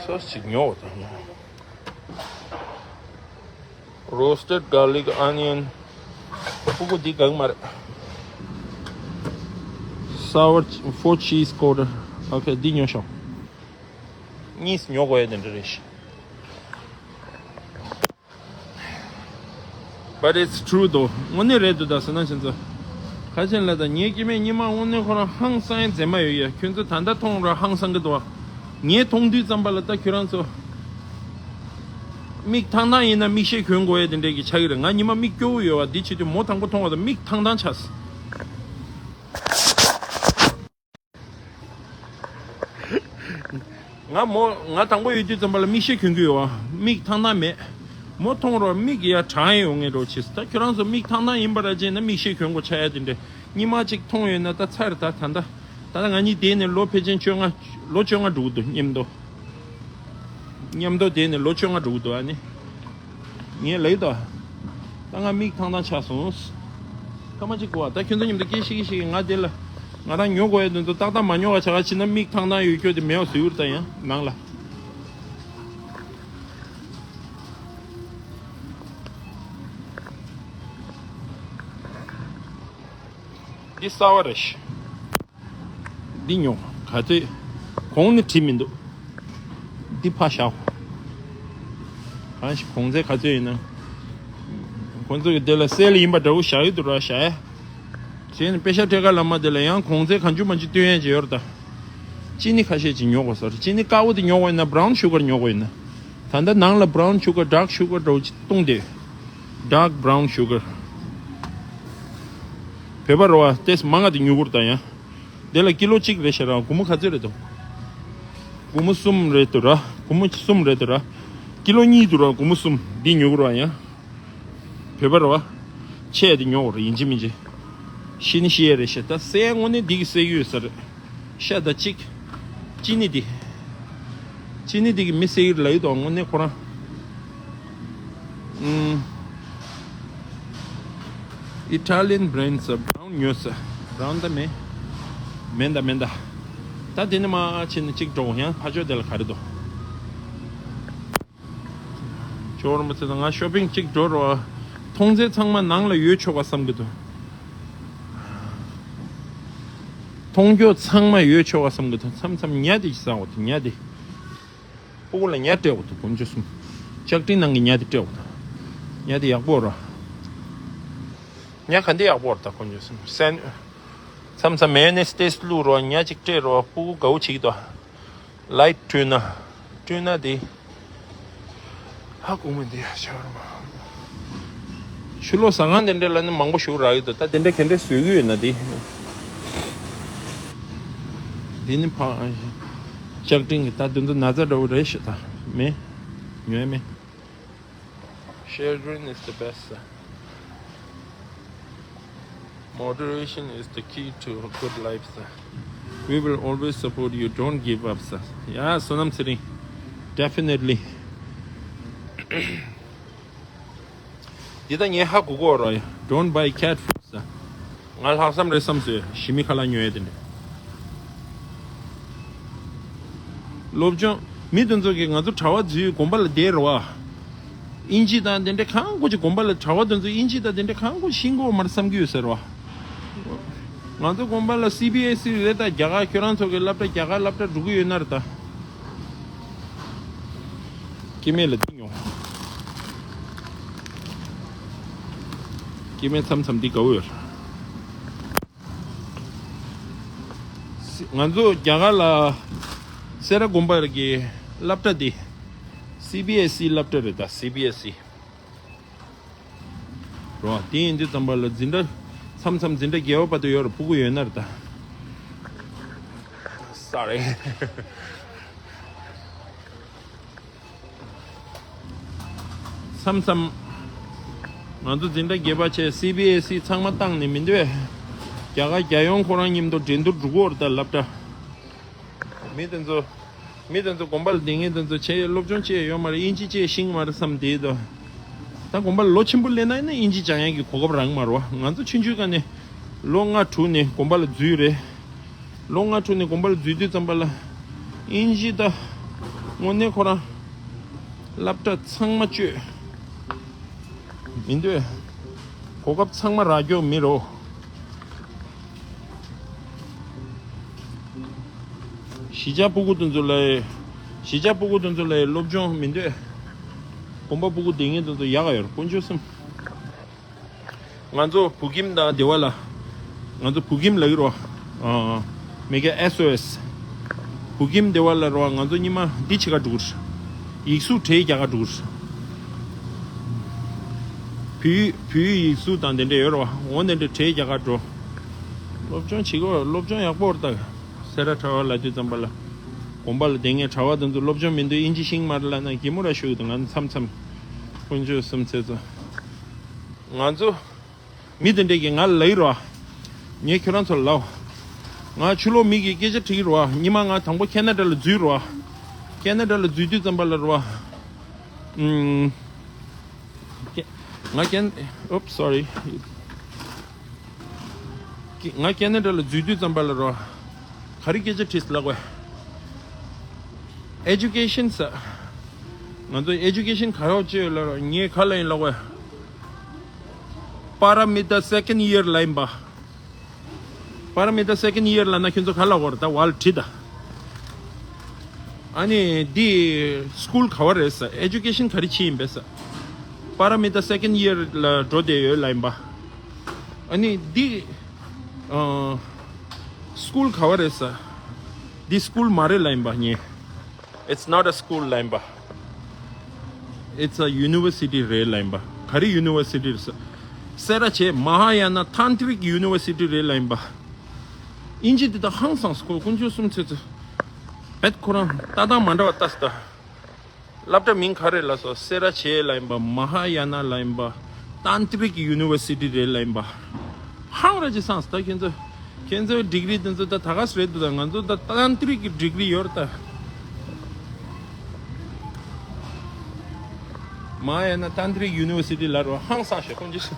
སོ་སི་ཅིག་ཉོ་དང་། Roasted garlic, onion. སྤུ་གུ་འདི་གང་མ་རེད། Sour ch- four cheese quarter. Okay, འདི་ཉོ་ཤོག་གཉིས་ཉོ་དགོས་ཡ་དེ་འདྲ་རེད་ཤག But it's true though. དངོས་གནས་རེད་འདུག་ད་ཟེར་ན་ཁྱེད་ཚོ། ཁ་ཆེན་ལ་ད་ངའི་སྐྱེ་དམན་ཉི་མ་དངོས་གནས་ཁོ་རང་ཧང་སང་ཡ་མཛེས་མ་ཡོད་ཡ། ཁྱོད་ཚོ་ད་ལྟ་མཐོང་ར་ཧང་སང་གི་འདུག་བ། ངས་མཐོང་དུས་ཙམ་པ་ལ་ད་ཁྱོད་རང་ཚོ། མིག་ཐང་ཐང་ཡིན་ན་མིག་ཤེལ་གྱོན་དགོས་ཡ་དེ་འདྲས་ཀྱི་ཆགས་ཀྱི་རེད། ང་ཉི་མ་མིག་སྐྱོ་བོ་ཡོད་བ། འདི་བྱེད་དུས་མོ་དང་པོ་མཐོང་བ་དང་མིག་ཐང་ཐང་ཆགས། ང་མོ་ང་དང་པོ་ཡོད་དུས་ཙམ་པ་ལ་མིག་ཤེལ་གྱོན་གྱི་ཡོད་བ། མིག་ཐང་ཐང་མེད། མོ་མཐོང་རོགས་མིག་ཡ་གྲང་ཡོང་ངེས་འགྲོ་ཆེ། ད་ཁྱོད་རང་ཚོ་མིག་ཐང་ཐང་ཡིན་པ་ར་བྱས་ན་མིག་ཤེལ་གྱོན་དགོས་ཆགས་ཡ་དེ་འདྲས། ཉི་མ་གཅིག་མཐོང་ཡོད་ན་ད་ཚར་ད་ད་ད། ད་ལྟ་ང་གཉིས་དེ་ནས་ལོ་ཕལ་ཆེར་བཅོ་ལྔ། ལོ་བཅོ་ལྔ་འགྲོ་གི་འདུག་མཉམ་དུ། མཉམ་དུ་དེ་ནས་ལོ་བཅོ་ལྔ་འགྲོ་གི་འདུག་ཨ་ནི། ངས་ལབ་ད། ད་ང་མིག་ཐང་ཐང་ཆགས་སོང་། སྐར་མ་གཅིག་གོ་བ། ད་ཁྱོད་ཚོ་མཉམ་དུ་སྐད་ཤིག་ཤིག་ང་དེ་ལ། ང་རང་ཉོ་དགོས་ཡ་དོན་དུ་ཏག་ཏག་མ་ཉོ་བ་ཆ་ག་ཕྱིན་ན་མིག་ཐང་ཐང་ཡོད་རྒྱུ་དེ་མེད་པ་བཟོས་ཡོད་ད་ཡང་ནང་ལ། འདི་གསར་བ་རེད་ཤག་འདི་ཉོ། ག་ཚོད། གོང་ནས་བྲིས་མི་འདུག་འདི་ཕར་བཞག་གང་ཞིག་གོང་ཚད་ག་ཚོད་ཡིན་ན། ཁོང་ཚོ་གི་དེ་ལ་སེལ་ཡིན་པ་འདྲ་བོ་བཞག་ཡོད་འདུག་ར་བཞག་ཡ། བྱས་ནས་པེ་ཤ་སྤྲད་ཁ་ལ་མ་དེ་ལ་ཡང་གོང་ཚད་གང་བྱུང་མ་བྱུང་སྟོན་ཡ་ཅིག་ཡོད་རེད་ད། ཅི་ནི་ཁ་ཤས་ཅིག་ཉོ་དགོས་ས་རེད། ཅི་ནི་དཀར་པོ་དེ་ཉོ་དགོས་ཡིན་ན་brown sugar ཉོ་དགོས་ཡིན་ན། ད་ལྟ་ནང་ལ་brown sugar dark sugar འདྲ་བོ་ཅིག་བཏུང་སྟེ། Dark brown sugar བོད་པ་རེད་བ། ཏེས་མང་ང་དེ་ཉོ་གི་རེད་ད་ཡང་། དེ་ལ་ཀི་ལོ་གཅིག་རེད་ཤག་ར། སྒོར་མོ་ག་ཚོད་རེད་དོ། སྒོར་མོ་གསུམ་རེད་དོ་ར། སྒོར་མོ་གསུམ་རེད་དོ་ར། ཀི་ལོ་གཉིས་འདུག་ར། སྒོར་མོ་གསུམ་འདི་ཉོ་གི་ར་ཡ། བོད་པ་རེད་བ། ཆེ་ཡ་དེ་ཉོ་གི་ར་ཡིན་གཅིག་མིན་གཅིག་ཤི་ནི་ཤི་ཡ་རེད་ཤག་ད་སེ་དངོས་གནས་འདི་གི་སེ་ཡོད་ས་རེད། ཤ་དང་གཅིག་ཅི་ནི་འདི། ཅི་ནི་འདི་གི་མི་སེ་ཡིར་ལ་ཡོད་དོ་དངོས་གནས་ཁོ་རང་། ཨུམ། Italian brand ས་brown ཉོས་ས། brown ད་མེད། མེད་ད་མེད་ད། ད་དེ་ནི་མ་ཕྱིན་ནི་གཅིག་འགྲོ་ཡང་ཕ་ཆོས་དེ་ལ་ག་རེ་འདུག་ཇོ་རོ་མ་ཚེ་ད་ང་shopping གཅིག་འགྲོ་རོགས། མཐོང་ཚད་ཚང་མ་ནང་ལ་ཡོད་ཆོག་ག་བསམ་གི་འདུག་མཐོང་རྒྱུ་ཚང་མ་ཡོད་ཆོག་ག་བསམ་གི་འདུག་མཚམས་མཚམས་ཉ་དེ་ཞིག་ཟ་འོ་དེ་ཉ་དེ། སྤུ་གུ་ལ་ཉ་སྤྲད་འོ་དེ་དཀོན་མཆོག་གསུམ། ལྕགས་ཀྲིན་ནང་གི་ཉ་དེ་སྤྲད་འོ་དེ། ཉ་དེ་ཡག་པོ་ར། ཉ་ག་འདི་ཡག་པོ་ར་ད་དཀོན་མཆོག་གསུམ་སན། མཚམས་མཚམས་མེ་ཡོ་ནེས་ཏེས་བླུགས་རོགས། ཉ་གཅིག་སྤྲད་རོགས། སྤུ་གུ་དགའ་བོ་བྱེད་ཀྱི་འདུག་ལའིཊ་བཀྲུས་ན། བཀྲུས་ན་དེ། ཧ་གོ་མི་འདི་ཡ་ཤར་མ། ཕྱི་ལོགས་ཟ་ཁང་དེ་འདྲ་ལ་ནི་མང་པོ་ཞིག་རག་གི་འདུག་ད་དེ་འདྲ་ག་འདྲ་བཟོ་གི་ཡོད་ན་དེ། དེ་ནི་ཕ། ལྕགས་ཀྲིན་གྱི་ད་དེ་ཚོ་ན་ཚ་འདྲ་བོ་རེད་ཤག་ད་མེད། ཉོས་མེད། Share green is the best, sir. Moderation is the key to a good life, sir. We will always support you. Don't give up, sir. Yeah, Sonam Siri. Definitely. འདི་ད་ངས་ཧ་གོ་གོ་རོ། Don't buy cat food, sir. ང་ལྷག་བསམ་རེད་བསམ་སོས་ཞི་མི་ཁ་ལག་ཉོ་ཡས་དེ་འདྲ། སློབ་སྦྱོང་། མི་དེ་ཚོ་གིས་ང་ཚོ་གྲྭ་པ་འཛུལ་དགོན་པ་ལ་བསྡད་རོ། ཨིན་ཇི་དང་དེ་འདྲ་གང་དགོས་ཀྱི་དགོན་པ་ལ་གྲྭ་པ་དེ་ཚོ་ཨིན་ཇི་དང་དེ་འདྲ་གང་དགོས་ཤེས་དགོས་མ་རེད་བསམ་གྱི་ཡོད་ཟེར་བ། ང་ཚོ་དགོན་པ་ལ་སི་བི་ཨེས་ཨི་རེད་ད། རྒྱ་གར་ཁྱོད་རང་ཚོ་གི་སློབ་གྲྭ་རྒྱ་གར་སློབ་གྲྭ་འགྲོ་གི་ཡོད་ན་རེད་ད། སྐྱེ་དམན་ལ་འདི་ཉོ། སྐྱེ་དམན་མཚམས་མཚམས་འདི་དགའ་བོ་ཡོད། ང་ཚོ་རྒྱ་གར་ལ་སེ་ར་དགོན་པ་གི་སློབ་གྲྭ་འདི་སི་བི་ཨེས་ཨི་སློབ་གྲྭ་རེད་ད། སི་བི་ཨེས་ཨི་རོ། དེ་ཡིན་དུས་ཙམ་པ་ལ་འཛིན་གྲྭ་མཚམས་མཚམས་འཛིན་གྲྭ་བརྒྱད་པ་བར་དུ་ཡོད་རེད། ཕྲུ་གུ་ཡོད་ན་རེད་ད། སོ་རི། མཚམས་མཚམས་ང་ཚོ་འཛིན་གྲྭ་བརྒྱད་པ་བྱས་སི་བི་ཨེས་ཨི་ཚང་མ་བཏང་ནས་མི་འདོད། རྒྱ་གར་རྒྱལ་ཡོངས་ཁོ་རང་མཉམ་དུ་འགྲན་བསྡུར་འགྲོ་གི་ཡོད་རེད་ད་སློབ་གྲྭ། མི་དེ་ཚོ། མི་དེ་ཚོ་དགོན་པ་ལ་བསྡད་མཁན་དེ་ཚོ་ཆེ་སློབ་སྦྱོང་བྱས་ཡོད་མ་རེད། དབྱིན་ཇི་བྱས་ཤེས་ཀྱི་མ་རེད་བསམ་བསྡད་དོ། ད་དགོན་པ་ལ་ལོ་ཆེན་པོ་སླེབས་ན་ཡིན་ན་དབྱིན་ཇི་སྦྱང་ཡག་གི་གོ་སྐབས་རག་གི་མ་རེད་བ། ང་ཚོ་ཆུང་ཆུང་སྒང་ནས་ལོ་ལྔ་དྲུག་ནས་དགོན་པ་ལ་འཛུལ་རེད། ལོ་ལྔ་དྲུག་ནས་དགོན་པ་ལ་འཛུལ་དུས་ཙམ་པ་ལ་དབྱིན་ཇི་ད་དངོས་གནས་ཁོ་རང་སློབ་གྲྭ་ཚང་མ་བཅོས། མི་འདོད། གོ་སྐབས་ཚང་མ་རག་རྒྱུ་མེད་རོ། གཞིས་ཆགས་སྤུ་གུ་དེ་ཚོ་ལ། གཞིས་ཆགས་སྤུ་གུ་དེ་ཚོ་ལ་སློབ་སྦྱོང་མི་འདོད། དགོན་པ་སྤུ་གུ་བསྡད་མཁན་དེ་ཚོ་ཡག་ག་ཡོད་རེད། དཀོན་མཆོག་གསུམ། ང་ཚོ་བོད་ཁྱིམ་དང་སྡེ་བ་ལ། ང་ཚོ་བོད་ཁྱིམ་ལབ་ཀྱི་རེད་བ། ཨ། མི་ག་ཨེས་ཨོ་ཨེས། བོད་ཁྱིམ་སྡེ་བ་ལ་རེད་བ། ང་ཚོ་སྔོན་མ་འདི་བྱེད་ག་འགྲོ་གི་རེད། ཡིག་གཟུགས་གྲས་རྒྱག་ག་འགྲོ་གི་རེད། བོད་བོད་ཡིག་གཟུགས་དང་དེ་འདྲ་ཡོད་རེད་བ། འོ་དེ་འདྲ་གྲས་རྒྱག་ག་འགྲོ། སློབ་སྦྱོང་བྱེད་དགོས། སློབ་སྦྱོང་ཡག་པོ་རེད་ད། སེ་ར་གྲྭ་པ་ལབ་དུས་ཙམ་པ་ལ། དགོན་པ་ལ་བསྡད་མཁན་གྲྭ་པ་དེ་ཚོ་སློབ་སྦྱོང་མི་འདོད། དབྱིན་ཇི་ཤེས་ཀྱི་མ་རེད་ལབ་ན་གད་མོ་ར་ཤོར་གྱི་འདུག་ང་ཚོ་མཚམས་མཚམས། དཀོན་མཆོག་གསུམ་ཚེ་ཚོ། ང་ཚོ། མི་དེ་འདྲས་ཀྱིས་ང་ལ་ལབ་ཀྱི་རེད་བ། ངས་ཁྱོད་རང་ཚོར་ལབ། ང་ཕྱི་ལོགས་མི་གིས་སྐད་ཆ་དྲིས་ཀྱི་རེད་བ། སྔོན་མ་ང་དང་པོ་ཁེ་ན་ཌ་ལ་འཛུལ་རེད་བ། ཁེ་ན་ཌ་ལ་འཛུལ་དུས་ཙམ་པ་ལ་རེད་བ། ཨུམ། ཁེ- ང་ཁེ- oops, sorry. ཁེ- ང་ཁེ་ན་ཌ་ལ་འཛུལ་དུས་ཙམ་པ་ལ་རེད་བ། ག་རེ་སྐད་ཆ་དྲིས་ལབ་དགོས། ཨེ་ཌུ་ཀེ་ཤན་ཟེར། ང་ཚོ་ཨེ་ཌུ་ཀེ་ཤན་ག་རེ་བྱེད་ཡོད་ལབ་རེད་བ། ངས་ག་ལབ་ཡིན་ལབ་དགོས། པ་ར་མི་ཏ་སེ་ཀེན་ཌི་ཡར་ལ་ཡིན་པ། པ་ར་མི་ཏ་སེ་ཀེན་ཌི་ཡར་ལབ་ན་ཁྱོད་ཚོ་ག་ལབ་དགོས་རེད། ད་ཝལ་བྲིས་ད། ཨ་ནི་འདི་སི་ཀུལ་ག་བ་རེད་ཟེར། ཨེ་ཌུ་ཀེ་ཤན་ག་རེ་བྱེད་ཡིན་པས་ཟེར། པ་ར་མི་ཏ་སེ་ཀེན་ཌི་ཡར་ལ་འགྲོ་བསྡད་ཡོད་ལབ་ཡིན་པ། ཨ་ནི་འདི་ཨ་སི་ཀུལ་ག་བ་རེད་ཟེར། འདི་སི་ཀུལ་མ་རེད་ལབ་ཡིན་པ་ངས། It's not a school ལབ་ཡིན་པ། It's a university རེད་ལབ་ཡིན་པ། ག་རེ་ཡུ་ནི་ཝར་སི་ཊི་རེད་ཟེར། སེ་ར་བྱེས་མ་ཧཱ་ཡ་ན་ཐན་ཏྲིག་ཡུ་ནི་ཝར་སི་ཊི་རེད་ལབ་ཡིན་པ། དབྱིན་ཇི་འདི་དག་ཧང་སངས་སོང་། དཀོན་མཆོག་གསུམ་ཚེ་ཚེ། བེད་ཁོ་རང་ལྟ་སྟངས་མ་འདྲ་བ་ལྟ་སོང་ད། སློབ་གྲྭ་མིང་ག་རེ་ལབ་སོང་། སེ་ར་བྱེས་ལབ་ཡིན་པ། མ་ཧཱ་ཡ་ན་ལབ་ཡིན་པ། ཏན་ཏྲིག་གི་ཡུ་ནི་ཝར་སི་ཊི་རེད་ལབ་ཡིན་པ། ཧང་ར་ཅིག་སངས་ད་ཁྱེད་ཚོ། ཁྱེད་ཚོའི་ཌིག་རི་དེ་ཚོ་ད་ད་ག་སེ་རེད་འདུག་ད་ང་ཚོ་ད་ཏན་ཏྲིག་གི་ཌིག་རི་ཡོད་རེད་ད། མ་ཧཱ་ཡ་ན་ཏན་ཏྲིག་ཡུ་ནི་ཝར་སི་ཊི་ལབ་རོགས། ཧང་སངས་ཤག་ཁོང་ཚོས།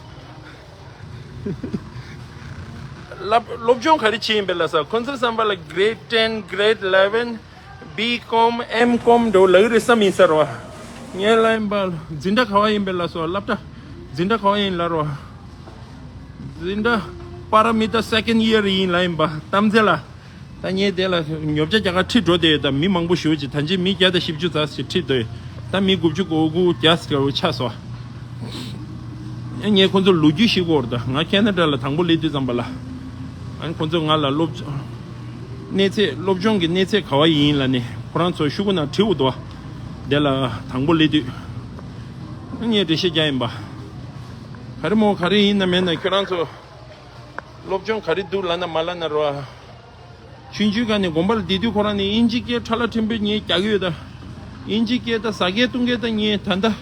སློབ་སློབ་སྦྱོང་ག་རེ་བྱེད་ཡིན་པས་ལབ་ས། ཁོང་ཚོའི་བསམ་པ་ལ་གྷི་རེཌ་ཊེན། གྷི་རེཌ་ཨི་ལེ་ཝེན། བི་ཀོམ། ཨེམ་ཀོམ་འགྲོ་ལབ་ཀྱི་རེད་བསམ་ཡིན་ས་རེད་བ། ངས་ལབ་ཡིན་པ། འཛིན་གྲྭ་ག་བ་ཡིན་པས་ལབ་སོང་། སློབ་གྲྭ་འཛིན་གྲྭ་ག་བ་ཡིན་ལབ་རོགས། འཛིན་གྲྭ་པ་ར་མི་ཏ་སེ་ཀེན་ཌི་ཡར་ཡིན་ལབ་ཡིན་པ། གཏམ་ཚེ་ལ། ད་ངས་དེ་ལ་ཉོ་ཆ་རྒྱག་ག་ཁྲིད་འགྲོ་བསྡད་ཡོད། ད་མི་མང་པོ་ཞེ་པོ་ཅིག་ད་ཅི་མི་བརྒྱ་དང་བཞི་བཅུ་ཙམ་ཞིག་ཁྲིད་འདུག་ད་མི་དགུ་བཅུ་གོ་དགུ་བརྒྱ་ཙམ་ཆགས་སོང་། ངས་ཁོང་ཚོ་ལོ་རྒྱུས་ཤེས་དགོས་རེད། ད་ང་ཁེ་ན་ཌ་ལ་དང་པོ་སླེབས་དུས་ཙམ་པ་ལ། ཨ་ནི་ཁོང་ཚོས་ང་ལ་སློབ་སྦྱོང་གནས་ཚད། སློབ་སྦྱོང་གི་གནས་ཚད་ག་བ་ཡིན་ལབ་ནས་ཁོ་རང་ཚོ་ཤོག་གུ་ནང་བྲིས་འདུག་བ། དེ་ལ་དང་པོ་སླེབས་དུས། ངས་འགྲེལ་བཤད་རྒྱག་ཡིན་པ། ག་རེ་མོ་ག་རེ་ཡིན་ན་མེད་ན་ཁྱོད་རང་ཚོ་སློབ་སྦྱོང་ག་རེ་འདུག་ལབ་ན་མ་ལབ་ན་རོ། ཆུང་ཆུང་སྒང་ནས་དགོན་པ་ལ་བསྡད་དུས་ཁོ་རང་ནས་དབྱིན་ཇི་སྐད་ཁྲ་ལ་ཕྲན་བུ་ངས་རྒྱག་གི་ཡོད་ད། དབྱིན་ཇི་སྐད་ད་ཟ་སྐད་བཏུང་སྐད་ད་ངས་ད་ལྟ་ད་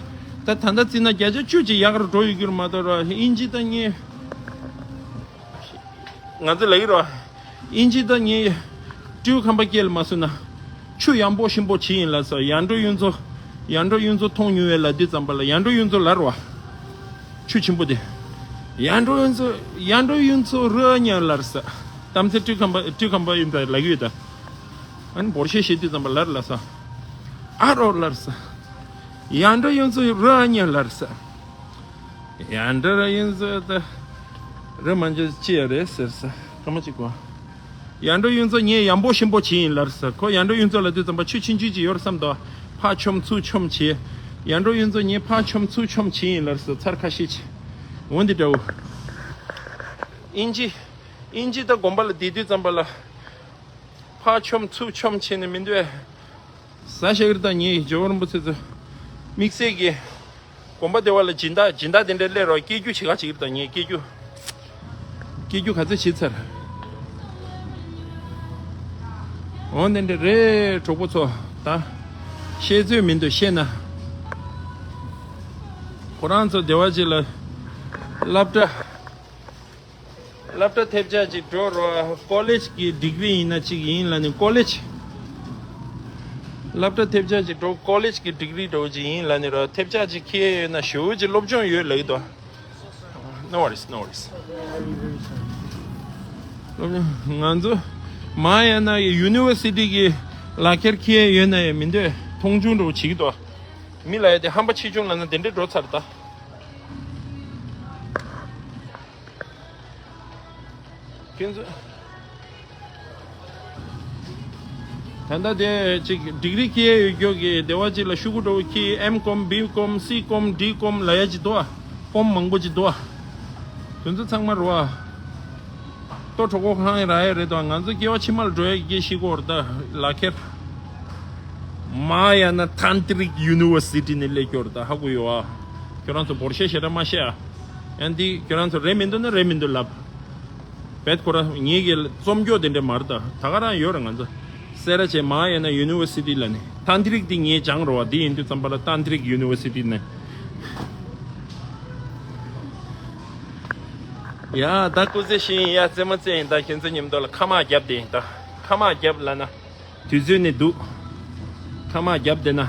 ད་ལྟ་བརྩིས་ན་བརྒྱ་ཆ་བཅུ་ཅིག་ཡག་རུ་འགྲོ་ཡོད་རྒྱུ་རེད་མ་གཏོགས་རོ། དབྱིན་ཇི་ད་ངས་ང་ཚོ་ལབ་ཀྱི་རོ། དབྱིན་ཇི་ད་ངས་སྤྲེའུ་ཁམས་པ་སྐད་ལ་མ་བཟོས་ན། ཆུ་ཡང་པོ་ཞིམ་པོ་ཇི་ཡིན་ལབ་ས། ཡར་འབྲོག་གཡུ་མཚོ། ཡར་འབྲོག་གཡུ་མཚོ་མཐོང་མྱོང་བས་ལབ་དུས་ཙམ་པ་ལ་ཡར་འབྲོག་གཡུ་མཚོ་ལབ་རེད་བ། ཆུ་ཆེན་པོ་དེ། ཡར་འབྲོག་གཡུ་མཚོ། ཡར་འབྲོག་གཡུ་མཚོ་རི་ཨ་ཉག་ལབ་ས། གཏམ་ཚེ་སྤྲེའུ་ཁམས་པ་སྤྲེའུ་ཁམས་པ་ཡིན་ད་ལབ་ཀྱི་ཡོད་ད། ཨ་ནི་འབོར་ཤེས་བཤད་དུས་ཙམ་པ་ལབ་རེད་ལབ་ས། ཨ་རོགས་ལབ་ས། ཡར་འབྲོག་གཡུ་མཚོ་རི་ཨ་ཉག་ལབ་ས། ཡར་འབྲོག་གཡུ་མཚོ་ད། རི་མ་འཇོག་ཅི་ཡ་རེད་ཟེར་ས། སྐར་མ་གཅིག་གོ། ཡར་འབྲོག་གཡུ་མཚོ་ངས་ཡང་པོ་ཞིམ་པོ་ཇི་ཡིན་ལབ་ས། ཁོ་ཡར་འབྲོག་གཡུ་མཚོ་ལབ་དུས་ཙམ་པ་ཆུ་ཆུང་ཆུང་ཅིག་ཡོད་རེད་བསམ་དོ། ཕར་མཆོངས་ཚུར་མཆོངས་བྱས། ཡར་འབྲོག་གཡུ་མཚོ་ངས་ཕར་མཆོངས་ཚུར་མཆོངས་ཇི་ཡིན་ལབ་ས། ཚར་ཁ་ཤས་ཅིག་འོ་འདི་འདྲ་བོ། དབྱིན་ཇི། དབྱིན་ཇི་ད་དགོན་པ་ལ་བསྡད་དུས་ཙམ་པ་ལ། ཕར་མཆོངས་ཚུར་མཆོངས་བྱས་ནས་མི་འདོད། ཟ་ཤེས་ཀྱི་རེད་ད། ངས་ཇོ་བོ་རིན་པོ་ཆེ་ཚོ་དམིགས་བསལ་གྱི་དགོན་པ་སྡེ་བ་ལ་སྦྱིན་བདག་སྦྱིན་བདག་དེ་འདྲ་སླེབས་རོགས། སྐྱེ་རྒྱུ་བྱེད་ག་བྱེད་ཀྱི་རེད་ད། ངས་སྐྱེ་རྒྱུ། སྐྱེ་རྒྱུ་ག་ཚོད་བྱེད་ཚར། འོ་དེ་འདྲ་རེད་གྲོགས་པོ་ཚོ། ད་བཤད་ཚོད་མི་འདུག་བཤད་ན། ཁོ་རང་ཚོ་སྡེ་བ་གཅིག་ལ་སློབ་གྲྭ། སློབ་གྲྭ་ཐེབས་ཆག་ཅིག་འགྲོ་རོགས། ཀོ་ལེཇ་གི་ཌིག་རི་ཡིན་ན་ཅིག་ཡིན་ལབ་ནས། ཀོ་ལེཇ། སློབ་གྲྭ་ཐེབས་ཆག་ཅིག་འགྲོ། ཀོ་ལེཇ་གི་ཌིག་རི་འདྲ་བོ་ཅིག་ཡིན་ལབ་ནས་རོགས། ཐེབས་ཆག་ཅིག་ཁྱེར་ཡོད་ན་ཞེ་པོ་ཅིག་སློབ་སྦྱོང་ཡོད་ལབ་ཀྱི་འདུག No worries, no worries. སློབ་སྦྱོང་ང་ཚོ་མ་ཡང་ན་ཡུ་ནི་ཝར་སི་ཊི་གི་ལག་ཁྱེར་ཁྱེར་ཡོད་ན་ཡང་མི་འདོད། མཐོང་ཆུང་འདྲ་བོ་བྱེད་ཀྱི་འདུག་མི་ལ་ཡ་དེ་ཧམ་པ་ཆེ་ཆུང་ལབ་ན་དེ་འདྲས་འགྲོ་ཚར་ད། ཁྱེད་ཚོ། ད་ལྟ་དེ་ཅིག་ཌིག་རི་ཁྱེར་ཡོད་རྒྱུ་གི་སྡེ་བ་གཅིག་ལ་ཤོག་གུ་འདྲ་བོ་ཁྱེར། ཨེམ་ཀོམ། བི་ཀོམ། སི་ཀོམ། ཌི་ཀོམ་ལབ་ཡ་ཅིག་འདུག་ཨ། ཀོམ་མང་པོ་ཅིག་འདུག་ཨ། དེ་ཚོ་ཚང་མ་རོ་ཨ། ལྟོ་གྲོད་ཁོག་ཧང་རག་ཡ་རེད་དོ། ང་ཚོ་སྐྱེ་བ་ཕྱི་མ་ལ་འགྲོ་ཡ་གི་ཤེས་གོ་ར་ད་ལག་ཁྱེར། མ་ཡ་ན་ཐན་ཏྲིག་ཡུ་ནི་ཝར་སི་ཊི་ནས་སླེབས་ཀྱོ་ར་ད། ཧ་གོ་ཡོད་ཨ། ཁྱོད་རང་ཚོ་འབོར་ཤེས་ཞེ་དྲག་མ་བཤད་ཨ། ཡང་འདི་ཁྱོད་རང་ཚོ་རེད་མི་འདུག་ན་རེད་མི་འདུག་ལབ། བེད་ཁོ་ར་ངེད་ཀྱི་རྩོམ་སྐྱོ་དེ་འདྲ་མ་རེད་ད། ད་ག་རང་ཡོད་ར་ང་ཚོ། སེ་ར་བྱེས་མ་ཡ་ན་ཡུ་ནི་ཝར་སི་ཊི་ལ་ནི་ཐན་ཏྲིག་འདི་ངས་སྦྱངས་རོ་བ། འདི་ཡིན་དུས་ཙམ་པ་ལ་ཐན་ཏྲིག་ཡུ་ནི་ཝར་སི་ཊི་ནས། ཡ་ད་སྐུ་ཚེ་ཞིག་ཡིན་ཡ། རྩེད་མོ་རྩེ་ཡིན་ད། ཁྱེད་ཚོ་མཉམ་དུ་ལ་ཁ་མ་བརྒྱབ་དེ་ཡིན་ད། ཁ་མ་བརྒྱབ་ལ་ན་དུས་ཚོད་ནི་འདུག་ཁ་མ་བརྒྱབ་དེ་ན་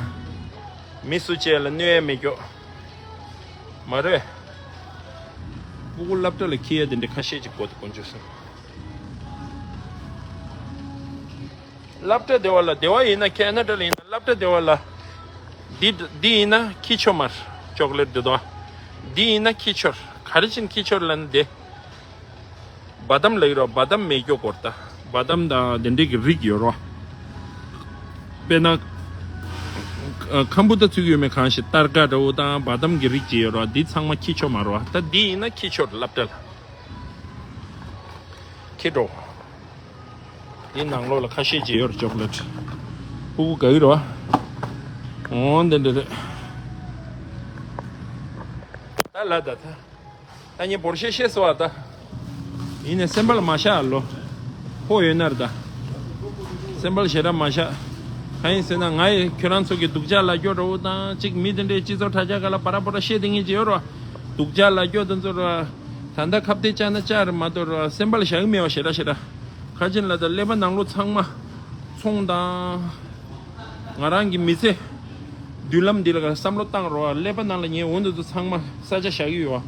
མི་སུ་བཅས་ལ་གནོད་ཡ་མི་སྐྱོ། མ་རེད། ཕྲུ་གུ་སློབ་གྲྭ་ལ་ཁྱེར་ཡ་དེ་འདྲ་ཁ་ཤས་ཅིག་གོ་དེ་དཀོན་མཆོག་གསུམ། སློབ་གྲྭ་སྡེ་བ་ལ། སྡེ་བ་ཡིན་ན་ཁེ་ན་ཌ་ལ་ཡིན་ན་སློབ་གྲྭ་སྡེ་བ་ལ། འདི་འདི་ཡིན་ན་ཁྱི་ཆོ་མར་ཅོག་ལེཊ་འདི་དོ། འདི་ཡིན་ན་ཁྱི་ཆོར་ག་རེ་བྱིན་ཁྱི་ཆོར་ལ་ནི་དེ། བ་དམ་ལ་ཡི་རོ། བ་དམ་མེ་སྐྱོ་གོར་ད། བ་དམ་དང་དེ་འདྲས་ཀྱི་རིགས་ཡོད་རོ། དཔེར་ན། ཁམ་བུ་ད་ཚུགས་ཡོད་མེད་གང་ཞིག་སྟར་ཀ་འདྲ་བོ་དང་བ་དམ་གྱི་རིགས་ཅིག་ཡོད་རོ། འདི་ཚང་མ་ཁྱི་ཆོ་མ་རོ། ད་འདི་ཡིན་ན་ཁྱི་ཆོར་སློབ་གྲྭ་ལ། ཁྱི་འགྲོ། འདི་ནང་ལོགས་ལ་ཁ་ཤས་ཅིག་ཡོད་རེད་ཅོག་ལེཊ། ཕྲུ་གུ་དགའ་གི་རེད་བ། འོ་འདི་འདྲ་རེད། ད་ལ་ད་ད། ད་ངས་འབོར་ཤེས་ཤེས་སོ་བ་ད། ཡིན་ནས་སེམས་པ་ལ་མ་བཞག་ལོ། ཕོ་ཡོད་ན་རེད་ད། སེམས་པ་ལ་ཞེ་དྲག་མ་བཞག་གང་ཡིན་ཟེར་ན་ང་ཡི་ཁྱོད་རང་ཚོ་གི་སྡུག་ཅག་ལ་སྐྱོ་འདྲ་བོ་དང་གཅིག་མི་དེ་འདྲའི་སྤྱི་ཚོགས་དྲ་རྒྱ་ག་ལ་པ་ར་པ་ར་བཤད་དེ་ངེས་ཅི་ཡོད་རོ། སྡུག་ཅག་ལ་སྐྱོ་དེ་ཚོ་རོ། ད་ལྟ་ཁ་གཏད་བཅག་ན་བཅག་རེད་མ་གཏོགས་རོ། སེམས་པ་ལ་བཞག་གི་མེད་བ་ཞེ་དྲག་ཞེ་དྲག་ཁ་ཅིག་ལ་ད་ཀླད་པ་ནང་ལོགས་ཚང་མ་ཚོང་དང་། ང་རང་གི་མི་ཚེ་མདུན་ལམ་འདི་ལ་བསམ་བློ་བཏང་རོགས། ཀླད་པ་ནང་ལ་ངས་འོ་འདི་ཚོ་ཚང་མ་ས་ཆ་བཞག་གི་ཡོད་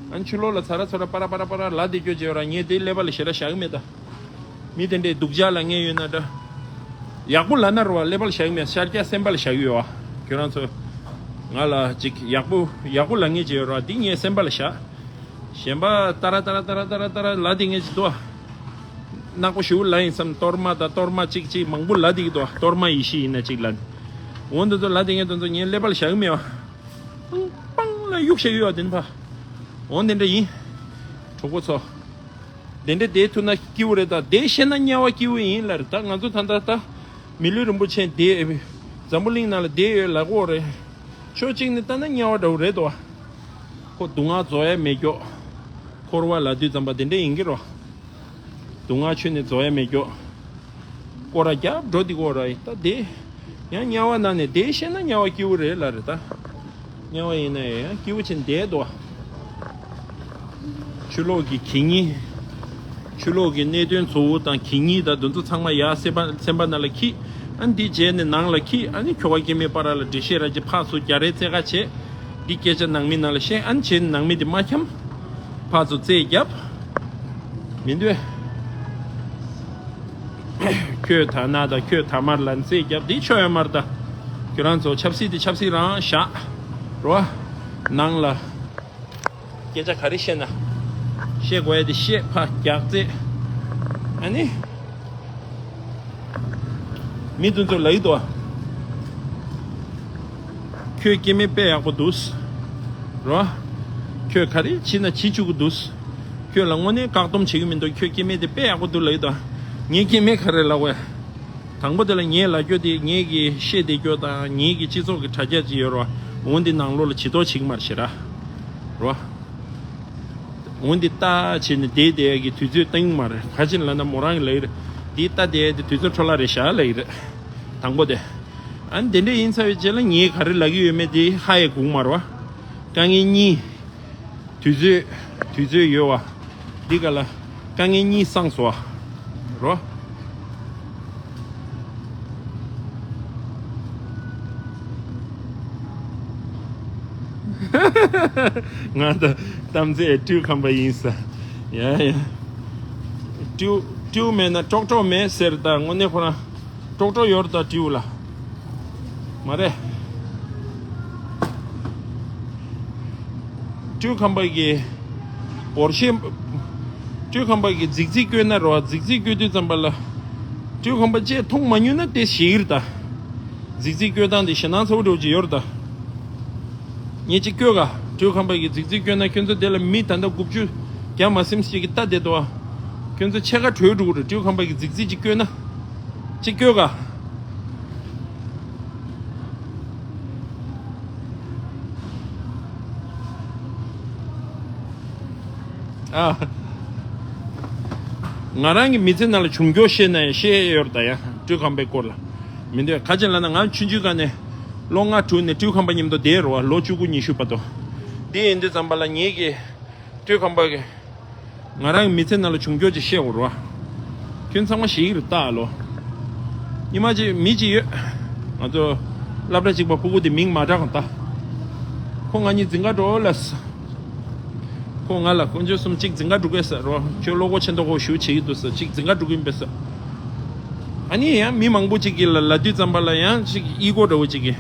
བ། ཨ་ནི་ཕྱི་ལོགས་ལ་ཚ་ར་ཚ་ར་པ་ར་པ་ར་པ་ར་ལ་འདི་སྐྱོ་བྱེད་ར་ངས་དེ་ཀླད་པ་ལ་ཞེ་དྲག་བཞག་གི་མེད་ད། མི་དེ་འདྲའི་སྡུག་ཅག་ལ་ངས་ཡོད་ན་འདྲ། ཡག་པོ་ལབ་ན་རོ་བ་ཀླད་པ་ལ་བཞག་གི་མེད། ཤར་རྒྱག་སེམས་པ་ལ་བཞག་གི་ཡོད་བ། ཁྱོད་རང་ཚོ་ང་ལ་ཅིག་ཡག་པོ་ཡག་པོ་ལབ་ངེས་བྱེད་ཡོད་རོགས། འདི་ངས་སེམས་པ་ལ་བཞག་གཞན་པ་ཏ་ར་ཏ་ར་ཏ་ར་ཏ་ར་ཏ་ར་ལབ་དེ་ངེས་ཅིག་འདུག་ཨ། ནག་པོ་ཞུ་ལ་ཡིན་བསམ། གཏོར་མ་དང་གཏོར་མ་གཅིག་གཅིག་མང་པོ་ལབ་དེ་གི་འདུག་ཨ། གཏོར་མ་ཡེ་ཤེས་ཡིན་ན་གཅིག་ལབ། འོ་འདི་ཚོ་ལབ་དེ་ངེས་དེ་ཚོ་ངའི་ཀླད་པ་ལ་བཞག་གི་མེད་བ། པང་པང་ལ་གཡུག་བཞག་ཡོད་བ་དེ་ནི་ཕ། འོ་འདི་འདྲ་ཡིན། གྲོགས་པོ་ཚོ། དེ་འདྲ་བསྡད་ཐུབ་ན་སྐྱིད་པོ་རེད་ད། བསྡད་ཤེས་ན་དམྱལ་བ་སྐྱིད་པོ་ཡིན་ལབ་རེད། ད་ང་ཚོ་ད་ལྟ་ད་མི་ལུས་རིན་པོ་ཆེ་བསྡད་འཛམ་བུ་གླིང་ནང་ལ་བསྡད་ཡོད་ལབ་ཀྱི་ཡོད་རེད། ཕྱོགས་གཅིག་ནས་ལྟ་ན་དམྱལ་བ་འདྲ་བོ་རེད་དོ། ཁོ་སྡུག་བསྔལ་རྫོགས་ཡ་མེད་ཀྱོག་འཁོར་བ་ལབ་དུས་ཙམ་པ་དེ་འདྲ་ཡིན་གྱི་རོ། སྡུག་བསྔལ་ཆོས་ནི་རྫོགས་ཡ་མེད་ཀྱོག་སྐོར་ར་རྒྱབ་འགྲོ་འདི་གོ་ར་ཡིན་ད་དེ། ཡང་དམྱལ་བ་ནང་ནས་བསྡད་ཤེས་ན་དམྱལ་བ་སྐྱིད་པོ་རེད་ལབ་རེད་ད། དམྱལ་བ་ཡིན་ན་ཡང་སྐྱིད་པོ་ཆེན་བསྡད་དོ། ཆུ་ལོག་གི་གད་སྙིགས། ཆུ་ལོག་གི་གནད་དོན་གཙོ་བོ་དང་གད་སྙིགས་དང་དེ་ཚོ་ཚང་མ་ཡར་སེམས་པ་སེམས་པ་ནང་ལ་འཁྱེར། ཨ་ནི་འདི་རྗེས་ནས་ནང་ལ་འཁྱེར། ཨ་ནི་ཁྱོ་ག་སྐྱེ་དམན་བར་ལ་འགྲེལ་བཤད་ར་ཅིག་ཕར་ཚུར་རྒྱག་རེས་རྩེ་ག་བྱེད། འདི་སྐད་ཆ་ནང་མི་ནང་ལ་བཤད། ཨ་ནི་བྱས་ནས་ནང་མི་འདི་མ་འཁྱམ། ཕར་ཚུར་རྩེ་རྒྱབ། མི་འདོད། ཁྱོད་ད་ན་ད་ཁྱོད་ད་མར་ལ་རྩེ་རྒྱབ་འདི་ཆོ་ཡོད་མར་ད། ཁྱོད་རང་ཚོ་ཆབ་སྲིད་འདི་ཆབ་སྲིད་རང་བཞག་རོ། ནང་ལ། སྐད་ཆ་ག་རེ་བཤད་ན། བཤད་དགོས་ཡ་དེ་བཤད་ཕར་རྒྱག་རྩེ། ཨ་ནི། མི་དེ་ཚོ་ལབ་ཀྱི་འདུག་ཁྱོད་སྐྱེ་དམན་དཔེ་ཡག་པོ་འདུག་རོ། ཁྱོད་ག་རེ་བྱེད་ན་བྱེད་བཅུག་གི་འདུག་ཁྱོད་ལ་དངོས་གནས་བཀག་སྡོམ་བྱེད་ཀྱི་མི་འདུག་ཁྱོད་སྐྱེ་དམན་དེ་དཔེ་ཡག་པོ་འདུག་ལབ་ཀྱི་འདུག་ངས་སྐྱེ་དམན་ག་རེ་ལབ་དགོས་ཡ། དང་པོ་དེ་ལ་ངས་ལབ་རྒྱུ་དེ་ངས་ཀྱི་བཤད་བསྡད་རྒྱུ་དང་ངས་ཀྱི་སྤྱི་ཚོགས་ཀྱི་དྲ་རྒྱ་ཅིག་ཡོད་རོ། འོ་འདི་ནང་ལོགས་ལ་བྱེད་ཐོག་བྱེད་ཀྱི་མ་རེད་ཤི་ར། རོ། འོ་འདི་ལྟ་བྱས་ནས་བསྡད་བསྡད་ཀྱི་དུས་ཚོད་བཏང་གི་མ་རེད། ག་ཅི་ལབ་ན་མོ་རང་གི་ལབ་ཀྱི་རེད། འདི་ལྟ་བསྡད་དེ་དུས་ཚོད་འཕྲོ་བརླག་རེད་ཤག་ལབ་ཀྱི་རེད། དང་པོ་དེ། ཨ་ནི་དེ་འདྲ་ཡིན་ཚར་བའི་རྗེས་ལ་ངས་ག་རེ་ལབ་ཀྱི་ཡོད་མེད་དེ་ཧ་ཡང་གོ་གི་མ་རེད་བ། དཀའ་ངལ་གཉིས། དུས་ཚོད། དུས་ཚོད་ཡོལ་བ། འདི་ག་ལ། དཀའ་ངལ་གཉིས་སངས་སོ། རོ། ང་ད་གཏམ་ཚེ་སྤྲུལ་ཁམས་པ་ཡིན་ས། ཡ་ཡ། སྤྲུལ་སྤྲུལ་མེད་ན་ཀྲོག་ཀྲོག་མེད་ཟེར་ད་དངོས་གནས་ཁོ་རང་། ཀྲོག་ཀྲོག་ཡོད་རེད་ད་སྤྲེའུ་ལ། མ་རེད། སྤྲེའུ་ཁམས་པ་གི་བོར་ཤེས། སྤྲེའུ་ཁམས་པ་གི་རྫིག་རྫིག་བསྐྱོན་ན་རོ། རྫིག་རྫིག་བསྐྱོན་དུས་ཙམ་པ་ལ། སྤྲེའུ་ཁམས་པ་ཅེས་མཐོང་མ་མྱོང་ན་དེ་ཞིག་རེད་ད། རྫིག་རྫིག་བསྐྱོན་སྟངས་དེ་ཞེད་སྣང་ཚ་བོ་འདྲ་བོ་ཅིག་ཡོད་རེད་ད། ངས་ཅིག་བསྐྱོད་ག་སྤྲེའུ་ཁམས་པ་གི་རྫིག་རྫིག་བསྐྱོན་ན་ཁྱོད་ཚོ་དེ་ལ་མི་ད་ལྟ་དགུ་བཅུ་བརྒྱ་མ་ཟིན་ཞིག་གི་ལྟ་བསྡད་དོ། ཁྱོད་ཚོ་ཕྱེད་ཀ་གྲོལ་འགྲོ་གི་རེད། སྤྲེའུ་ཁམས་པ་གི་རྫིག་རྫིག་ཅིག་བསྐྱོན་ན། ཅིག་བསྐྱོད་ག་ཨ། ང་རང་གི་མི་ཚེ་ནང་ལ་བྱུང་རྒྱུ་བཤད་ན་ཡང་བཤད་ཡོད་རེད་ད་ཡ། སྤྲེའུ་ཁམས་པའི་སྐོར་ལ། མི་འདོད་ག་ཅི་ལབ་ན་ང་ཆུང་ཆུང་སྒང་ནས། ལོ་ལྔ་དྲུག་ནས་སྤྲེའུ་ཁམས་པ་མཉམ་དུ་བསྡད་རེད་བ། ལོ་བཅུ་དགུ་ཉི་ཤུ་བར་དུ། འདི་ཡིན་དུས་ཙམ་པ་ལ་ངེད་ཀྱི། སྤྲེའུ་ཁམས་པ་གི། ང་རང་གི་མི་ཚེ་ནང་ལ་བྱུང་རྒྱུ་ཅིག་བཤད་དགོས་རེད་བ། ཁྱོད་ཚང་མ་ཤེས་ཀྱི་རེད་ད་ལོ། ཉི་མ་ཅིག་མི་ཅིག་ཡོད། ང་ཚོ། སློབ་གྲྭ་གཅིག་པ་ཕྲུ་གུ་དེ་མིང་མ་གྲགས་གོང་ལྟ། ཁོ་ང་གཉིས་འཛིན་གྲྭ་འགྲོ་ལབ་སོང་། ཁོ་ང་ལ་དཀོན་མཆོག་གསུམ་གཅིག་འཛིན་གྲྭ་འགྲོ་གི་ཟེར་རོ། ཁྱོད་བློ་ཁོག་ཆེ་མདོག་ཁོག་ཞུ་བྱེད་ཀྱི་འདུག་ཟེར། གཅིག་འཛིན་གྲྭ་འགྲོ་གི་ཡིན་པས་ཟེར། ཨ་ནི་ཡང་མི་མང་པོ་གཅིག་གིས་ལ་ལབ་དུས་ཙམ་པ་ལ་ཡང་གཅིག་ཨི་གོ་འདྲ་བོ་གཅིག་གིས།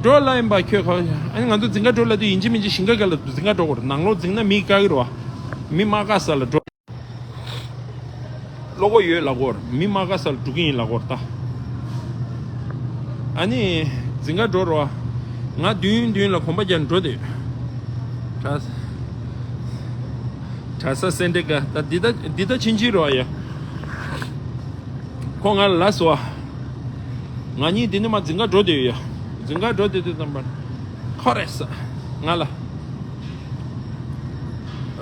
འགྲོ་ལབ་ཡིན་པ་ཁྱོད་ཁ། ཨ་ནི་ང་ཚོ་འཛིན་གྲྭ་འགྲོ་ལབ་དུས་ཡིན་གཅིག་མིན་གཅིག་ཞིང་ཁ་ག་ལ་འཛིན་གྲྭ་འགྲོ་དགོས་རེད། ནང་ལོགས་འཛིང་ན་མི་དཀའ་གི་རེད་བ། མི་དམག་ཁ་ས་ལ་འགྲོ། བློ་ཁོག་ཡོད་ལབ་དགོས་རེད། མི་དམག་ཁ་ས་ལ་འགྲོ་གི་ཡིན་ལབ་དགོས་རེད་ད། ཨ་ནི། འཛིན་གྲྭ་འགྲོ་རོགས། ང་མདུན་མདུན་ལ་གོམ་པ་རྒྱག་འགྲོ་དེ། གྲྭ་ས། གྲྭ་ས་སེ་འབྲས་དགའ་ད་འདི་ལྟ་འདི་ལྟ་ཕྱིན་ཕྱིན་རོགས་ཡ། ཁོ་ང་ལ་ལབ་སོང་བ། ང་གཉིས་འདི་ནས་མར་འཛིན་གྲྭ་འགྲོ་བསྡད་ཡོད་ཡ། འཛིན་གྲྭ་འགྲོ་བསྡད་དུས་ཙམ་པར། ཁོ་རེ་ས། ང་ལ།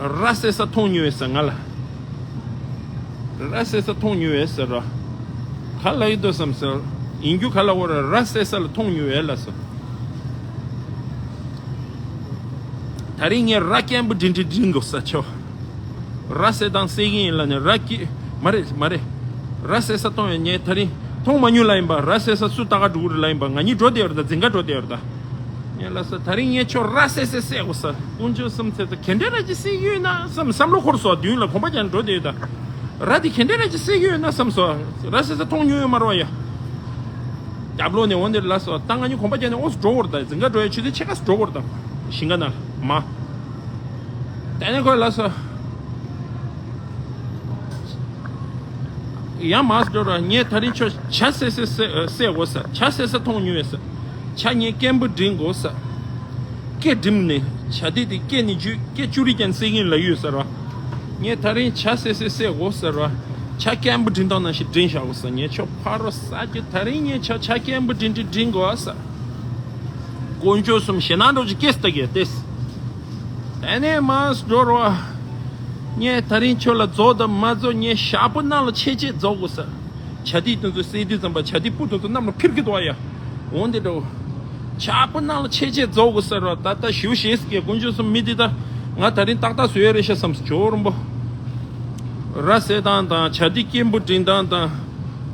ར་བསད་ས་མཐོང་མྱོང་ཡོད་ས་ང་ལ། ར་བསད་ས་མཐོང་མྱོང་ཡོད་ཟེར་ར། ག་ལ་ཡི་དོ་བསམ་ཟེར། ཡིན་རྒྱུ་ག་ལ་འོ་ར་ར་བསད་ས་ལ་མཐོང་མྱོང་ཡོད་ལ་ཟེར། ད་རིང་ངས་ར་སྐམ་པོ་འབྲིང་འབྲིང་འབྲིང་དགོས་ས་ཆོ། ར་བསད་སྟངས་བསད་ཀྱི་ཡིན་ལ་ནི་ར་སྐྱི། མ་རེད་མ་རེད། ར་བསད་ས་མཐོང་ཡོད་ངས་ད་རིང་མཐོང་མ་མྱོང་ལ་ཡིན་པ། ར་བསད་ས་སུ་ལྟ་ག་འགྲོ་གི་རེད་ལ་ཡིན་པ། ང་གཉིས་འགྲོ་བསྡད་ཡོད་རེད་ད། འཛིན་ག་འགྲོ་བསྡད་ཡོད་རེད་ད། ངས་ལ་ས་ད་རིང་ངས་ཁྱོད་ར་བསད་བསད་བསད་དགོས་ས། དཀོན་མཆོག་གསུམ་ཚེ་ད་ག་འདྲས་ར་ཅིག་བསད་ཀྱི་ཡོད་ན་བསམ་བསམ་བློ་འཁོར་སོང་། མདུན་ལ་གོམ་པ་རྒྱག་ནས་འགྲོ་བསྡད་ཡོད་ད། ར་དེ་ག་འདྲས་ར་ཅིག་བསད་ཀྱི་ཡོད་ན་བསམ་སོང་། ར་བསད་ས་མཐོང་མྱོང་ཡོད་མ་རེད་བ་ཡ། རྒྱབ་ལོགས་ནས་འོ་འདིར་ལ་སོ་ད་ང་གཉིས་གོམ་པ་རྒྱག་ནས་ཨོ་སི་འགྲོ་བར་ད། འཛིན་ག་འགྲོ་ཡ་ཆུ་ཚོད་ཕྱེད་ཀ་སི་འགྲོ་བར་ད། ཞིང་ཁ་ན་མ། དེ་ནས་ཁོས་ལ་སོ། ཡང་མ་འགྲོ་ར། ངས་ད་རིང་ཁྱོད་ཇ་བསད་བསད་བསད་བསད་དགོས་ས། ཇ་བསད་ས་མཐོང་མྱོང་ཡོད་ས། ཇ་ངས་སྐམ་པོ་འབྲིང་དགོས་ས། སྐེ་བསྒྲིམས་ནས་ཇ་དེ་དེ་སྐེ་ནས་འཇུས་སྐེ་བཅུ་རི་ཀྱང་བསད་ཀྱིན་ལ་ཡོད་ས་ར། ངས་ད་རིང་ཇ་བསད་བསད་བསད་དགོས་ས་ར། ཇ་སྐམ་པོ་འབྲིང་སྟངས་ནང་བཞིན་འབྲིང་བཞག་དགོས་ས། ངས་ཁྱོད་ཕ་རོ་ས་ཀྱི་ད་རིང་ངས་ཇ་ཇ་སྐམ་པོ་འབྲིང་འབྲིང་འབྲིང་དགོས་ས། དཀོན་མཆོག་གསུམ་ཞེད་སྣང་འདྲ་བོ་ཅིག་སྐྱེས་སོང་ད་གས་ཏེས། དེ་ནས་མར་འགྲོ་རོགས། ངས་ད་རིང་ཁྱོད་ལ་རྫོགས་དང་མ་རྫོགས་ངས་ཞག་པོ་གནམ་ལ་ཆེ་ཆེ་རྫོགས་དགོས་ས། བྱ་དེ་དེ་ཚོ་བསད་དུས་ཙམ་པ་བྱ་དེ་སྤུ་དེ་ཚོ་གནམ་ལ་འཕུར་གི་འདུག་ཨ་ཡ། འོན་ཏེ་འགྲོ། ཞག་པོ་གནམ་ལ་ཆེ་ཆེ་རྫོགས་དགོས་ས་རོགས། ད་ལྟ་ཞུ་ཤེས་ཀྱི་དཀོན་མཆོག་གསུམ་མི་དེ་ད་ང་ད་རིང་ཏག་ཏག་བཟོས་ཡ་རེད་ཤག་བསམ་སོང་ཇོ་བོ་རིན་པོ། ར་བསད་སྟངས་དང་བྱ་དེ་སྐྱེན་པོ་འདྲེན་སྟངས་དང་།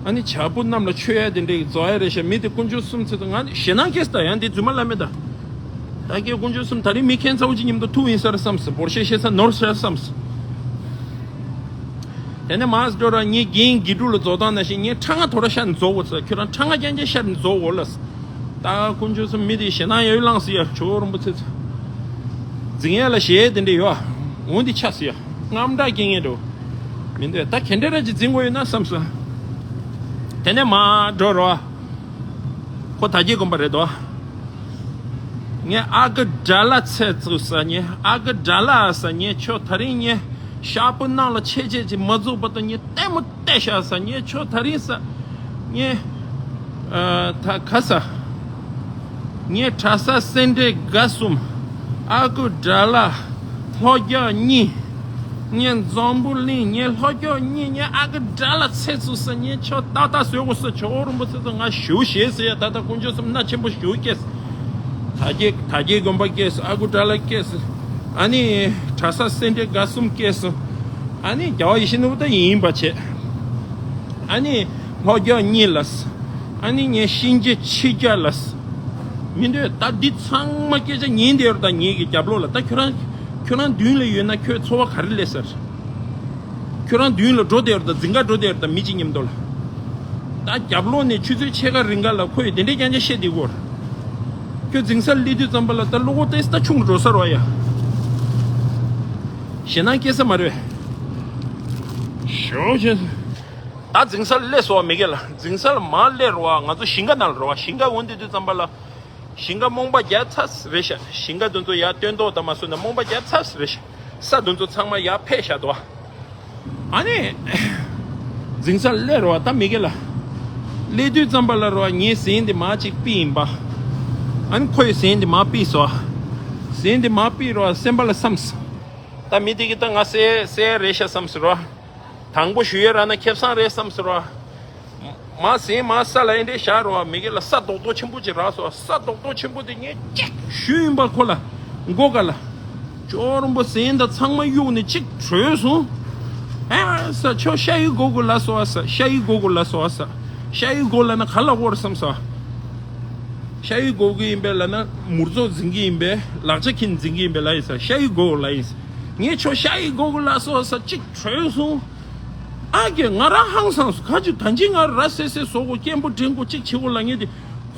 ཨ་ནི་བྱ་སྤུ་གནམ་ལ་མཆོད་ཡ་དེ་འདྲས་རྫོགས་ཡ་རེད་ཤག་མི་དེ་དཀོན་མཆོག་གསུམ་ཚེ་ད་ང་ནི་ཞེད་སྣང་སྐྱེས་ད་ཡང་དེ་རྫུན་མ་ལབ་མེད་ད། ད་ཀྱེ་དཀོན་མཆོག་གསུམ་ད་རིང་མི་ཁྱད་མཚར་པོ་ཅིག་མཉམ་དུ་ཐུག་ཡིན་ས་རེད་བསམས། འབོར་ཤེས་ཤེས་ས་ནོར་ཤག་བསམས། དེ་ནས་མར་འགྲོ་ར་ངས་རྒན་དགེ་ཕྲུག་ལ་རྫོགས་སྟངས་ནང་བཞིན་ངས་ཁྲ་ང་ཐོ་ར་ཤར་ནས་རྫོགས་དགོས་ས། ཁྱོད་རང་ཁྲ་ང་རྐྱང་རྐྱང་ཤར་ནས་རྫོགས་དགོས་ལ། ད་དཀོན་མཆོག་གསུམ་མི་དེ་ཞེད་སྣང་ཡོད་ལངས་སི་ཡ་ཇོ་བོ་རིན་པོ་ཆེ་ཚོ། འཛིང་ཡ་ལ་ཞེད་དེ་འདྲས་ཡོད་ཨ། འོན་ཏེ་ཆགས་སི་ཡ། རྔམ་དྲག་སྐྱེ་ངེས་འགྲོ། མི་འདོད་ད་ག་འདྲས་ར་ཅིག་འཛིང་དགོས་ཡོད་ན་བསམས་སོ། དེ་ནས་མར་འགྲོ་རོགས། ཁོ་དར་རྒྱས་དགོན་པ་རེད་དོ། ངས་ཨ་ཁུ་དགྲ་ལྷ་ཚེ་བཙུགས་ས། ངས་ཨ་ཁུ་དགྲ་ལྷ་ས། ངས་ཁྱོད་ད་རིང་ངས་ཞག་པོ་གནམ་ལ་ཆེ་ཆེ་ཅིག་མ་རྫོགས་བར་དུ་ངས་ལྟད་མོ་བལྟས་ཤག་ས། ངས་ཁྱོད་ད་རིང་ས། ངས་ཨ་ད་ག་ས། ངས་གྲྭ་ས་སེ་འབྲས་དགའ་གསུམ། ཨ་ཁུ་དགྲ་ལྷ། ལྷོ་རྒྱག་གཉིས། ངས་འཛམ་བུ་གླིང་ངས་ལྷོ་རྒྱག་གཉིས། ངས་ཨ་ཁུ་དགྲ་ལྷ་ཚེ་བཙུགས་ས། ངས་ཁྱོད་ཏག་ཏག་བཟོས་དགོས་ས། ཇོ་བོ་རིན་པོ་ཆེ་ཚོ་ང་ཞུ་ཤེས་ཟེར་ཡ། ད་ལྟ་དཀོན་མཆོག་གསུམ་མནའ་ཆེན་པོ་ཞུ་སྐྱེས། དར་རྒྱས་དར་རྒྱས་དགོན་པ་སྐྱེས། ཨ་ཁུ་དགྲ་ལྷ་སྐྱེས། ཨ་ནི་གྲྭ་ས་སེ་འབྲས་དགའ་གསུམ་སྐྱེས། ཨ་ནི་རྒྱལ་བ་ཡིད་བཞིན་ནོར་བུ་ད་ཡིན་པ་བྱས། ཨ་ནི་ལྷོ་རྒྱག་གཉིས་ལ། ཨ་ནི་ངས་གཤིན་རྗེ་ཕྱི་རྒྱལ་ལ། མི་འདོད་ད་འདི་ཚང་མ་སྐད་ཆ་ཉན་བསྡད་ཡོད་རེད། ད་ངེད་ཀྱི་རྒྱབ་ལོགས་ལ་ད་ཁྱོད་རང་ཁྱོད་རང་མདུན་ལ་ཡོད་ན་ཁྱོད་ཚོར་བ་ག་རེ་སླེབས་ས་རེད། ཁྱོད་རང་མདུན་ལ་འགྲོ་བསྡད་ཡོད་རེད། ད་འཛིང་ག་འགྲོ་བསྡད་ཡོད་རེད། ད་མི་གཅིག་མཉམ་དུ་ལ། ད་རྒྱབ་ལོགས་ནས་ཆུ་ཚོད་ཕྱེད་ཀ་རིང་ག་ལ་ཁོས་དེ་འདྲས་རྐྱང་རྐྱང་བཤད་བསྡད་ཀྱི་ཡོད་རེད། ཁྱོད་འཛིང་སར་སླེབས་དུས་ཙམ་པ་ལ་ད་བློ་ཁོག་ཏོག་ཙམ་ད་ཆུང་འགྲོ་ས་རེད་ཡ། ཞེད་སྣང་སྐྱེ་ས་མ་རེད། ཞོག་ཞེ། ད་འཛིང་སར་སླེབས་སོང་བ། མི་སྒེར་ལ་འཛིང་སར་མར་སླེབས་རོགས། ང་ཚོ་ཞིང་ཁ་ནང་ལ་རོགས། ཞིང་ཁ་འོང་དུས་དུས་ཙམ་པ་ལ། ཞིང་ཁ་རྨོངས་པ་རྒྱག་ཚར་རེད་ཤག་ཞིང་ཁ་དེ་ཚོ་ཡར་སྟོན་ཐོག་དང་མ་སོན་ན་རྨོངས་པ་རྒྱག་ཚར་རེད་ཤག་ས་དེ་ཚོ་ཚང་མ་ཡར་ཕེབས་བཞག་འདུག་ཨ་ནི། འཛིང་སར་སླེབས་རོགས། ད་མི་སྒེར་ལ། སླེབས་དུས་ཙམ་པ་ལ་རོགས། ངའི་ཟན་དེ་མར་ཅིག་ཕུད་ཡིན་པ། ཨ་ནི་ཁོའི་ཟན་དེ་མར་ཕུད་སོང་། ཟན་དེ་མར་ཕུད་རོགས། སེམས་པ་ལ་བསམས། ད་མི་དེ་གིས་ད་ང་བསད་བསད་ཡ་རེད་ཤག་བསམས་སོང་རོགས། དང་པོ་ཞུ་ཡ་རག་ན་ཁེ་བཟང་རེད་བསམས་སོང་རོགས། མར་ཟན་མར་ས་ལ་ཨེ་འདྲས་བཞག་རོགས། མི་སྒེར་ལ་ས་རྡོག་རྡོག་ཆེན་པོ་ཅིག་རག་སོང་། ས་རྡོག་རྡོག་ཆེན་པོ་དེ་ངས་གཅིག་གཞུས་ཡིན་པ་ཁོ་ལ་མགོ་སྐོར་ལ། ཇོ་བོ་རིན་པོ་ཟན་དང་ཚང་མ་གཡུགས་ནས་གཅིག་བྲོས་སོང་། ཨ་ས། ཁྱོད་ཤ་ཡི་གོ་གོ་ལ་སོ་ཨ་ས། ཤ་ཡི་གོ་གོ་ལ་སོ་ཨ་ས། ཤ་ཡི་གོ་ལ་ན་ག་ལ་གོ་ར་བསམ་ས། ཤ་ཡི་གོ་གི་ཡིན་པས་ལ་ན་མུར་ཚོགས་འཛིང་གི་ཡིན་པས། ལག་ཆ་འཁྱེར་འཛིང་གི་ཡིན་པས་ལ་ཡི་ས། ཤ་ཡི་གོ་གོ་ལ་ཡིན་ས། ངས་ཁྱོད་ཤ་ཡི་གོ་གོ་ལ་སོ་ཨ་ས་གཅིག་བྲོས་སོང་། ཨ་ཀྱེ་ང་རང་ཧང་སངས་སོང་། ཁ་ཅིག་ད་ཅི་ང་ར་སེ་སེ་བཟོ་གོ་སྐྱེན་པོ་འདྲེན་གོ་གཅིག་བྱེད་གོ་ལ་ངས་དེ།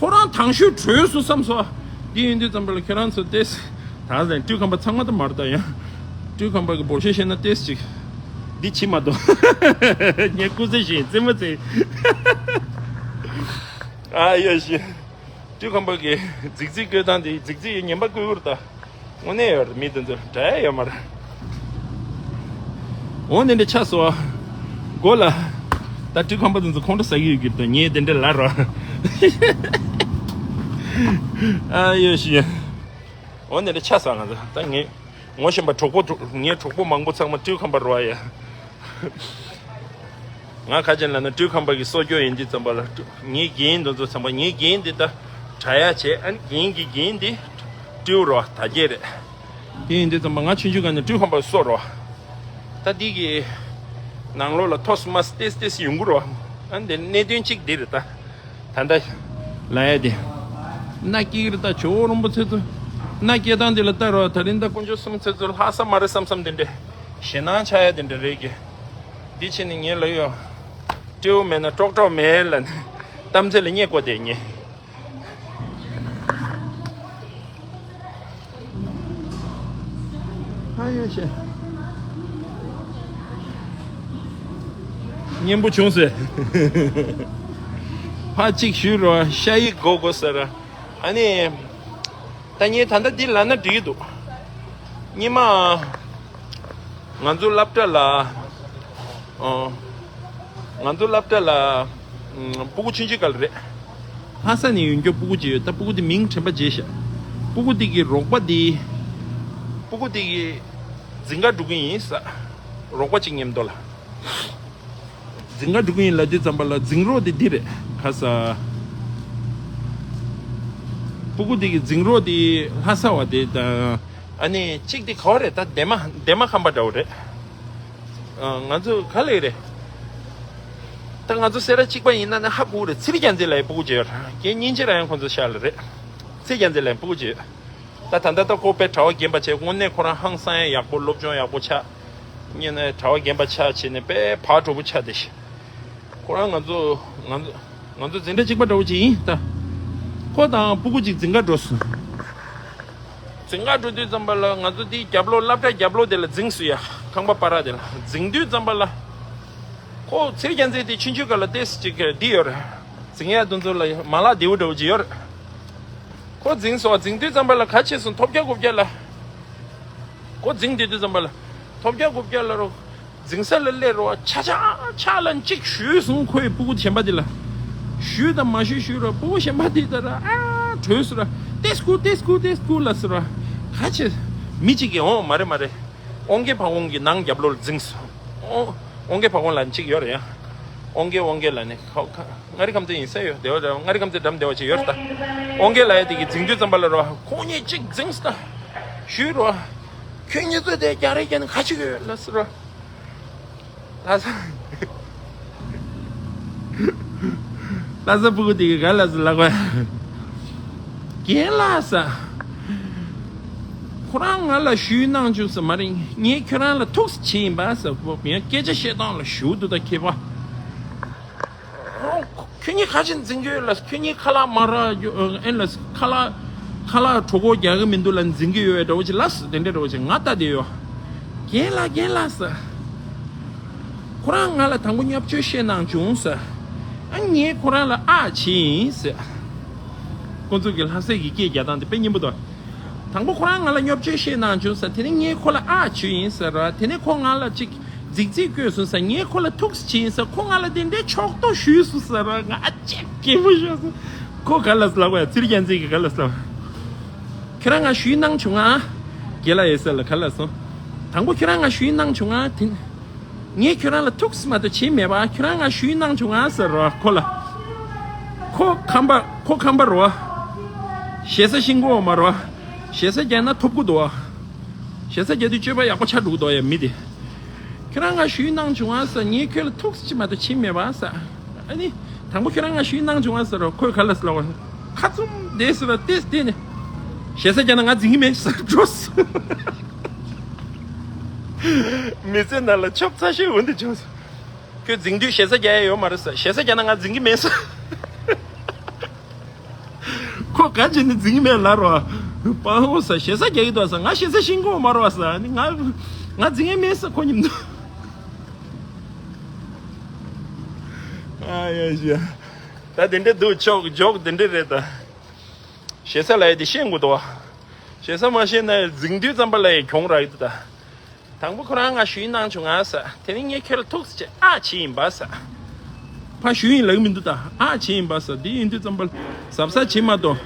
ཁོ་རང་དང་ཤོས་བྲོས་སོང་བསམ་སོང་། འདི་ཡིན་དུས་ཙམ་པ་ལ་ཁྱེད་རང་ཚོ་ཏེས། ད་ཟེར་སྤྲུལ་ཁང་པ་ཚང་མ་ད་མར་ད་ཡང་། སྤྲུལ་ཁང་པ་གི་འབོར་ཤེས་ཤེས་ན་ཏེས་ཅིག་འདི་ཕྱི་མ་གཏོགས། ངས་སྐུ་ཚེ་ཞིག་རྩེད་མོ་རྩེ། ཨ་ཡོད་ཤི། སྤྲུལ་ཁང་པ་གི་རྫིག་རྫིག་བཀོད་སྟངས་དེ་རྫིག་རྫིག་ཡིན་ངན་པ་བཀོད་ཀྱི་རེད་ད། དངོས་གནས་ཡོད་རེད། མི་དེ་ཚོ་འདྲ་ཡ་ཡོད་མ་རེད། འོ་དེ་འདྲ་ཆགས་སོང་། མགོ་ལ། ད་སྤྲུལ་ཁང་པ་དེ་ཚོ་ཁོང་ཁྲོ་ཟ་གི་ཡོད་ཀྱི་རེད་ད། ངས་དེ་འདྲ་ལབ་རོགས། ཨ་ཡོད་ཤི། འོ་དེ་འདྲ་ཆགས་སོང་། ང་ཚོ་ད་ངས་ངོ་ཤེས་པ་གྲོགས་པོ་གྲོགས་ངའི་གྲོགས་པོ་མང་པོ་ཚང་མ་སྤྲུལ་ཁང་པ་རེད་ཡ། ང་ཁ་ཅན་ལ་ན་སྤྲུལ་ཁང་པ་གི་གསོ་སྐྱོང་ཡིན་དུས་ཙམ་པ་ལ་སྤྲུལ་ངའི་རྒན་དེ་ཚོ་ཚང་མ་ངའི་རྒན་འདི་ད་དྲ་ཡ་བྱས། ཨ་ནི་རྒན་གྱི་རྒན་འདི་སྤྲུལ་རོ་ད་རྒྱས་རེད། དེ་ཡིན་དུས་ཙམ་པ་ང་ཆུང་ཆུང་ག་ནས་སྤྲུལ་ཁང་པ་གསོ་རོ། ད་འདི་གི་ནང་ལོགས་ལ་ཐོག་སུ་མ་སི་ཏེས་ཏེས་ཡོང་གི་རོ། ཨ་ནི་དེ་གནད་དོན་གཅིག་འདི་རེད་ད། ད་ལྟ་ལ་ཡ་དེ་མནའ་སྐྱེལ་གི་རེད་ད། ཇོ་བོ་རིན་པོ་ཆེ་ཚོ་མནའ་སྐྱེལ་སྟངས་དེ་ལ་ལྟ་རོགས། ད་རིང་ད་དཀོན་མཆོག་གསུམ་ཚེ་ཚོ་ལྷག་ས་མ་རེད་བསམ་བསམ་དེ་འདྲས་ཞེད་སྣང་ཆགས་ཡ་དེ་འདྲས་རེད་ཀྱི། འདི་ཕྱིན་ནས་ངས་ལབ་ཡོད། སྤྲེའུ་མེད་ན་ཀྲོག་ཀྲོག་མེད་ལ་ནི་གཏམ་ཚེ་ལ་བསྙད་དགོས་དེ་ངས། ཧ་ཡོད་ཤེ། སྙན་པོ་བྱུང་ཟེར། ཕ་གཅིག་ཞུས་རོགས། ཤ་ཡི་གོ་གོ་ཟེར། ཨ་ནི། ད་ངས་ད་ལྟ་འདི་ལབ་ན་འགྲིག་གི་འདུག་སྔོན་མ། ང་ཚོ་སློབ་གྲྭ་ལ། ཨོ། ང་ཚོ་སློབ་གྲྭ་ལ། ཨམ། སྤུ་གུ་ཆུང་ཆུང་སྒང་ལ་རེད། ལྷ་ས་ནས་ཡོང་རྒྱུ་སྤུ་གུ་ཅིག་ཡོད། ད་སྤུ་གུ་དེ་མིང་དྲན་པ་བརྗེད་ཤག་སྤུ་གུ་དེ་གི་རོགས་པ་དེ། སྤུ་གུ་དེ་གི་རྫིང་ཁ་འགྲོ་གི་ཡིན་ས། རོགས་པ་གཅིག་མཉམ་དུ་ལ། རྫིང་ཁ་འགྲོ་གི་ཡིན་ལབ་དུས་ཙམ་པ་ལ་རྫིང་རོགས་དེ་འདི་རེད་ཁ་ས། སྤུ་གུ་དེ་གི་རྫིང་རོགས་དེ་ལྷ་ས་བ་དེ་དང་། ཨ་ནི་གཅིག་དེ་ག་བ་རེད། ད་འདན་མ་འདན་མ་ཁམས་པ་འདྲ་བོ་རེད། ཨ། ང་ཚོ་ག་ལེ་རེད། ད་ང་ཚོ་སེ་ར་གཅིག་པ་ཡིན་ན་ནི་ཧ་གོ་རེད། ཚེ་རིང་རྒྱལ་མཚན་ལ་ཡང་སྤུ་གུ་གཅིག་ཡོད་རེད། རྒན་སྙིང་རྗེ་ར་ཡང་ཁོང་ཚོ་ཤག་ལ་རེད། ཚེ་རིང་རྒྱལ་མཚན་ལ་ཡང་སྤུ་གུ་གཅིག་ཡོད། ད་ད་ལྟ་ད་ཁོ་དཔེ་གྲྭ་པ་རྒན་པ་བྱས། དངོས་གནས་ཁོ་རང་ཧང་སང་ཡག་པོ། སློབ་སྦྱོང་ཡག་པོ་ཆགས། ཉིན་ནས་གྲྭ་པ་རྒན་པ་ཆགས་བྱས་ནས་དཔེ་ཕར་གྲོགས་པོ་ཆགས་བསྡད་ཤག་ཁོ་རང་ང་ཚོ་ང་ཚོ་ང་ཚོ་འཛིན་གྲྭ་གཅིག་པ་འདྲ་བོ་ཅིག་ཡིན་ད། ཁོ་དང་སྤུ་གུ་གཅིག་རྫིང་ཁ་འགྲོ་སོང་། རྫིང་ཁ་འགྲོ་དུས་ཙམ་པ་ལ་ང་ཚོ་དེའི་རྒྱབ་ལོགས་སློབ་གྲྭ་རྒྱབ་ལོགས་དེ་ལ་རྫིང་སོང་ཡ། ཁང་པ་པ་ར་དེ་ལ་རྫིང་དུས་ཙམ་པ་ལ། ཁོ་ཚེ་རིང་རྒྱལ་མཚན་དེ་ཆུང་ཆུང་སྒང་ལ་ཏོག་ཙམ་ཅིག་འདི་ཡོད་རེད། རྫིང་ཡ་དེ་ཚོ་ལ་མ་ལག་བདེ་བོ་འདྲ་བོ་ཅིག་ཡོད་རེད། ཁོ་རྫིང་སོང་། རྫིང་དུས་ཙམ་པ་ལ་ག་བྱས་སོང་། ཐོབ་རྒྱག་གུབ་རྒྱག་ལ། ཁོ་རྫིང་དེ་དུས་ཙམ་པ་ལ་ཐོབ་རྒྱག་གུབ་རྒྱག་ལ་རོ། རྫིང་ས་ལ་སླེབས་རོ། ཆ་ཆ་ཆ་ལ་གཅིག་གཞུས་སོང་། ཁོའི་སྤུ་གུ་གཞན་པ་དེ་ལ། གཞུས་དང་མ་གཞུས་གཞུས་རོ། སྤུ་གུ་གཞན་པ་དེ་ད་ར་ཨ་བྲོས་སོང་ར། ཏེ་སྐུ་ཏེ་སྐུ་ཏེ་སྐུ་ལབ་སོང་ར། ག་བྱས། མི་གཅིག་གིས་འོང་། མ་རེད་མ་རེད། ཨོང་སྐད་ཕ་བོང་གི་ནང་རྒྱབ་ལོགས་ལ་རྫིང་སོང་། ཨོ། ཨོང་སྐད་ཕ་བོང་ལབ་ནི་གཅིག་ཡོད་རེད་ཡ། ཨོང་སྐད་ཨོང་སྐད་ལབ་ནི་ཁ་ཁ། མངའ་རིས་ཁམས་ཚན་ཡིན་ས་ཡོད། སྡེ་བ་རེད། མངའ་རིས་ཁམས་ཚན་འགྲམ་སྡེ་བ་ཅིག་ཡོད་རེད་ད། ཨོང་སྐད་ལབ་ཡ་དེ་གི་རྫིང་དུས་ཙམ་པ་ལ་རོ། ཁོང་གཉིས་གཅིག་རྫིང་སོང་ད། གཞུས་རོ། ཁྱོད་གཉིས་ཚོས་དེ་རྒྱག་རེས་རྒྱག་ནི་ག་བྱེད་ཀྱི་ཡོད་ལབ་སོང་རོ། ལྷ་ས། ལྷ་ས་སྤུ་གུ་དེ་གིས་ག་ལབ་སོང་ལབ་གོ། རྒན་ལགས་ཟེར། ཁོ་རང་ང་ལ་གཞུས་གནང་བྱུང་ཟེར་མ་རེད། ངས་ཁྱོད་རང་ལ་ཐུགས་སུ་ཆེ་ཡིན་པ་ཟེར། ཡང་སྐད་ཆ་བཤད་སྟངས་ལ་ཞུ་འདུག་ད་མཁས་པ། ཁྱོད་གཉིས་ག་བྱས་འཛིང་གི་ཡོད་ལ། ཁྱོད་གཉིས་ཁ་ལག་མ་རག་ཨེ་ལ། ཁ་ལག་ཁ་ལག་གྲོད་ཁོག་རྒྱག་གི་མི་འདུག་ལ་འཛིང་གི་ཡོད་འདྲ་བོ་ཅིག་ལབ་སོང་། དེ་འདྲ་འདྲ་བོ་ཅིག་ང་ལྟ་བསྡད་ཡོད། རྒན་ལགས་རྒན་ལགས་ཟེར། ཁོ་རང་ང་ལ་དང་པོ་བརྙས་བཅོས་བཤད་གནང་བྱུང་ཟེར། ཨ་ངས་ཁོ་རང་ལ་ཨ་བྱས་ཡིན་ཟེར། ཁོ་ཚོ་གི་ལྷ་སའི་གི་སྐད་རྒྱག་སྟངས་དེ་དཔེ་སྙན་པོ་འདུག་དང་པོ་ཁོ་རང་ང་ལ་བརྙས་བཅོས་བཤད་གནང་བྱུང་ཟེར། དེ་ནས་ངས་ཁོ་ལ་ཨ་བྱས་ཡིན་ཟེར་ར། དེ་ནས་ཁོ་ང་ལ་ཅིག་རྫིག་རྫིག་བཀོད་སོང་ཟེར། ངས་ཁོ་ལ་ཐུགས་སུ་ཆེ་ཡིན་ཟེར། ཁོ་ང་ལ་དེ་འདྲའི་ཕྱོགས་གཏོགས་ཞུས་སོང་ཟེར་ར། ང་ཨ་ཅེ་སྐྱིད་པོ་ཤོར་སོང་། ཁོ་ག་ལབ་སོང་ལབ་གོ་ཡ། ཚེ་རིང་རྒྱལ་མཚན་གྱིས་ག་ལབ་སོང་ལབ། ཁྱོད་རང་ང་གཞུས་གནང་བྱུང་ང་། རྒན་ལགས་ཡོད་ས་ལ་ག་ལབ་སོང་། དང་པོ་ཁྱོད་རང་ང་གཞུས་གནང་བྱུང་ང་། དེ་ངས་ཁྱོད་རང་ལ་ཐུགས་སུ་མ་གཏོགས་བྱས་མེད་པ། ཁྱོད་རང་ང་གཞུས་གནང་བྱུང་ང་ཟེར་རོ་ཁོ་ལ། ཁོ་ཁམས་པ་ཁོ་ཁམས་པ་རོ། ཞེ་ས་ཤེས་ཀྱི་ཡོད་མ་རོ། ཞེ་ས་རྒྱག་ན་ཐོབ་ཀྱི་འདུག་ཞེ་ས་རྒྱག་དུས་སྤྱོད་པ་ཡག་པོ་ཆགས་འགྲོ་གི་འདུག་ཡ་མི་དེ། ཁྱོད་རང་ང་གཞུས་གནང་བྱུང་ང་ཟེར། ངས་ཁྱོད་ལ་ཐུགས་སུ་མ་གཏོགས་བྱས་མེད་པ་ཟེར། ཨ་ནི། དང་པོ་ཁྱོད་རང་ང་གཞུས་གནང་བྱུང་ང་ཟེར་རོ། ཁོས་ག་ལབ་སོང་ལབ་གོ། ཁ་བཙུམ་བསྡད་སོང་ར། ཏེས་བལྟས་ནས། ཞེ་ས་རྒྱག་ན་ང་འཛིང་གི་མེད་ཟེར་འགྲོ་སོང་། མི་ཚེ་ནང་ལ་ཆོབ་ཚ་ཤོས་འོ་འདི་བྱུང་སོང་། ཁྱོད་འཛིང་དུས་ཞེ་ས་རྒྱག་ཡ་ཡོད་མ་རེད་ཟེར། ཞེ་ས་རྒྱག་ན་ང་འཛིང་གི་མེད་ཟེར། ཁོ་ག་བྱས་ནས་འཛིང་གི་མེད་ལབ་རོ། པ་ཧོ་ཟེར། ཞེ་ས་རྒྱག་གི་འདུག་ཟེར། ང་ཞེ་ས་ཤེས་ཀྱི་ཡོད་མ་རེད་ཟེར། ཨ་ནི་ང་ང་འཛིང་གི་མེད་ཟེར་ཁོ་མཉམ་དུ། ཨ་ཡ་ཞེ། ད་དེ་འདྲ་འདུག་ཆོག་འཇོག་དེ་འདྲ་རེད་ད། ཞེ་ས་ལབ་ཡ་དེ་ཤེས་དགོས་འདུག་བ། ཞེ་ས་མ་ཤེས་ན་འཛིང་དུས་ཙམ་པ་ལ་ཡ་གྱོང་རག་གི་འདུག་ད། དང་པོ་ཁོ་རང་ང་གཞུས་གནང་བྱུང་ང་ཟེར། དེ་ནས་ངས་ཁྱོད་ལ་ཐུགས་སུ་ཆེ་ཨ་བྱས་ཡིན་པ་ཟེར། ཕ་གཞུས་ཡིན་ལབ་ཀྱི་མི་འདུག་ད། ཨ་བྱས་ཡིན་པ་ཟེར། འདི་ཡིན་དུས་ཙམ་པ་ལ་གཟབ་གཟབ་བྱེད་མ་གཏོགས།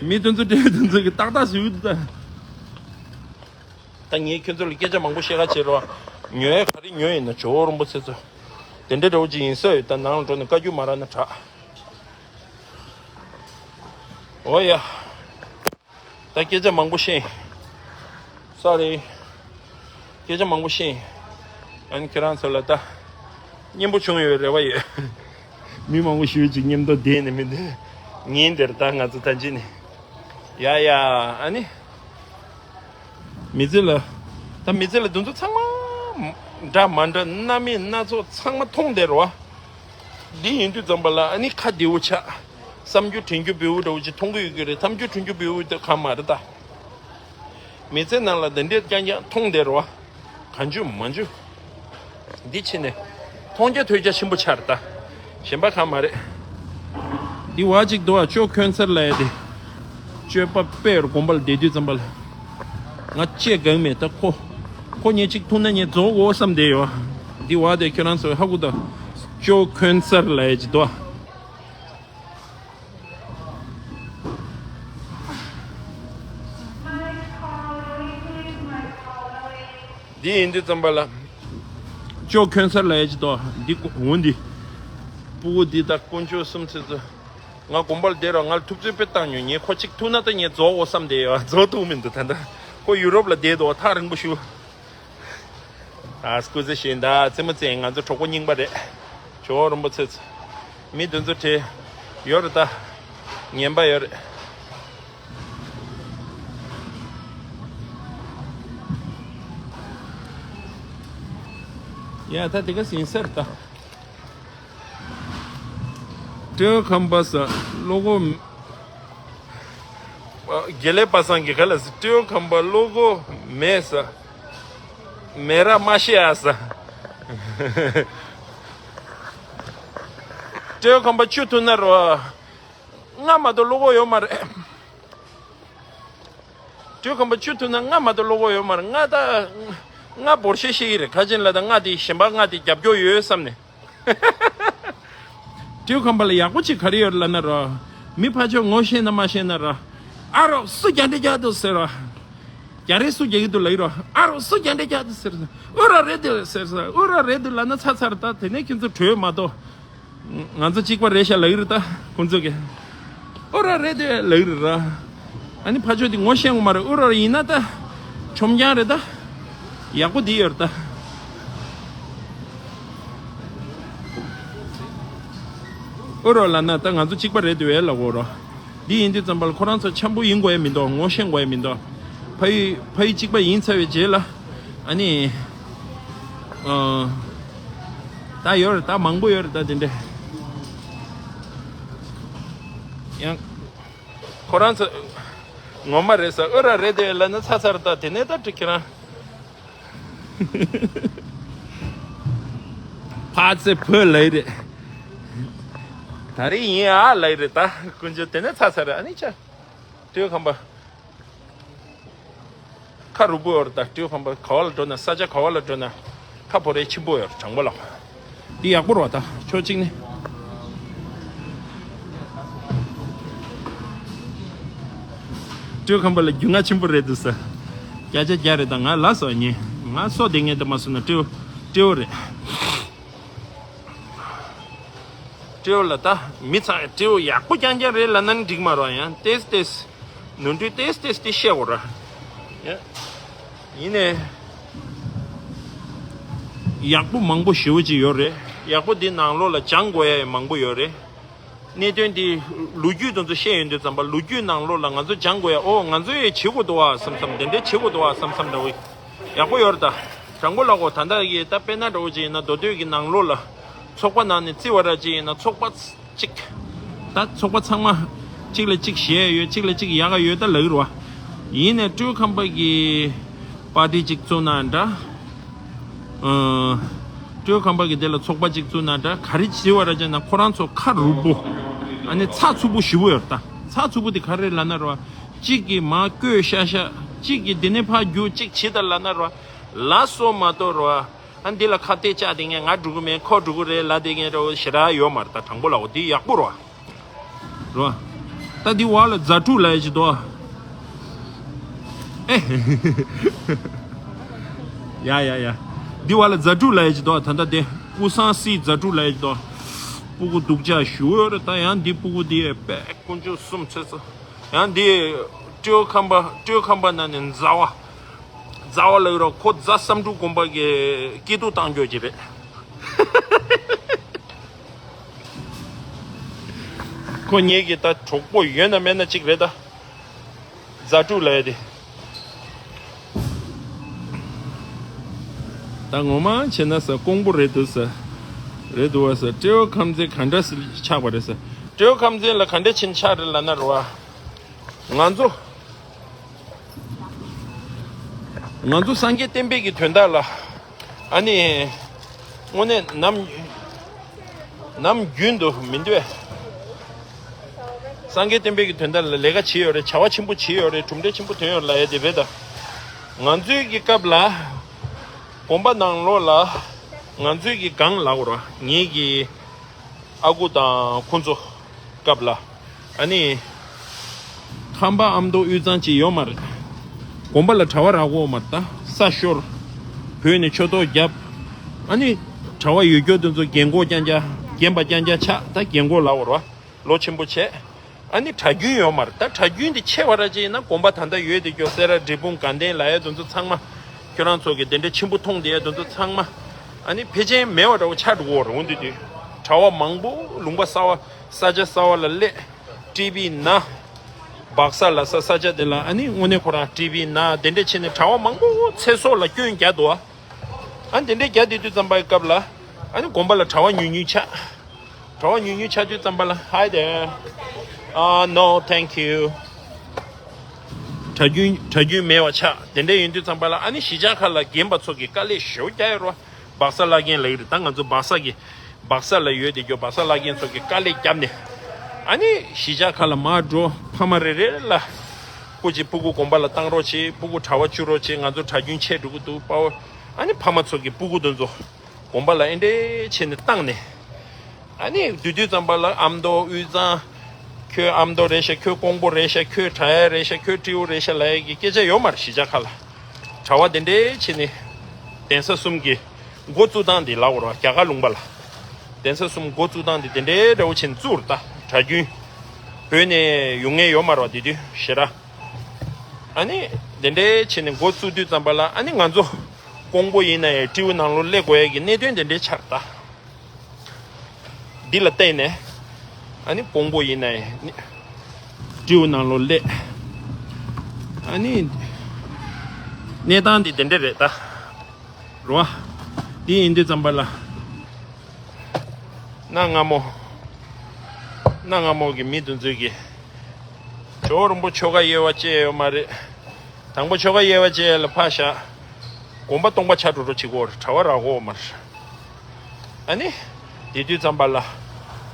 མི་དེ་ཚོ་འདྲེ་དེ་ཚོ་གི་ཏག་ཏག་བཟོས་ཀྱི་འདུག་ད། ད་ངས་ཁྱོད་ཚོ་ལ་སྐད་ཆ་མང་པོ་བཤད་ཁ་བྱེད་རོགས། ཉོ་ཡ་ག་རེ་ཉོ་ཡིན་ན་ཇོ་བོ་རིན་པོ་ཆེ་ཚོ། དེ་འདྲ་འདྲ་བོ་ཅིག་ཡིན་ས་ཡོད། ད་ནང་ལ་འགྲོ་ནས་བཀའ་བཀྱོན་མ་རག་ན་དྲག་འོ་ཡ། ད་སྐད་ཆ་མང་པོ་བཤད། སོ་རི། སྐད་ཆ་མང་པོ་བཤད། ཨ་ནི་ཁྱེད་རང་ཚོ་ལ་ད། སྙན་པོ་བྱུང་ཡོད་རེ་བ་ཡོད། མི་མང་པོ་ཞེ་ཅིག་མཉམ་དུ་བསྡད་ནས་མི་འདི། ཉིན་དེར་ད་ང་ཚོ་ད་ཅི་ནས། ཡ་ཡ། ཨ་ནི། མི་ཚེ་ལ། ད་མི་ཚེ་ལ་དེ་ཚོ་ཚང་མ། འདྲ་མ་འདྲ་སྣ་མིན་སྣ་ཚོགས་ཚང་མ་མཐོང་བསྡད་རོ། འདི་ཡིན་དུས་ཙམ་པ་ལ་ཨ་ནི་ཁ་བདེ་བོ་ཆགས། བསམ་རྒྱུ་དྲན་རྒྱུ་བེའུ་འདྲ་བོ་ཅིག་མཐོང་གི་ཡོད་ཀྱི་རེད། བསམ་རྒྱུ་དྲན་རྒྱུ་བེའུ་དེ་གང་མ་རེད་ད། མི་ཚེ་ནང་ལ་འདི་འདྲས་རྐྱང་རྐྱང་མཐོང་བསྡད་རོ། གང་བྱུང་མང་བྱུང་། འདི་ཕྱིན་ནས། མཐོང་རྒྱ་ཐོས་རྒྱ་ཆེན་པོ་ཆགས་རེད་ད། གཞན་པ་གང་མ་རེད། འདི་བ་ཅིག་འདུག་ཨ། ཅོ་ཁོན་སར་ལབ་ཡ་དེ། སྤྱོད་པ་དཔེ་དགོན་པ་ལ་བསྡད་དུས་ཙམ་པ་ལ། ང་ལྕེ་གང་མེད་ད་ཁོ། ཁོ་ཉིད་ཅིག་ཐུག་ན་ངས་རྫོགས་འོ་བསམ་བསྡད་ཡོད། འདི་བ་དེ་ཁྱོད་རང་ཚོས་ཧ་གོ་ད། ཅོ་ཁོན་སར་ལབ་ཡ་ཅིག་འདུག་ཨ། འདི་ཡིན་དུས་ཙམ་པ་ལ། ཅོ་ཁོན་སར་ལ་ཡ་ཅི་ཏོ་འདི་འོ་འདི། སྤུ་གུ་འདི་དང་དཀོན་མཆོག་གསུམ་ཚེ་ཚོ། ང་དགོན་པར་བསྡད་རོགས། ང་ལ་ཐུབ་ཚོད་དཔེ་བཏང་མྱོང་། ངས་ཁོ་གཅིག་ཐུག་ན་ད་ངས་རྫོགས་འོ་བསམ་བསྡད་ཡོད། རྫོགས་ཐུབ་མི་འདུག་ད་ལྟ་ཁོ་ཡུ་རོབ་ལ་བསྡད་འདུག་ཐག་རིང་པོ་ཞུ། ཨ་སྐུ་ཚེ་ཞིག་ད་རྩེད་མོ་རྩེ་ང་ཚོ་གྲོགས་པོ་རྙིང་པ་རེད། ཇོ་རིན་པོ་ཆེ་ཚོ། མི་དེ་ཚོ་བྲེལ་ཡོད་རེད་ད། ངན་པ་ཡོད་རེད། ཡ་ད་དེ་ག་ཟིན་སར་ད། སྤྲེའུ་ཁམས་པ་ས་བློ་སྒོ་མ། དགེ་ལེགས་པ་སངས་ཀྱི་ག་ལ་ཟེར། སྤྲེའུ་ཁམས་པ་བློ་སྒོ་མེད་ས། མེད་ར་མ་ཤེས་ཨ་ས། སྤྲེའུ་ཁམས་པ་ཆུ་འཐུང་ན་རོ། ང་མ་གཏོགས་བློ་སྒོ་ཡོད་མ་རེད། སྤྲེའུ་ཁམས་པ་ཆུ་འཐུང་ན་ང་མ་གཏོགས་བློ་སྒོ་ཡོད་མ་རེད། ང་ད་ང་བོར་ཤེས་ཤེས་ཀྱི་རེད། ཁ་ཆེན་ལ་ད་ང་དེ་གཞན་པ་ང་དེ་རྒྱབ་སྐྱོར་ཡོད་བསམ་ནས། སྤྲེའུ་ཁམས་པ་ལ་ཡག་པོ་ཅིག་ག་རེ་ཡོད་ལབ་ན་ར། མི་ཕར་ཕྱོགས་ངོ་ཤེས་ན་མ་ཤེས་ན་ར། ཨ་རོ་སུ་རྒྱ་འདྲེ་རྒྱག་འདུག་ཟེར་ར། རྒྱ་རེ་སུ་རྒྱག་གི་འདུག་ལབ་ཀྱི་ར། ཨ་རོ་སུ་རྒྱ་འདྲེ་རྒྱག་འདུག་ཟེར་ཟེར། ཨུ་ར་རེད་འདུག་ཟེར་ཟེར། ཨུ་ར་རེད་འདུག་ལབ་ན་ཚར་ཚར་ད་དེ་ནས་ཁྱེད་ཚོ་བྲོས་མ་གཏོགས། ང་ཚོ་གཅིག་པ་རེད་ཤག་ལབ་ཀྱི་རེད་ད་ཁོང་ཚོ་གིས། ཨུ་ར་རེད་དེ་ལབ་ཀྱི་རེད་ར། ཨ་ནི་ཕར་ཕྱོགས་དེ་ངོ་ཤེས་ངོ་མ་རེད། ཨུ་ར་ཡིན་ན་ད་ཆོམ་རྐྱང་རེད་ད། ཡག་པོ་དེ་ཡོད་རེད་ད། ཨུ་ར་ལབ་ན་ད་ང་ཚོ་གཅིག་པ་རེད་དེ་བས་ལབ་དགོས་རོ། འདི་ཡིན་དུས་ཙམ་པ་ལ་ཁོ་རང་ཚོ་འཆམ་པོ་ཡིན་དགོས་ཡ་མི་འདུག་ངོ་ཤེས་དགོས་ཡ་མི་འདུག་ཕ་ཡུལ་ཕ་ཡུལ་གཅིག་པ་ཡིན་ཚར་བའི་རྗེས་ལ། ཨ་ནི། ཨ། ད་ཡོད་རེད་ད། མང་པོ་ཡོད་རེད་ད་དེ་འདྲ། ཡང་། ཁོ་རང་ཚོ། ངོ་མ་རེད་ཟེར། ཨུ་ར་རེད་དེ་ལབ་ན་ཚར་ཚར་ད་དེ་ནས་ད་ཁྱེད་རང་། ཕ་ཚེ་བོད་ལབ་རེད། ད་རེས་ཡིན་ཨ་ལབ་རེད་ད། དཀོན་མཆོག་དེ་ནས་ཚར་ཚར་རེད། ཨ་ནི་ཆ། སྤྲེའུ་ཁམས་པ། ཁ་རུབ་པོ་ཡོད་རེད་ད། སྤྲེའུ་ཁམས་པ་ག་བ་ལ་འགྲོ་ན། ས་ཆ་ག་བ་ལ་འགྲོ་ན། ཁ་ཕོ་རེ་ཆེན་པོ་ཡོད་རེད། དྲང་པོ་ལབ། འདི་ཡག་པོ་རེད་བ་ད། ཕྱོགས་གཅིག་ནས། སྤྲེའུ་ཁམས་པ་ལ་རྒྱུས་མངའ་ཆེན་པོ་རེད་འདུག་ཟེར། བརྒྱ་ཆ་བརྒྱ་རེད་ད། ང་ལ་སོགས་ཉན། ང་སོ་དེ་ངན་དུ་མ་སོང་ན་སྤྲེའུ། སྤྲེའུ་རེད། སྤྲེའུ་ལ་ད་མི་ཚང་སྤྲེའུ་ཡག་པོ་རྐྱང་རྐྱང་རེད་ལབ་ན་འགྲིག་མ་རེད། ཡང་ཏེས་ཏེས་ནོར་འཁྲུལ་ཏེས་ཏེས་དེ་བཤད་དགོས་ར། ཡ། ཡིན་ནའི་ཡག་པོ་མང་པོ་ཞེ་པོ་ཅིག་ཡོད་རེད། ཡག་པོ་འདི་ནང་ལོགས་ལ་སྦྱང་དགོས་ཡ་མང་པོ་ཡོད་རེད། གནད་དོན་འདི་ལོ་རྒྱུས་དེ་ཚོ་བཤད་ཡོང་དུས་ཙམ་པ་ལོ་རྒྱུས་ནང་ལོགས་ལ་ང་ཚོ་སྦྱང་དགོས་ཡ། ཨོ་ང་ཚོ་ཡས་བྱེད་དགོས་འདུག་བ་བསམ་བསམ། དེ་འདྲས་བྱེད་དགོས་འདུག་བ་བསམ་བསམ་འདྲ་བོ་ཡག་པོ་ཡོད་རེད་ད། དྲང་པོ་ལབ་དགོས། ད་ལྟ་གི་ད་དཔེར་ན་འདྲ་བོ་ཅིག་ཡིན་ན་མདོ་སྟོད་ཀྱི་ནང་ལོགས་ལ་ཚོགས་པ་ནང་ནས་བརྩི་བ་ར་ཅིག་ཡིན་ན་ཚོགས་པ་གཅིག་ད་ཚོགས་པ་ཚང་མ་གཅིག་ལ་གཅིག་ཞེད་ཡོད། གཅིག་ལ་གཅིག་ཡག་ག་ཡོད་ད་ལབ་ཀྱི་རེད་བ། ཡིན་ནའི་སྤྲེའུ་ཁམས་པ་གི་པར་ཊི་གཅིག་བཙུགས་ན་འདྲ། ཨ། སྤྲེའུ་ཁམས་པ་གི་དེ་ལ་ཚོགས་པ་གཅིག་བཙུགས་ན་འདྲ། ག་རེ་བྱེད་པ་ར་ཅེ་ན་ཁོ་རང་ཚོ་ཁ་རུབ་པོ། ཨ་ནི་ཚགས་ཚུད་པོ་ཞེ་པོ་ཡོད་རེད་ད། ཚགས་ཚུད་པོ་དེ་ག་རེ་ལབ་ན་རེད་བ། གཅིག་གིས་མར་བསྐོས་ཤག་ཤག་གཅིག་གིས་འདི་ནས་ཕར་རྒྱུག་གཅིག་བྱེད་ད་ལབ་ན་རེད་བ། ལགས་སོ་མ་གཏོགས་རེད་བ། ཨ་འདི་ལ་ཁ་གཏད་བཅག་བསྡད་མཁན། ང་འགྲོ་གི་མིན། ཁོ་འགྲོ་གི་རེད་ལབ་བསྡད་མཁན་འདྲ་བོ་ཞེ་དྲག་ཡོད་མ་རེད་ད། དྲང་པོ་ལབ་དགོས། འདི་ཡག་པོ་རེད་བ། རེད་བ། ད་འདི་བར་ལ་རྫ་ཕྲུག་ལབ་ཡ་ཅིག་འདུག་ཨ། ཨེ། ཡ་ཡ་ཡ། འདི་བར་ལ་རྫ་ཕྲུག་ལབ་ཡ་ཅིག་འདུག་ཨ། ད་ལྟ་དེ་ཀུ་སང་སི་རྫ་ཕྲུག་ལབ་ཡ་ཅིག་འདུག་ཨ། སྤུ་གུ་སྡུག་ཅག་ཞེ་པོ་ཡོད་རེད་ད། ཡང་འདི་སྤུ་གུ་འདི་དཔེ་དཀོན་མཆོག་གསུམ་ཚེ་ཚེ། ཡང་འདི་སྤྲེའུ་ཁམས་པ། སྤྲེའུ་ཁམས་པ་ནང་ནས་མཛའ་བ། མཛའ་བ་ལབ་ཀྱི་རེད་བ། ཁོ་རྫ་བསམ་འགྲུབ་དགོན་པ་གི་སྐྱིད་སྡུག་བཏང་རྒྱུ་ཅིག་རེད། ཁོ་ངེད་ཀྱི་ད་གྲོགས་པོ་ཡོད་ན་མེད་ན་གཅིག་རེད་ད། རྫ་ཕྲུག་ལབ་ཡ་དེ། ད་ངོ་མ་བྱས་ན་ས་ཀོང་པོ་རེད་འདུག་ས། རེད་འདུག་བ་ས། སྤྲེའུ་ཁམས་ཚན་ག་འདྲ་སེ་ཆགས་པ་རེད་ས། སྤྲེའུ་ཁམས་ཚན་ལ་ག་འདྲ་ཕྱིན་ཆགས་རེད་ལབ་ན་རེད་བ། ང་ཚོ། ང་ཚོ་སངས་རྒྱས་བསྟན་པའི་གི་དོན་དག་ལ། ཨ་ནི། དངོས་གནས་ནམ། ནམ་རྒྱུན་དུ་མི་འདུག་བས། སངས་རྒྱས་བསྟན་པའི་གི་དོན་དག་ལ་ལས་ཀ་བྱེད་ཡོད་རེད། བྱ་བ་ཆེན་པོ་བྱེད་ཡོད་རེད། གྲུབ་འབྲས་ཆེན་པོ་ཐོན་ཡོད་ལབ་ཡ་དེ་རེད་ད། ང་ཚོའི་གི་སྐབས་ལ། དགོན་པ་ནང་ལོགས་ལ། ང་ཚོའི་གི་སྒང་ལ་འོ་ར་ངེད་ཀྱི། ཨ་ཁུ་དང་ཁོ་ཚོ་སྐབས་ལ། ཨ་ནི། ཁམས་པ་ཨ་མདོ་དབུས་གཙང་ཅིག་ཡོད་མ་རེད། དགོན་པ་ལ་གྲྭ་པ་རག་གོ་མ་རེད་ད། ས་ཤོར། བོད་ནས་ཆོས་ཐོག་བརྒྱབ། ཨ་ནི་གྲྭ་བ་ཡོད་རྒྱུ་དེ་ཚོ་རྒན་གོག་རྐྱང་རྐྱང་། རྒན་པ་རྐྱང་རྐྱང་ཆགས། ད་རྒན་གོག་ལབ་དགོས་རེད་བ། ལོ་ཆེན་པོ་བྱས། ཨ་ནི་གྲྭ་རྒྱུན་ཡོད་མ་རེད། ད་གྲྭ་རྒྱུན་དེ་ཆེ་བ་ར་ཅིག་ཡིན་ན་དགོན་པ་ད་ལྟ་ཡོད་དེ་སྐྱོ་སེ་ར་འབྲས་སྤུངས་དགའ་ལྡན་ལབ་ཡ་དེ་ཚོ་ཚང་མ། ཁྱོད་རང་ཚོ་གི་དེ་འདྲའི་ཆེན་པོ་མཐོང་བསྡད་ཡ་དེ་ཚོ་ཚང་མ། ཨ་ནི་ཕལ་ཆེར་མེད་པ་འདྲ་བོ་ཆགས་འགྲོ་གི་རེད། འོ་འདི་དུས་གྲྭ་བ་མང་པོ་ལུང་པ་གསར་བ་ས་ཆ་གསར་བ་ལ་སླེབས། ཊི་བི་ན། སྦག་ས་ལབ་ས་ས་ཆ་དེ་ལ་ཨ་ནི་དངོས་གནས་ཁོ་རང་ཊི་བི་ན་དེ་འདྲ་བྱས་ནས་གྲྭ་བ་མང་པོ་ཚེ་སྲོག་ལ་སྐྱོན་རྒྱག་འདུག་ཨ། ཨ་ནི་དེ་འདྲའི་རྒྱག་བསྡད་དུས་ཙམ་པའི་སྐབས་ལ། ཨ་ནི་དགོན་པ་ལ་གྲྭ་བ་ཉུང་ཉུང་ཆགས། གྲྭ་བ་ཉུང་ཉུང་ཆགས་དུས་ཙམ་པ་ལ། Hi there. Uh, no, thank you. གྲྭ་རྒྱུན་གྲྭ་རྒྱུན་མེད་པ་ཆགས། དེ་འདྲ་ཡིན་དུས་ཙམ་པ་ལ་ཨ་ནི་གཞིས་ཆགས་ཁག་ལ་རྒན་པ་ཚོ་གིས་དཀའ་ལས་ཞེ་པོ་རྒྱག་ཡོད་རེད་བ། སྦག་ས་བླ་རྒན་ལབ་ཀྱི་རེད། ད་ང་ཚོ་སྦག་ས་གི་སྦག་ས་ལ་ཡོད་དེ་སྐྱོ་སྦག་ས་བླ་རྒན་ཚོ་གིས་དཀའ་ལས་བརྒྱབ་ནས། ཨ་ནི་གཞིས་ཆགས་ཁག་ལ་མར་འགྲོ། ཕ་མ་རེ་རེ་ལ་སྤུ་གུ་ཅིག་སྤུ་གུ་དགོན་པ་ལ་བཏང་རོགས་བྱེད། སྤུ་གུ་གྲྭ་བ་བཅུག་རོགས་བྱེད། ང་ཚོ་གྲྭ་རྒྱུན་ཆད་འགྲོ་གི་འདུག་པ། ཨ་ནི་ཕ་མ་ཚོ་གིས་སྤུ་གུ་དེ་ཚོ་དགོན་པ་ལ་ཨེ་འདྲས་བྱས་ནས་བཏང་ནས། ཨ་ནི་དེ་དུས་ཙམ་པ་ལ་ཨ་མདོ་དབུས་གཙང་། ཁྱོད་ཨ་མདོ་རེད་ཤག་ཁྱོད་ཀོང་པོ་རེད་ཤག་ཁྱོད་བྲག་གཡབ་རེད་ཤག་ཁྱོད་སྤྲེའུ་རེད་ཤག་ལབ་ཡ་གི་སྐད་ཆ་ཡོད་མ་རེད། གཞིས་ཆགས་ཁག་ལ། གྲྭ་བ་དེ་འདྲས་བྱས་ནས་གདན་ས་གསུམ་གྱི་འགོ་བཙུགས་སྟངས་དེ་ལབ་དགོས་རེད་བ། རྒྱ་གར་ལུང་པ་ལ། གདན་ས་གསུམ་འགོ་བཙུགས་སྟངས་དེ་དེ་འདྲའི་འདྲ་བོ་བྱས་ནས་བཙུགས་རེད། ད་གྲྭ་རྒྱུན་བོད་ནས་ཡོང་མཁན་ཡོད་མ་རེད་བ་དེ་དུས་ཞེ་དྲག་ཨ་ནི་དེ་འདྲའི་བྱས་ནས་འགོ་བཙུགས་དུས་ཙམ་པ་ལ་ཨ་ནི་ང་ཚོ་ཀོང་པོ་ཡིན་ན་ཡང་སྤྲེའུ་ནང་ལོགས་སླེབས་དགོས་ཡ་གི་གནད་དོན་དེ་འདྲའི་ཆགས་རེད་ད། འདི་ལ་བརྟེན་ནས་ཨ་ནི་ཀོང་པོ་ཡིན་ན་ཡང་ནི་སྤྲེའུ་ནང་ལོགས་སླེབས། ཨ་ནི་གནས་སྟངས་འདི་དེ་འདྲ་རེད་ད། རེད་བ། འདི་ཡིན་དུས་ཙམ་པ་ལ་གནའ་སྔ་མོ། གནའ་སྔ་མོ་གི་མི་དེ་ཚོས་ཀྱི་ཇོ་བོ་རིན་པོ་ཆོ་ག་དབྱེ་བ་བཅད་ཡོད་མ་རེད། དང་པོ་ཆོ་ག་དབྱེ་བ་བཅད་ཡ་ལ་ཕར་བཞག་དགོན་པ་སྟོང་པ་ཆགས་འགྲོ་འགྲོ་བྱེད་ཀྱི་ཡོད་རེད། གྲྭ་བ་རག་གི་ཡོད་མ་རེད། ཨ་ནི། དེ་དུས་ཙམ་པ་ལ།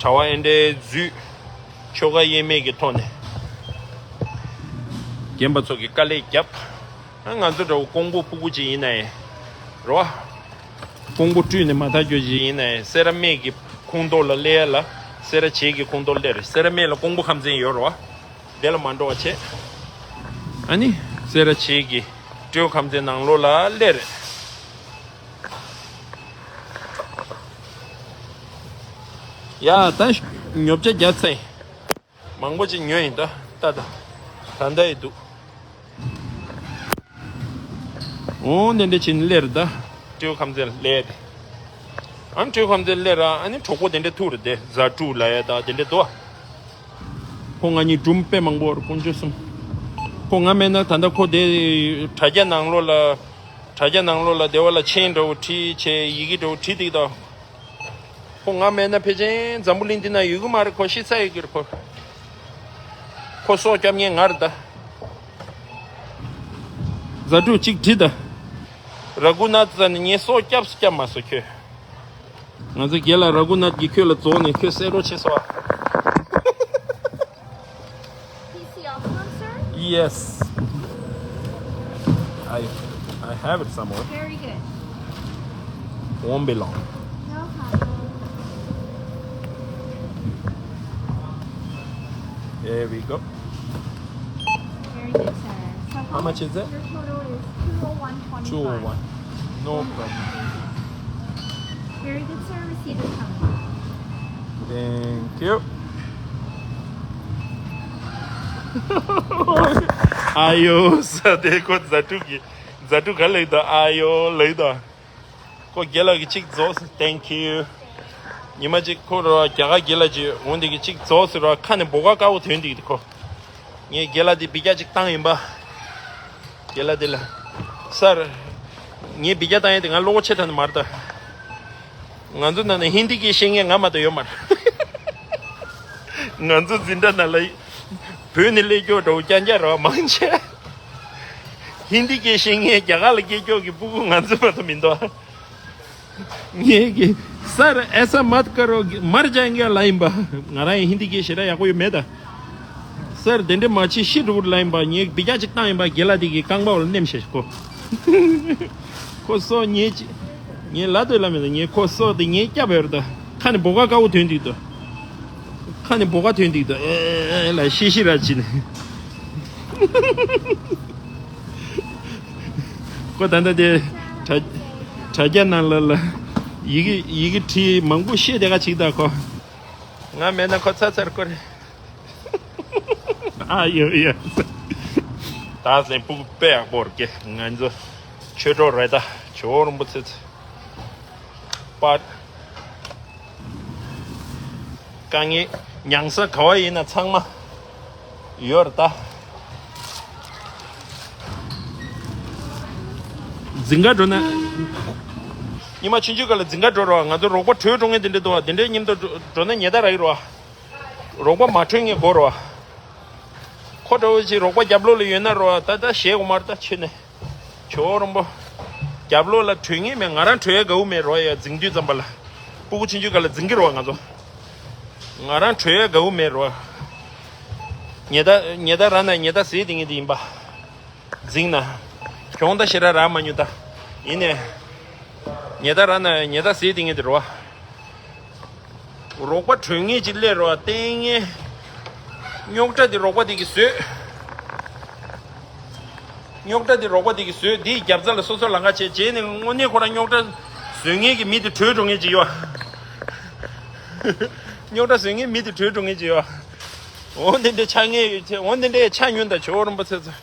གྲྭ་བ་ཨེ་འདྲའི་འཛུལ། ཆོ་ག་དབྱེར་མེད་ཀྱི་ཐོག་ནས། རྒན་པ་ཚོ་གིས་དཀའ་ལས་བརྒྱབ། ཨ་ང་ཚོ་འདྲ་བོ་ཀོང་པོ་སྤུ་གུ་ཅིག་ཡིན་ན་ཡང་། རེད་བ། ཀོང་པོ་སྤྲུལ་ནས་མ་ཐག་རྒྱུ་ཅིག་ཡིན་ན་ཡང་སེ་ར་སྨད་ཀྱི་ཁོངས་གཏོགས་ལ་སླེབས་ཡ་ལ། སེ་ར་བྱེས་ཀྱི་ཁོངས་གཏོགས་སླེབས་རེད། སེ་ར་སྨད་ལ་ཀོང་པོ་ཁམས་ཚན་ཡོད་རེད་བ། དེ་ལ་མ་འགྲོ་བ་བྱས། ཨ་ནི། སེ་ར་བྱེས་ཀྱི་སྤྲེའུ་ཁམས་ཚན་ནང་ལོགས་ལ་སླེབས་རེད། ཡ་ད་ཉོ་ཆ་རྒྱག་ཚར་ཡིན། མང་པོ་ཅིག་ཉོས་ཡིན་ད། ད་ད། ད་ད་ཡི་འདུག་འོ་དེ་འདྲ་བྱས་ནས་སླེབས་རེད་ད། སྤྲེའུ་ཁམས་ཚན་སླེབས་ཏེ། ཨ་ནི་སྤྲེའུ་ཁམས་ཚན་སླེབས་ར་ཨ་ནི་གྲོགས་པོ་དེ་འདྲ་ཐུག་རེད་དེ། ཟ་ཀྲུག་ལབ་ཡ་ད་དེ་འདྲ་འདུག་ཁོ་ང་གཉིས་སྒྲུང་དཔེ་མང་པོ་རེད་དཀོན་མཆོག་གསུམ། ཁོ་ང་མེད་ན་ད་ལྟ་ཁོ་དེ་དྲ་རྒྱ་ནང་ལོགས་ལ། དྲ་རྒྱ་ནང་ལོགས་ལ་དེ་བ་ལ་མཆན་འདྲ་བོ་བྲིས་བྱས་ཡི་གེ་འདྲ་བོ་བྲིས་འདུག་ད། ཁོ་ང་མེད་ན་ཕལ་ཆེར་འཛམ་བུ་གླིང་འདི་ན་ཡོད་གི་མ་རེད། ཁོ་ཤི་ཚར་ཡོད་གི་རེད་ཁོ། ཁོ་སྲོག་སྐྱོབ་མཁན་ང་རེད་ད། ཟ་འབྲུ་གཅིག་བྲིས་ད། ར་གུ་ནཱཐ་ཟེར་ནས་ངའི་སྲོག་སྐྱབས་སུ་སྐྱབས་མ་སོང་ཁྱོད། ང་ཚོ་རྒན་ལགས་ར་གུ་ནཱཐ་ཀྱིས་ཁྱོད་ལ་རྫོགས་ནས་ཁྱོད་བསད་རོགས་བྱས་སོང་ཨ། P C also, sir? Yes. I I have it somewhere. Very good. Won't be long. No problem. There we go. Very good, sir. So how much is it? Your total is two oh one twenty-five. Two oh one. No problem. Very good, sir. Receipt is coming. Thank you. ཨ་ཡོ་ས་དེ་ཁོ་ཛ་དྲུག་གི་ཛ་དྲུག་ག་ལེགས་དང་ཨ་ཡོ་ལེགས་དང་། ཁོ་རྒན་ལགས་ཀྱིས་གཅིག་རྫོགས་སོང་། Thank you. ཉི་མ་གཅིག་ཁོ་ར་རྒྱ་གར་རྒན་ལགས་ཀྱིས་འོང་དེ་གི་གཅིག་རྫོགས་སོང་ར་ཁ་ནས་འབོ་ག་དཀར་པོ་ཐོན་འདུག་ཁོ། ངས་རྒན་ལགས་དེ་འབུད་རྒྱག་གཅིག་བཏང་ཡིན་པ། རྒན་ལགས་དེ་ལ། སར། ངས་འབུད་རྒྱག་བཏང་ཡིན་དེ་ང་བློ་ཁོག་ཆེ་ཐག་ནས་མ་རེད་ད། ང་ཚོ་ནང་ནས་ཧིན་དི་སྐད་ཤེས་མཁན་ང་མ་གཏོགས་ཡོད་མ་རེད། ང་ཚོ་འཛིན་གྲྭ་ནང་ལ་བོད་ནས་སླེབས་སྐྱོ་འདྲ་བོ་རྐྱང་རྐྱང་རེད་བ་མང་ཆེ། ཧིན་དི་སྐད་ཤེས་མཁན་རྒྱ་གར་ལ་སྐད་སྐྱོ་གི་སྤུ་གུ་ང་ཚོ་མ་གཏོགས་མི་འདུག་ངས་ཀྱི་སར་ཨེ་ས་མ་ཀ་རོ་མར་ཇ་ཡིན་ག་ལ་ཡིན་པ། ང་རང་ཡང་ཧིན་དི་སྐད་ཞེ་དྲག་ཡག་པོ་ཡོད་མེད་ད། སར་དེ་འདྲ་མ་བྱེད་ཤི་འགྲོ་གི་ལ་ཡིན་པ། ངས་འབུད་རྒྱག་ཅིག་བཏང་ཡིན་པ། རྒན་ལགས་དེ་གི་རྐང་པ་བ་ལ་མནན་བྱས་ཤིག་གོ། ཁོ་སོ་ངས་ཅི། ངས་ལབ་དུས་ལབ་མེད་ད། ངས་ཁོ་སོ་དེ་ངས་སྐྱབས་ཡོད་རེད་ད། ཁ་ནས་འབོ་ག་དཀར་པོ་ཐོན་འདུག་ད། ཁ་ནས་འབོ་ག་ཐོན་འདུག་ད། ཨེ་ཨེ་ལ་ཤི་ཤི་ར་བྱས་ནས། ཁོ་ད་ལྟ་དེ་གྲྭ་ དྲ་རྒྱ་ནང་ལ་ལ་ཡི་གེ་ཡི་གེ་བྲིས་མང་པོ་བཤད་དེ་ག་ཅིག་ད་ཁོ། ང་མེད་ན་ཁོ་ཚ་ཚར་ཁོ་རེད། ཨ་ཡོ་ཡོ། ད་ཟེ་སྤུ་གུ་དཔེ་ཡག་པོ་རེད་ཀྱེ། ང་ཚོ་ཆོས་གྲོགས་རེད་ད། ཇོ་བོ་རིན་པོ་ཆེ་ཚེ་པར། དཀའ་ངལ་མྱངས་ས་ག་བ་ཡིན་ན་ཚང་མ་ཡོད་རེད་ད། འཛིན་གྲྭ་འགྲོ་ན། ཉི་མ་ཆུང་ཆུང་སྐབས་ལ་འཛིན་གྲྭ་འགྲོ་རོགས། ང་ཚོ་རོགས་པ་བྲོས་འགྲོ་མཁན་དེ་འདྲ་འདུག་བ། དེ་འདྲའི་མཉམ་དུ་འགྲོ་འགྲོ་ན་ཉེས་རྡུང་རག་གི་རེད་བ། རོགས་པ་མ་བྲོས་མཁན་དགོས་རེད་བ། ཁོ་འདྲ་བོ་ཞིག་རོགས་པ་རྒྱབ་ལོགས་ལ་ཡོད་ན་རོགས། ད་ད་ཞེད་དགོས་མ་རེད་ད་ཆོས་ནས། ཇོ་བོ་རིན་པོ། རྒྱབ་ལོགས་ལ་བྲོས་མཁན་མེད། ང་རང་བྲོས་ཡ་དགའ་བོ་མེད་རོགས། ཡ་འཛིང་དུས་ཙམ་པ་ལ། སྤུ་གུ་ཆུང་ཆུང་སྐབས་ལ་འཛིང་གི་རེད་བ་ང་ཚོ། ང་རང་བྲོས་ཡ་དགའ་བོ་མེད་རོགས། ཉེས་རྡུང་ཉེས་རྡུང་རག་ན་ཉེས་རྡུང་ཟེར་དེ་ངེས་དེ་ཡིན་པ། འཛིང་ན། གྱོང་ད་ཞེ་དྲག་རག་མ་མྱོང་ད། ཡིན་ནས། ཉེས་རྡུང་རག་ན་ཉེས་རྡུང་ཟེར་དེ་ངེས་དེ་རོགས། རོགས་པ་གྲོན་ངེས་ཅིག་སླེབས་རོགས། ལྟས་ངན། རྙོག་དྲ་དེ་རོགས་པ་དེ་གིས་བཟོས། རྙོག་དྲ་དེ་རོགས་པ་དེ་གིས་བཟོས། དེའི་རྒྱབ་རྩ་ལ་སོ་སོ་ལངས་ཀ་བྱས། རྗེས་ནས་དངོས་གནས་ཁོ་རང་རྙོག་དྲ་བཟོ་མཁན་གྱི་མི་དེ་བྲོས་འགྲོ་མཁན་ཅིག་ཡོད། རྙོག་དྲ་བཟོ་མཁན་མི་དེ་བྲོས་འགྲོ་མཁན་ཅིག་ཡོད། འོ་དེ་འདྲའི་ཆགས་ངེས་ཡོད་ཚེ། འོ་དེ་འདྲའི་ཆགས་མྱོང་ད་ཇོ་བོ་རིན་པོ་ཆེ་ཚོ།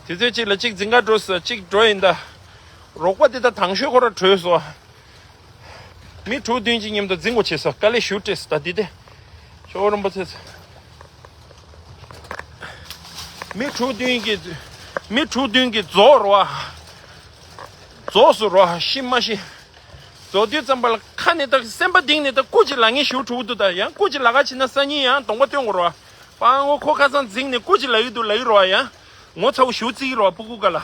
དུས་ཚོད་གཅིག་ལ་གཅིག་འཛིང་ག་འགྲོ་ས་གཅིག་འགྲོ་ཡིན་ད། རོགས་པ་དེ་ད་དང་ཤོས་ཁོ་རང་བྲོས་སོང་། མི་དྲུག་བདུན་གྱི་མཉམ་དུ་འཛིང་དགོས་བྱས་སོ། དཀའ་ལས་ཞེ་པོ་སྤྲད་སོང་ད་འདི་དེ། ཇོ་བོ་རིན་པོ་ཆེ་ཚོ། མི་དྲུག་བདུན་གྱི། མི་དྲུག་བདུན་གྱི་རྫོགས་རོ། རྫོགས་སུ་རོ་ཤི་མ་ཤི། རྫོགས་དུས་ཙམ་པ་ལ་ཁ་ནས་ད་སེམས་པ་གཏིང་ནས་ད་སྐུ་མཁྱེན་ལབ་མཁན་ཞེ་པོ་དྲུག་འདུག་ད་ཡང་སྐུ་མཁྱེན་ལབ་ག་ཕྱིན་ན་སང་ཉིན་ཡང་གདོང་པ་སྟོན་དགོས་རོ། པང་ངོ་ཁོ་ཁ་སང་འཛིང་ནས་སྐུ་མཁྱེན་ལབ་ཀྱི་འདུག་ལབ་ཀྱི་རོ། ཡང་ངོ་ཚ་བོ་ཞེ་པོ་བརྩི་གི་རོ་སྤུ་གུ་ག་ལ།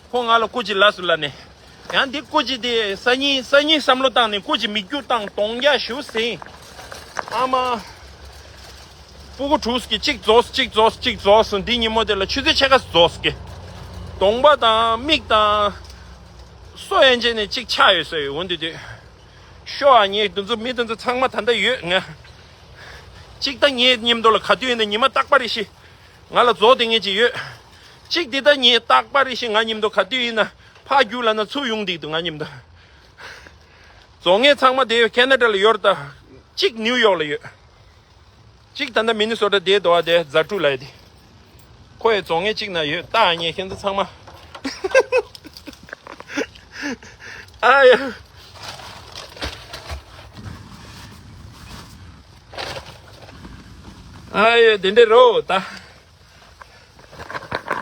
ཁོ་ང་ལ་སྐུ་མཁྱེན་ལབ་སོང་ལབ་ནས། ཡང་འདི་སྐུ་མཁྱེན་དེ་སང་ཉིན་སང་ཉིན་བསམ་བློ་བཏང་ནས་སྐུ་མཁྱེན་མི་རྒྱུགས་བཏང་གདོང་རྒྱག་ཞེ་པོ་ཟིན། ཨ་མ། སྤུ་གུ་དྲུག་གི་གཅིག་རྫོགས་གཅིག་རྫོགས་གཅིག་རྫོགས་སོང་། འདི་ཉིན་མོ་དེ་ལ་ཆུ་ཚོད་ཕྱེད་ཀ་རྫོགས་ཀྱི། གདོང་པ་དང་མིག་དང་། སོ་ཡན་ཆད་ནས་གཅིག་ཆགས་ཡོད་ས་ཡོད། འོ་འདི་དུས། ཤོ་ཨ་ཉེ་འདི་ཚོ་མི་འདི་ཚོ་ཚང་མ་ད་ལྟ་ཡོད་ང་། གཅིག་ད་ངའི་མཉམ་དུ་ལ་ག་དུས་ཡིན་ན་ཉི་མ་རྟག་པ་རེ་ཞིག་ང་ལ་རྫོགས་དེ་ངེས་ཀྱི་ཡོད། གཅིག་འདི་ད་ངའི་རྟག་པ་རེ་ཞིག་ང་མཉམ་དུ་ག་དུས་ཡིན་ན་ཕར་རྒྱུགས་ལབ་ན་ཚུར་ཡོང་འདུག་འདུག་ང་མཉམ་དུ། རྫོགས་མཁན་ཚང་མ་དེ་ཁེ་ན་ཌ་ལ་ཡོད་རེད་ད། གཅིག་ནིའུ་ཡོག་ལ་ཡོད། གཅིག་ད་ལྟ་མི་ནི་སོ་ཊ་དེ་འདུག་ཨ་དེ་ཛ་ཀྲུ་ལབ་ཡ་དེ། ཁོ་ཡི་རྫོགས་མཁན་གཅིག་ན་ཡོད་ད། ངས་ཁྱེད་ཚོ་ཚང་མ། ཨ་ཡ། ཨ་ཡ་དེ་འདྲ་རོ་ད།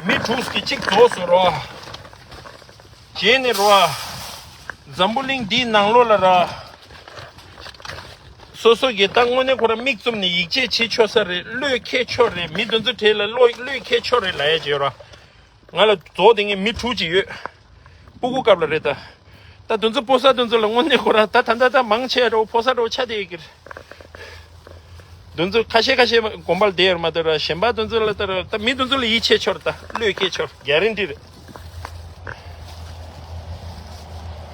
མི་དྲུག་གི་གཅིག་རྫོགས་སོང་རོ། རྗེས་ནས་རོ། འཛམ་བུ་གླིང་འདིའི་ནང་ལོགས་ལ་ར། སོ་སོ་གི་ད་དངོས་གནས་ཁོ་རང་མིག་བཙུམ་ནས་ཡིད་ཆེས་བྱེད་ཆོག་ས་རེད། བློས་འཁེལ་ཆོག་རེད། མི་དེ་ཚོ་གྲས་ལ་བློ་བློས་འཁེལ་ཆོག་རེད་ལབ་ཡ་ཅིག་ཡོད་ར། ང་ལ་རྫོགས་དེ་ངས་མི་དྲུག་ཅིག་ཡོད། སྤུ་གུ་སྐབས་ལ་རེད་ད། ད་དེ་ཚོ་ཕོ་གསར་དེ་ཚོ་ལ་དངོས་གནས་ཁོ་རང་ད་ད་ད་ད་མང་ཆེ་འདྲ་བོ་ཕོ་གསར་འདྲ་བོ་ཆགས་བསྡད་ཡོད་ཀྱི་རེད། དེ་ཚོ་ཁ་ཤས་ཁ་ཤས་དགོན་པ་ལ་བསྡད་ཡོད་མ་གཏོགས་ར་གཞན་པ་དེ་ཚོ་ལ་ལྟ་ར་ད་མི་དེ་ཚོ་ལ་ཡིད་ཆེས་ཆོག་རེད་ད། བློས་འཁེལ་ཆོག་རེད། གྷ་རན་ཊི་རེད།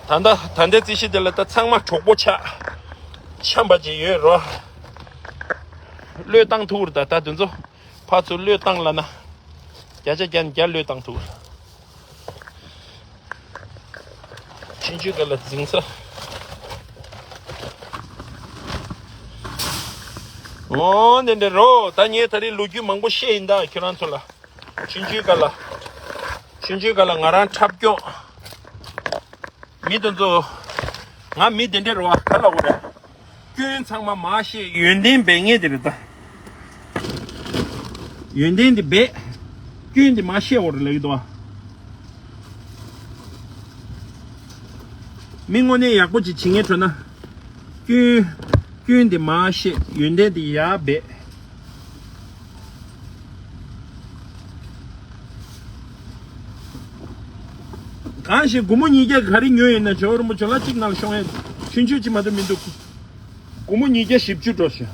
ད་ལྟ་ད་ལྟའི་རྩིས་གཞི་དེ་ལ་ད་ཚང་མ་གྲོགས་པོ་ཆགས། འཆམ་པ་ཅིག་ཡོད་རོ། བློས་བཏང་ཐུབ་རེད་ད། ད་དེ་ཚོ་ཕར་ཚུར་བློས་བཏང་ལབ་ན། བརྒྱ་ཆ་བརྒྱ་ནས་བརྒྱ་བློས་བཏང་ཐུབ། ཆུང་ཆུང་སྒང་ལ་འཛིང་ས། འོ་འདི་འདྲ་རོ། ད་ངས་ད་རེས་ལོ་རྒྱུས་མང་པོ་བཤད་ཡིན་ད་ཁྱོད་རང་ཚོ་ལ། ཆུང་ཆུང་སྒང་ལ། ཆུང་ཆུང་སྒང་ལ་ང་རང་འཁྲབ་སྐྱོང་། མི་དེ་ཚོ། ང་མི་དེ་འདྲ་རེད་བ། ག་ལ་འོ་རེད། སྐྱོན་ཚང་མ་མར་བཤད། ཡོན་ཏན་སྦས་མཁན་དེ་རེད་ད། ཡོན་ཏན་དེ་སྦས། སྐྱོན་དེ་མར་བཤད་འོ་རེད་ལབ་ཀྱི་འདུག་བ། མི་དངོས་གནས་ཡག་པོ་ཅིག་བྱེད་མཁན་འགྲོ་ན། སྐྱོན། སྐྱོན་དེ་མར་བཤད། ཡོན་ཏན་དེ་ཡར་སྦས། གང་ཞིག་སྒོར་མོ་ཉིས་བརྒྱ་ག་རེ་ཉོས་ཡིན་ན་ཇོ་བོ་རིན་པོ་ཇོ་ལ་གཅིག་ནང་ཤོང་ཡས་ཆུང་ཆུང་ཅིག་མ་གཏོགས་མི་འདུག་སྒོར་མོ་ཉིས་བརྒྱ་བཞི་བཅུ་འགྲོ་ཞིང་།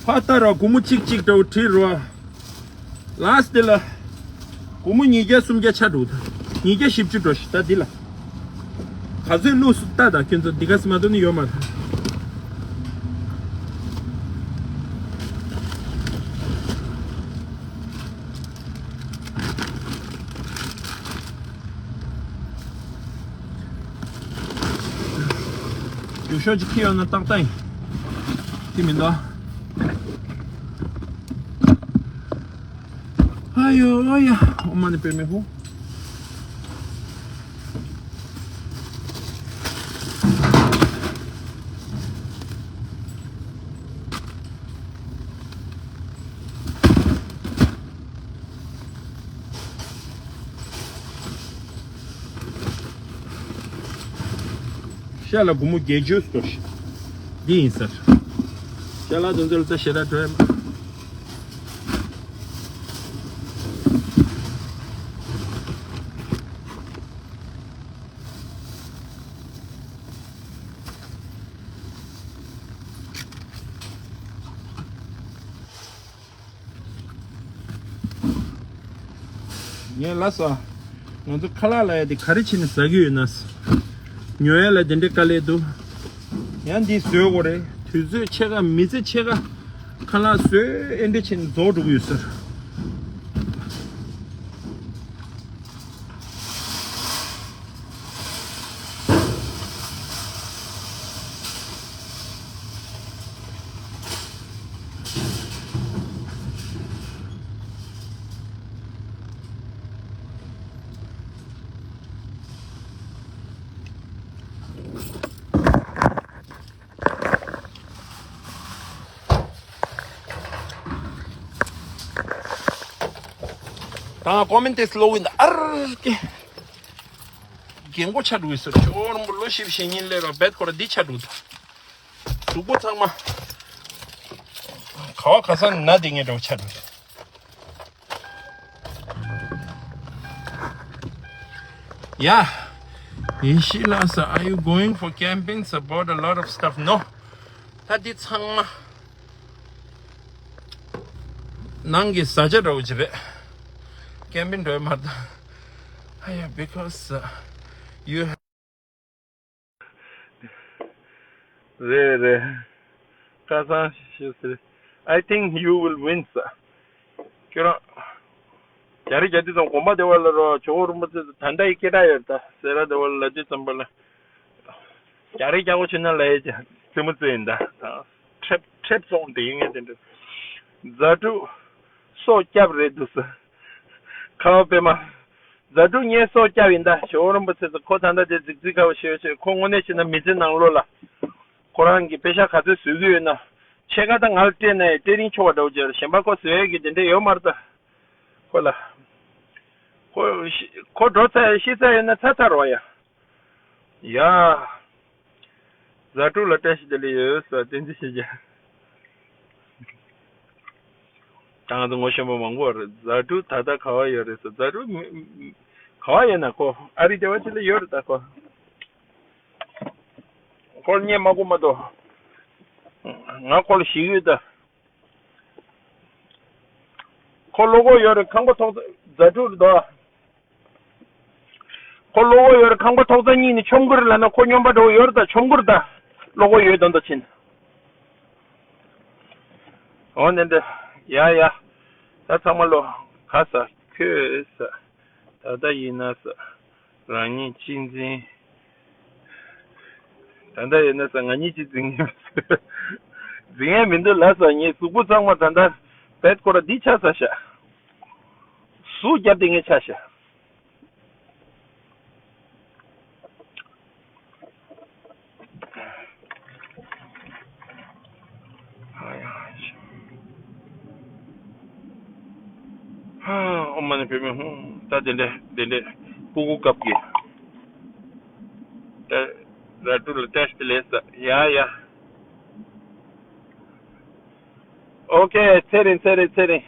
ཕ་ལྟ་ར་སྒོར་མོ་གཅིག་གཅིག་འདྲ་བོ་བྲིས་རོ། ལགས་དེ་ལ། སྒོར་མོ་ཉིས་བརྒྱ་སུམ་བརྒྱ་ཆ་འགྲོ་ད། ཉིས་བརྒྱ་བཞི་བཅུ་འགྲོ་ཞིག་ད་འདི་ལ། ག་ཚོད་བླུགས་སུ་ལྟ་ད་ཁྱོད་ཚོ་འདི་ག་སི་མ་གཏོགས་ནི་ཡོད་མ་རེད། ཡུ་ཤོ་ཅིག་ཁྱི་ཡོད་ན་ཏག་ཏག་ཡིན། ཁྱི་མི་འདུག་ཨ་ཡོ་ཡ། ཨོ་མ་ནི་པེ་མེ་ཧུ། ཤ་ལ་སྒོར་མོ་བརྒྱད་ཅུ་སྟོར་ཞིག་འདི་ཡིན་ཟེར། ཤ་ལ་དོན་ཚོད་ལ་ད་ཞེ་དྲག་སྤྲོད། ངས་ལབ་སོང་། ང་ཚོ་ཁ་ལག་ལབ་ཡ་དེ་ག་རེ་བྱས་ནས་ཟ་གི་ཡོད་ན། ཉོ་ཡ་ལ་དེ་འདྲའི་དཀའ་ལས་འདུག་ཡང་འདི་བཟོས་དགོས་རེད། དུས་ཚོད་ཕྱེད་ཀ་མི་ཚེ་ཕྱེད་ཀ་ཁ་ལག་བཟོས་ཨེ་འདྲ་བྱས་ནས་རྫོགས་འགྲོ་གི་ཡོད་ཟེར། ད་ཀོ་མེན་ཊི་སི་ལོག་ཡིན་ད་ཨར་ཀེ། རྒན་གོག་ཆགས་འགྲོ་གི་ཟེར། ཇོ་བོ་རིན་པོ་ལོ་བཞི་བཅུ་ཞེ་གཉིས་སླེབས་ར་བེད་ཁོ་ར་འདི་ཆགས་འགྲོ་ད། གཟུགས་པོ་ཚང་མ་ག་བ་ག་ས་ན་དེ་ངས་འདྲ་བོ་ཆགས་འགྲོ་ད། ཡ། ཡེ་ཤེས་ལགས་སོ། Are you going for camping? I bought a lot of stuff. No. ད་འདི་ཚང་མ་ནང་གི་བཟའ་བཅའ་འདྲ་བོ་ཅིག་རེད། ཀེམ་པིང་འགྲོ་ཡ་མ་རེད་ད། ཨ་ཡ། Because uh, you རེད་རེད། ཁ་སང་ཞུ་ཟེར། I think you will win ཟེར། ཁྱོད་རང་རྒྱ་རི་རྒྱ་དུས་ཙམ་དགོན་པ་དེ་བ་ལ་རོ། ཇོ་བོ་རིན་པོ་ཆེ་ད་ལྟ་ཡི་སྐད་གྲགས་ཡོད་ད་ཟེར་ར། དེ་བ་ལ་དུས་ཙམ་པ་ལ་རྒྱ་རི་རྒྱ་གོ་ཆེ་ན་ལས་ཀྱི་རྩེད་མོ་རྩེ་ཡིན་ད། ཁྲེབ་ཁྲེབ་སོང་དེ་ཡིན་ངེས་དེ་འདྲ། རྫ་དྲུག་སྲོག་སྐྱབས་རེད་འདུག་ཟེར། ཁ་བ་པད་མ། རྫ་དྲུག་ངའི་སྲོག་སྐྱབས་ཡིན་ད། ཇོ་བོ་རིན་པོ་ཆེ་ཚོ་ཁོ་ད་ལྟ་དེ་རྫིག་རྫིག་ཁ་བ་ཤེས་ཤེས། ཁོ་དངོས་གནས་བྱས་ན་མི་ཚེ་ནང་ལོགས་ལ་ཁོ་རང་གི་པེ་ཤ་ག་ཚོད་བཟོ་གི་ཡོད་ན། ཕྱེད་ཀ་ད་ང་ལ་སྤྲད་ན་ཡང་སྤྲད་རིན་ཆོག་པ་འདྲ་བོ་ཅིག་རེད། གཞན་པ་ཁོ་བཟོ་ཡས་ཀྱི་དེ་འདྲ་ཡོད་མ་རེད་ད། ཁོ་ལ། ཁོ་ཤི་ཁོ་འགྲོ་ཚར་ཡ་ཤི་ཚར་ཡོད་ན་ཚར་ཚར་རོགས་ཡ། ཡ། རྫ་དྲུག་ལ་བཀྲ་ཤིས་བདེ་ལེགས་ཡོད་ཟེར་བ་བསྟན་འཛིན་ཞེས་བྱ། ད་ང་ཚོ་ངོ་ཤེས་པ་མང་པོ་རེད། རྫ་དྲུག་ད་ལྟ་ག་བ་ཡོད་རེད་ཟེར། རྫ་དྲུག་མི་མི་ག་བ་ཡོད་ན་ཁོ་ཨ་རི་སྡེ་བ་ཅིག་ལ་ཡོད་རེད་ད་ཁོ། ཁོ་ལ་བརྙན་མ་བསྐུར་མ་གཏོགས། ང་ཁོ་ལ་ཞིག་ཡོད་ད། ཁོ་བློ་ཁོག་ཡོད་རེད། ཁང་པ་ཐོག་རྫ་དྲུག་རེད་དོ། ཁོ་བློ་ཁོག་ཡོད་རེད། ཁང་པ་ཐོག་རྩ་གཉིས་ནས་མཆོང་གི་རེད་ལབ་ན་ཁོ་སྨྱོན་པ་འདྲ་བོ་ཡོད་རེད་ད། མཆོང་གི་རེད་ད། བློ་ཁོག་ཡོད་དམ་དུ་ཕྱིན། འོ་ནི་འདི། ཡ་ཡ། ད་ཚང་མ་ལོ། ག་ས་ཁྱོད་ས། ད་ལྟ་ཡིན་ན་ས། རང་ཉིད་གཅེས་འཛིན། ད་ལྟ་ཡིན་ན་ས། ང་གཉིས་གཅིག་འཛིན་ངེས་འཛིན་ངེས་མི་འདུག་ལ་ས། ངའི་གཟུགས་པོ་ཚང་མ་ད་ལྟ་བེད་སྐོར་འདི་ཆགས་ས་ཤ། ཟུག་རྒྱབ་དེ་ངས་ཆགས་ཤ། ཨོཾ་མ་ཎི་པདྨེ་ཧཱུྃ། ད་དེ་འདྲས་དེ་འདྲས་སྤུ་གུ་སྐབས་ཀྱི། ད་ར་ཏུ་ལ་བཀྲ་ཤིས་བདེ་ལེགས་ཟེར། ཡ་ཡ། ཨོ་ཁེ། ཚེ་རིང་ཚེ་རིང་ཚེ་རིང་།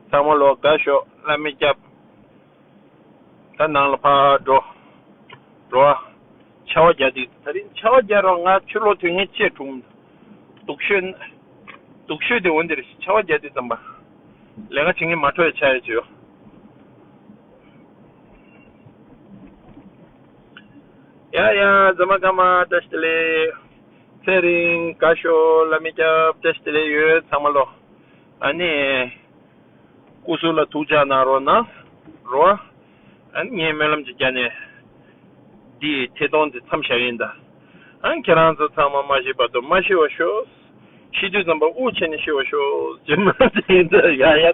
ཚང་མ་ལོ་དགའ་ཤོག་ལྷ་མི་སྐྱབས། ད་ནང་ལ་ཕར་འགྲོ། འགྲོ་ཨ། ཆར་པ་རྒྱག་དུས། ད་རིང་ཆར་པ་རྒྱག་རོགས། ང་ཕྱི་ལོགས་དོན་ངན་ཆེ་བྱུང་། སྡུག་ཤོས། སྡུག་ཤོས་དེ་འོ་འདིར་ཆར་པ་རྒྱག་དུས་ཙམ་པ། ལས་ཀ་བྱེད་མཁན་མ་འཕྲོད་ཡ་ཆགས་ཡ་བྱོས། ཡ་ཡ། ཛ་མ་ཀ་མ་བཀྲ་ཤིས་བདེ་ལེགས། ཚེ་རིང་དགའ་ཤོག་ལྷ་མི་སྐྱབས་བཀྲ་ཤིས་བདེ་ལེགས་ཡོད་ཚང་མ་ལོ། ཨ་ནི། སྐུ་གཟུགས་ལ་ཐུགས་ཅག་གནང་རོགས་གནང་། རོགས། ཨ་ནི་ངས་སྨོན་ལམ་ཅིག་བརྒྱབ་ནས། འདི་ཐད་གཏོང་འདི་མཚམས་བཞག་ཡིན་ད། ཨང་ཁྱེད་རང་ཚོ་ཚང་མ་མ་ཤི་བར་དུ་མ་ཤི་བ་ཤོག་ཤི་དུས་ཙམ་པ་དབུགས་ཆད་ནས་ཤི་བ་ཤོག་ཅེས་མ་ཟེར་ཡིན་ད་ཡ་ཡ།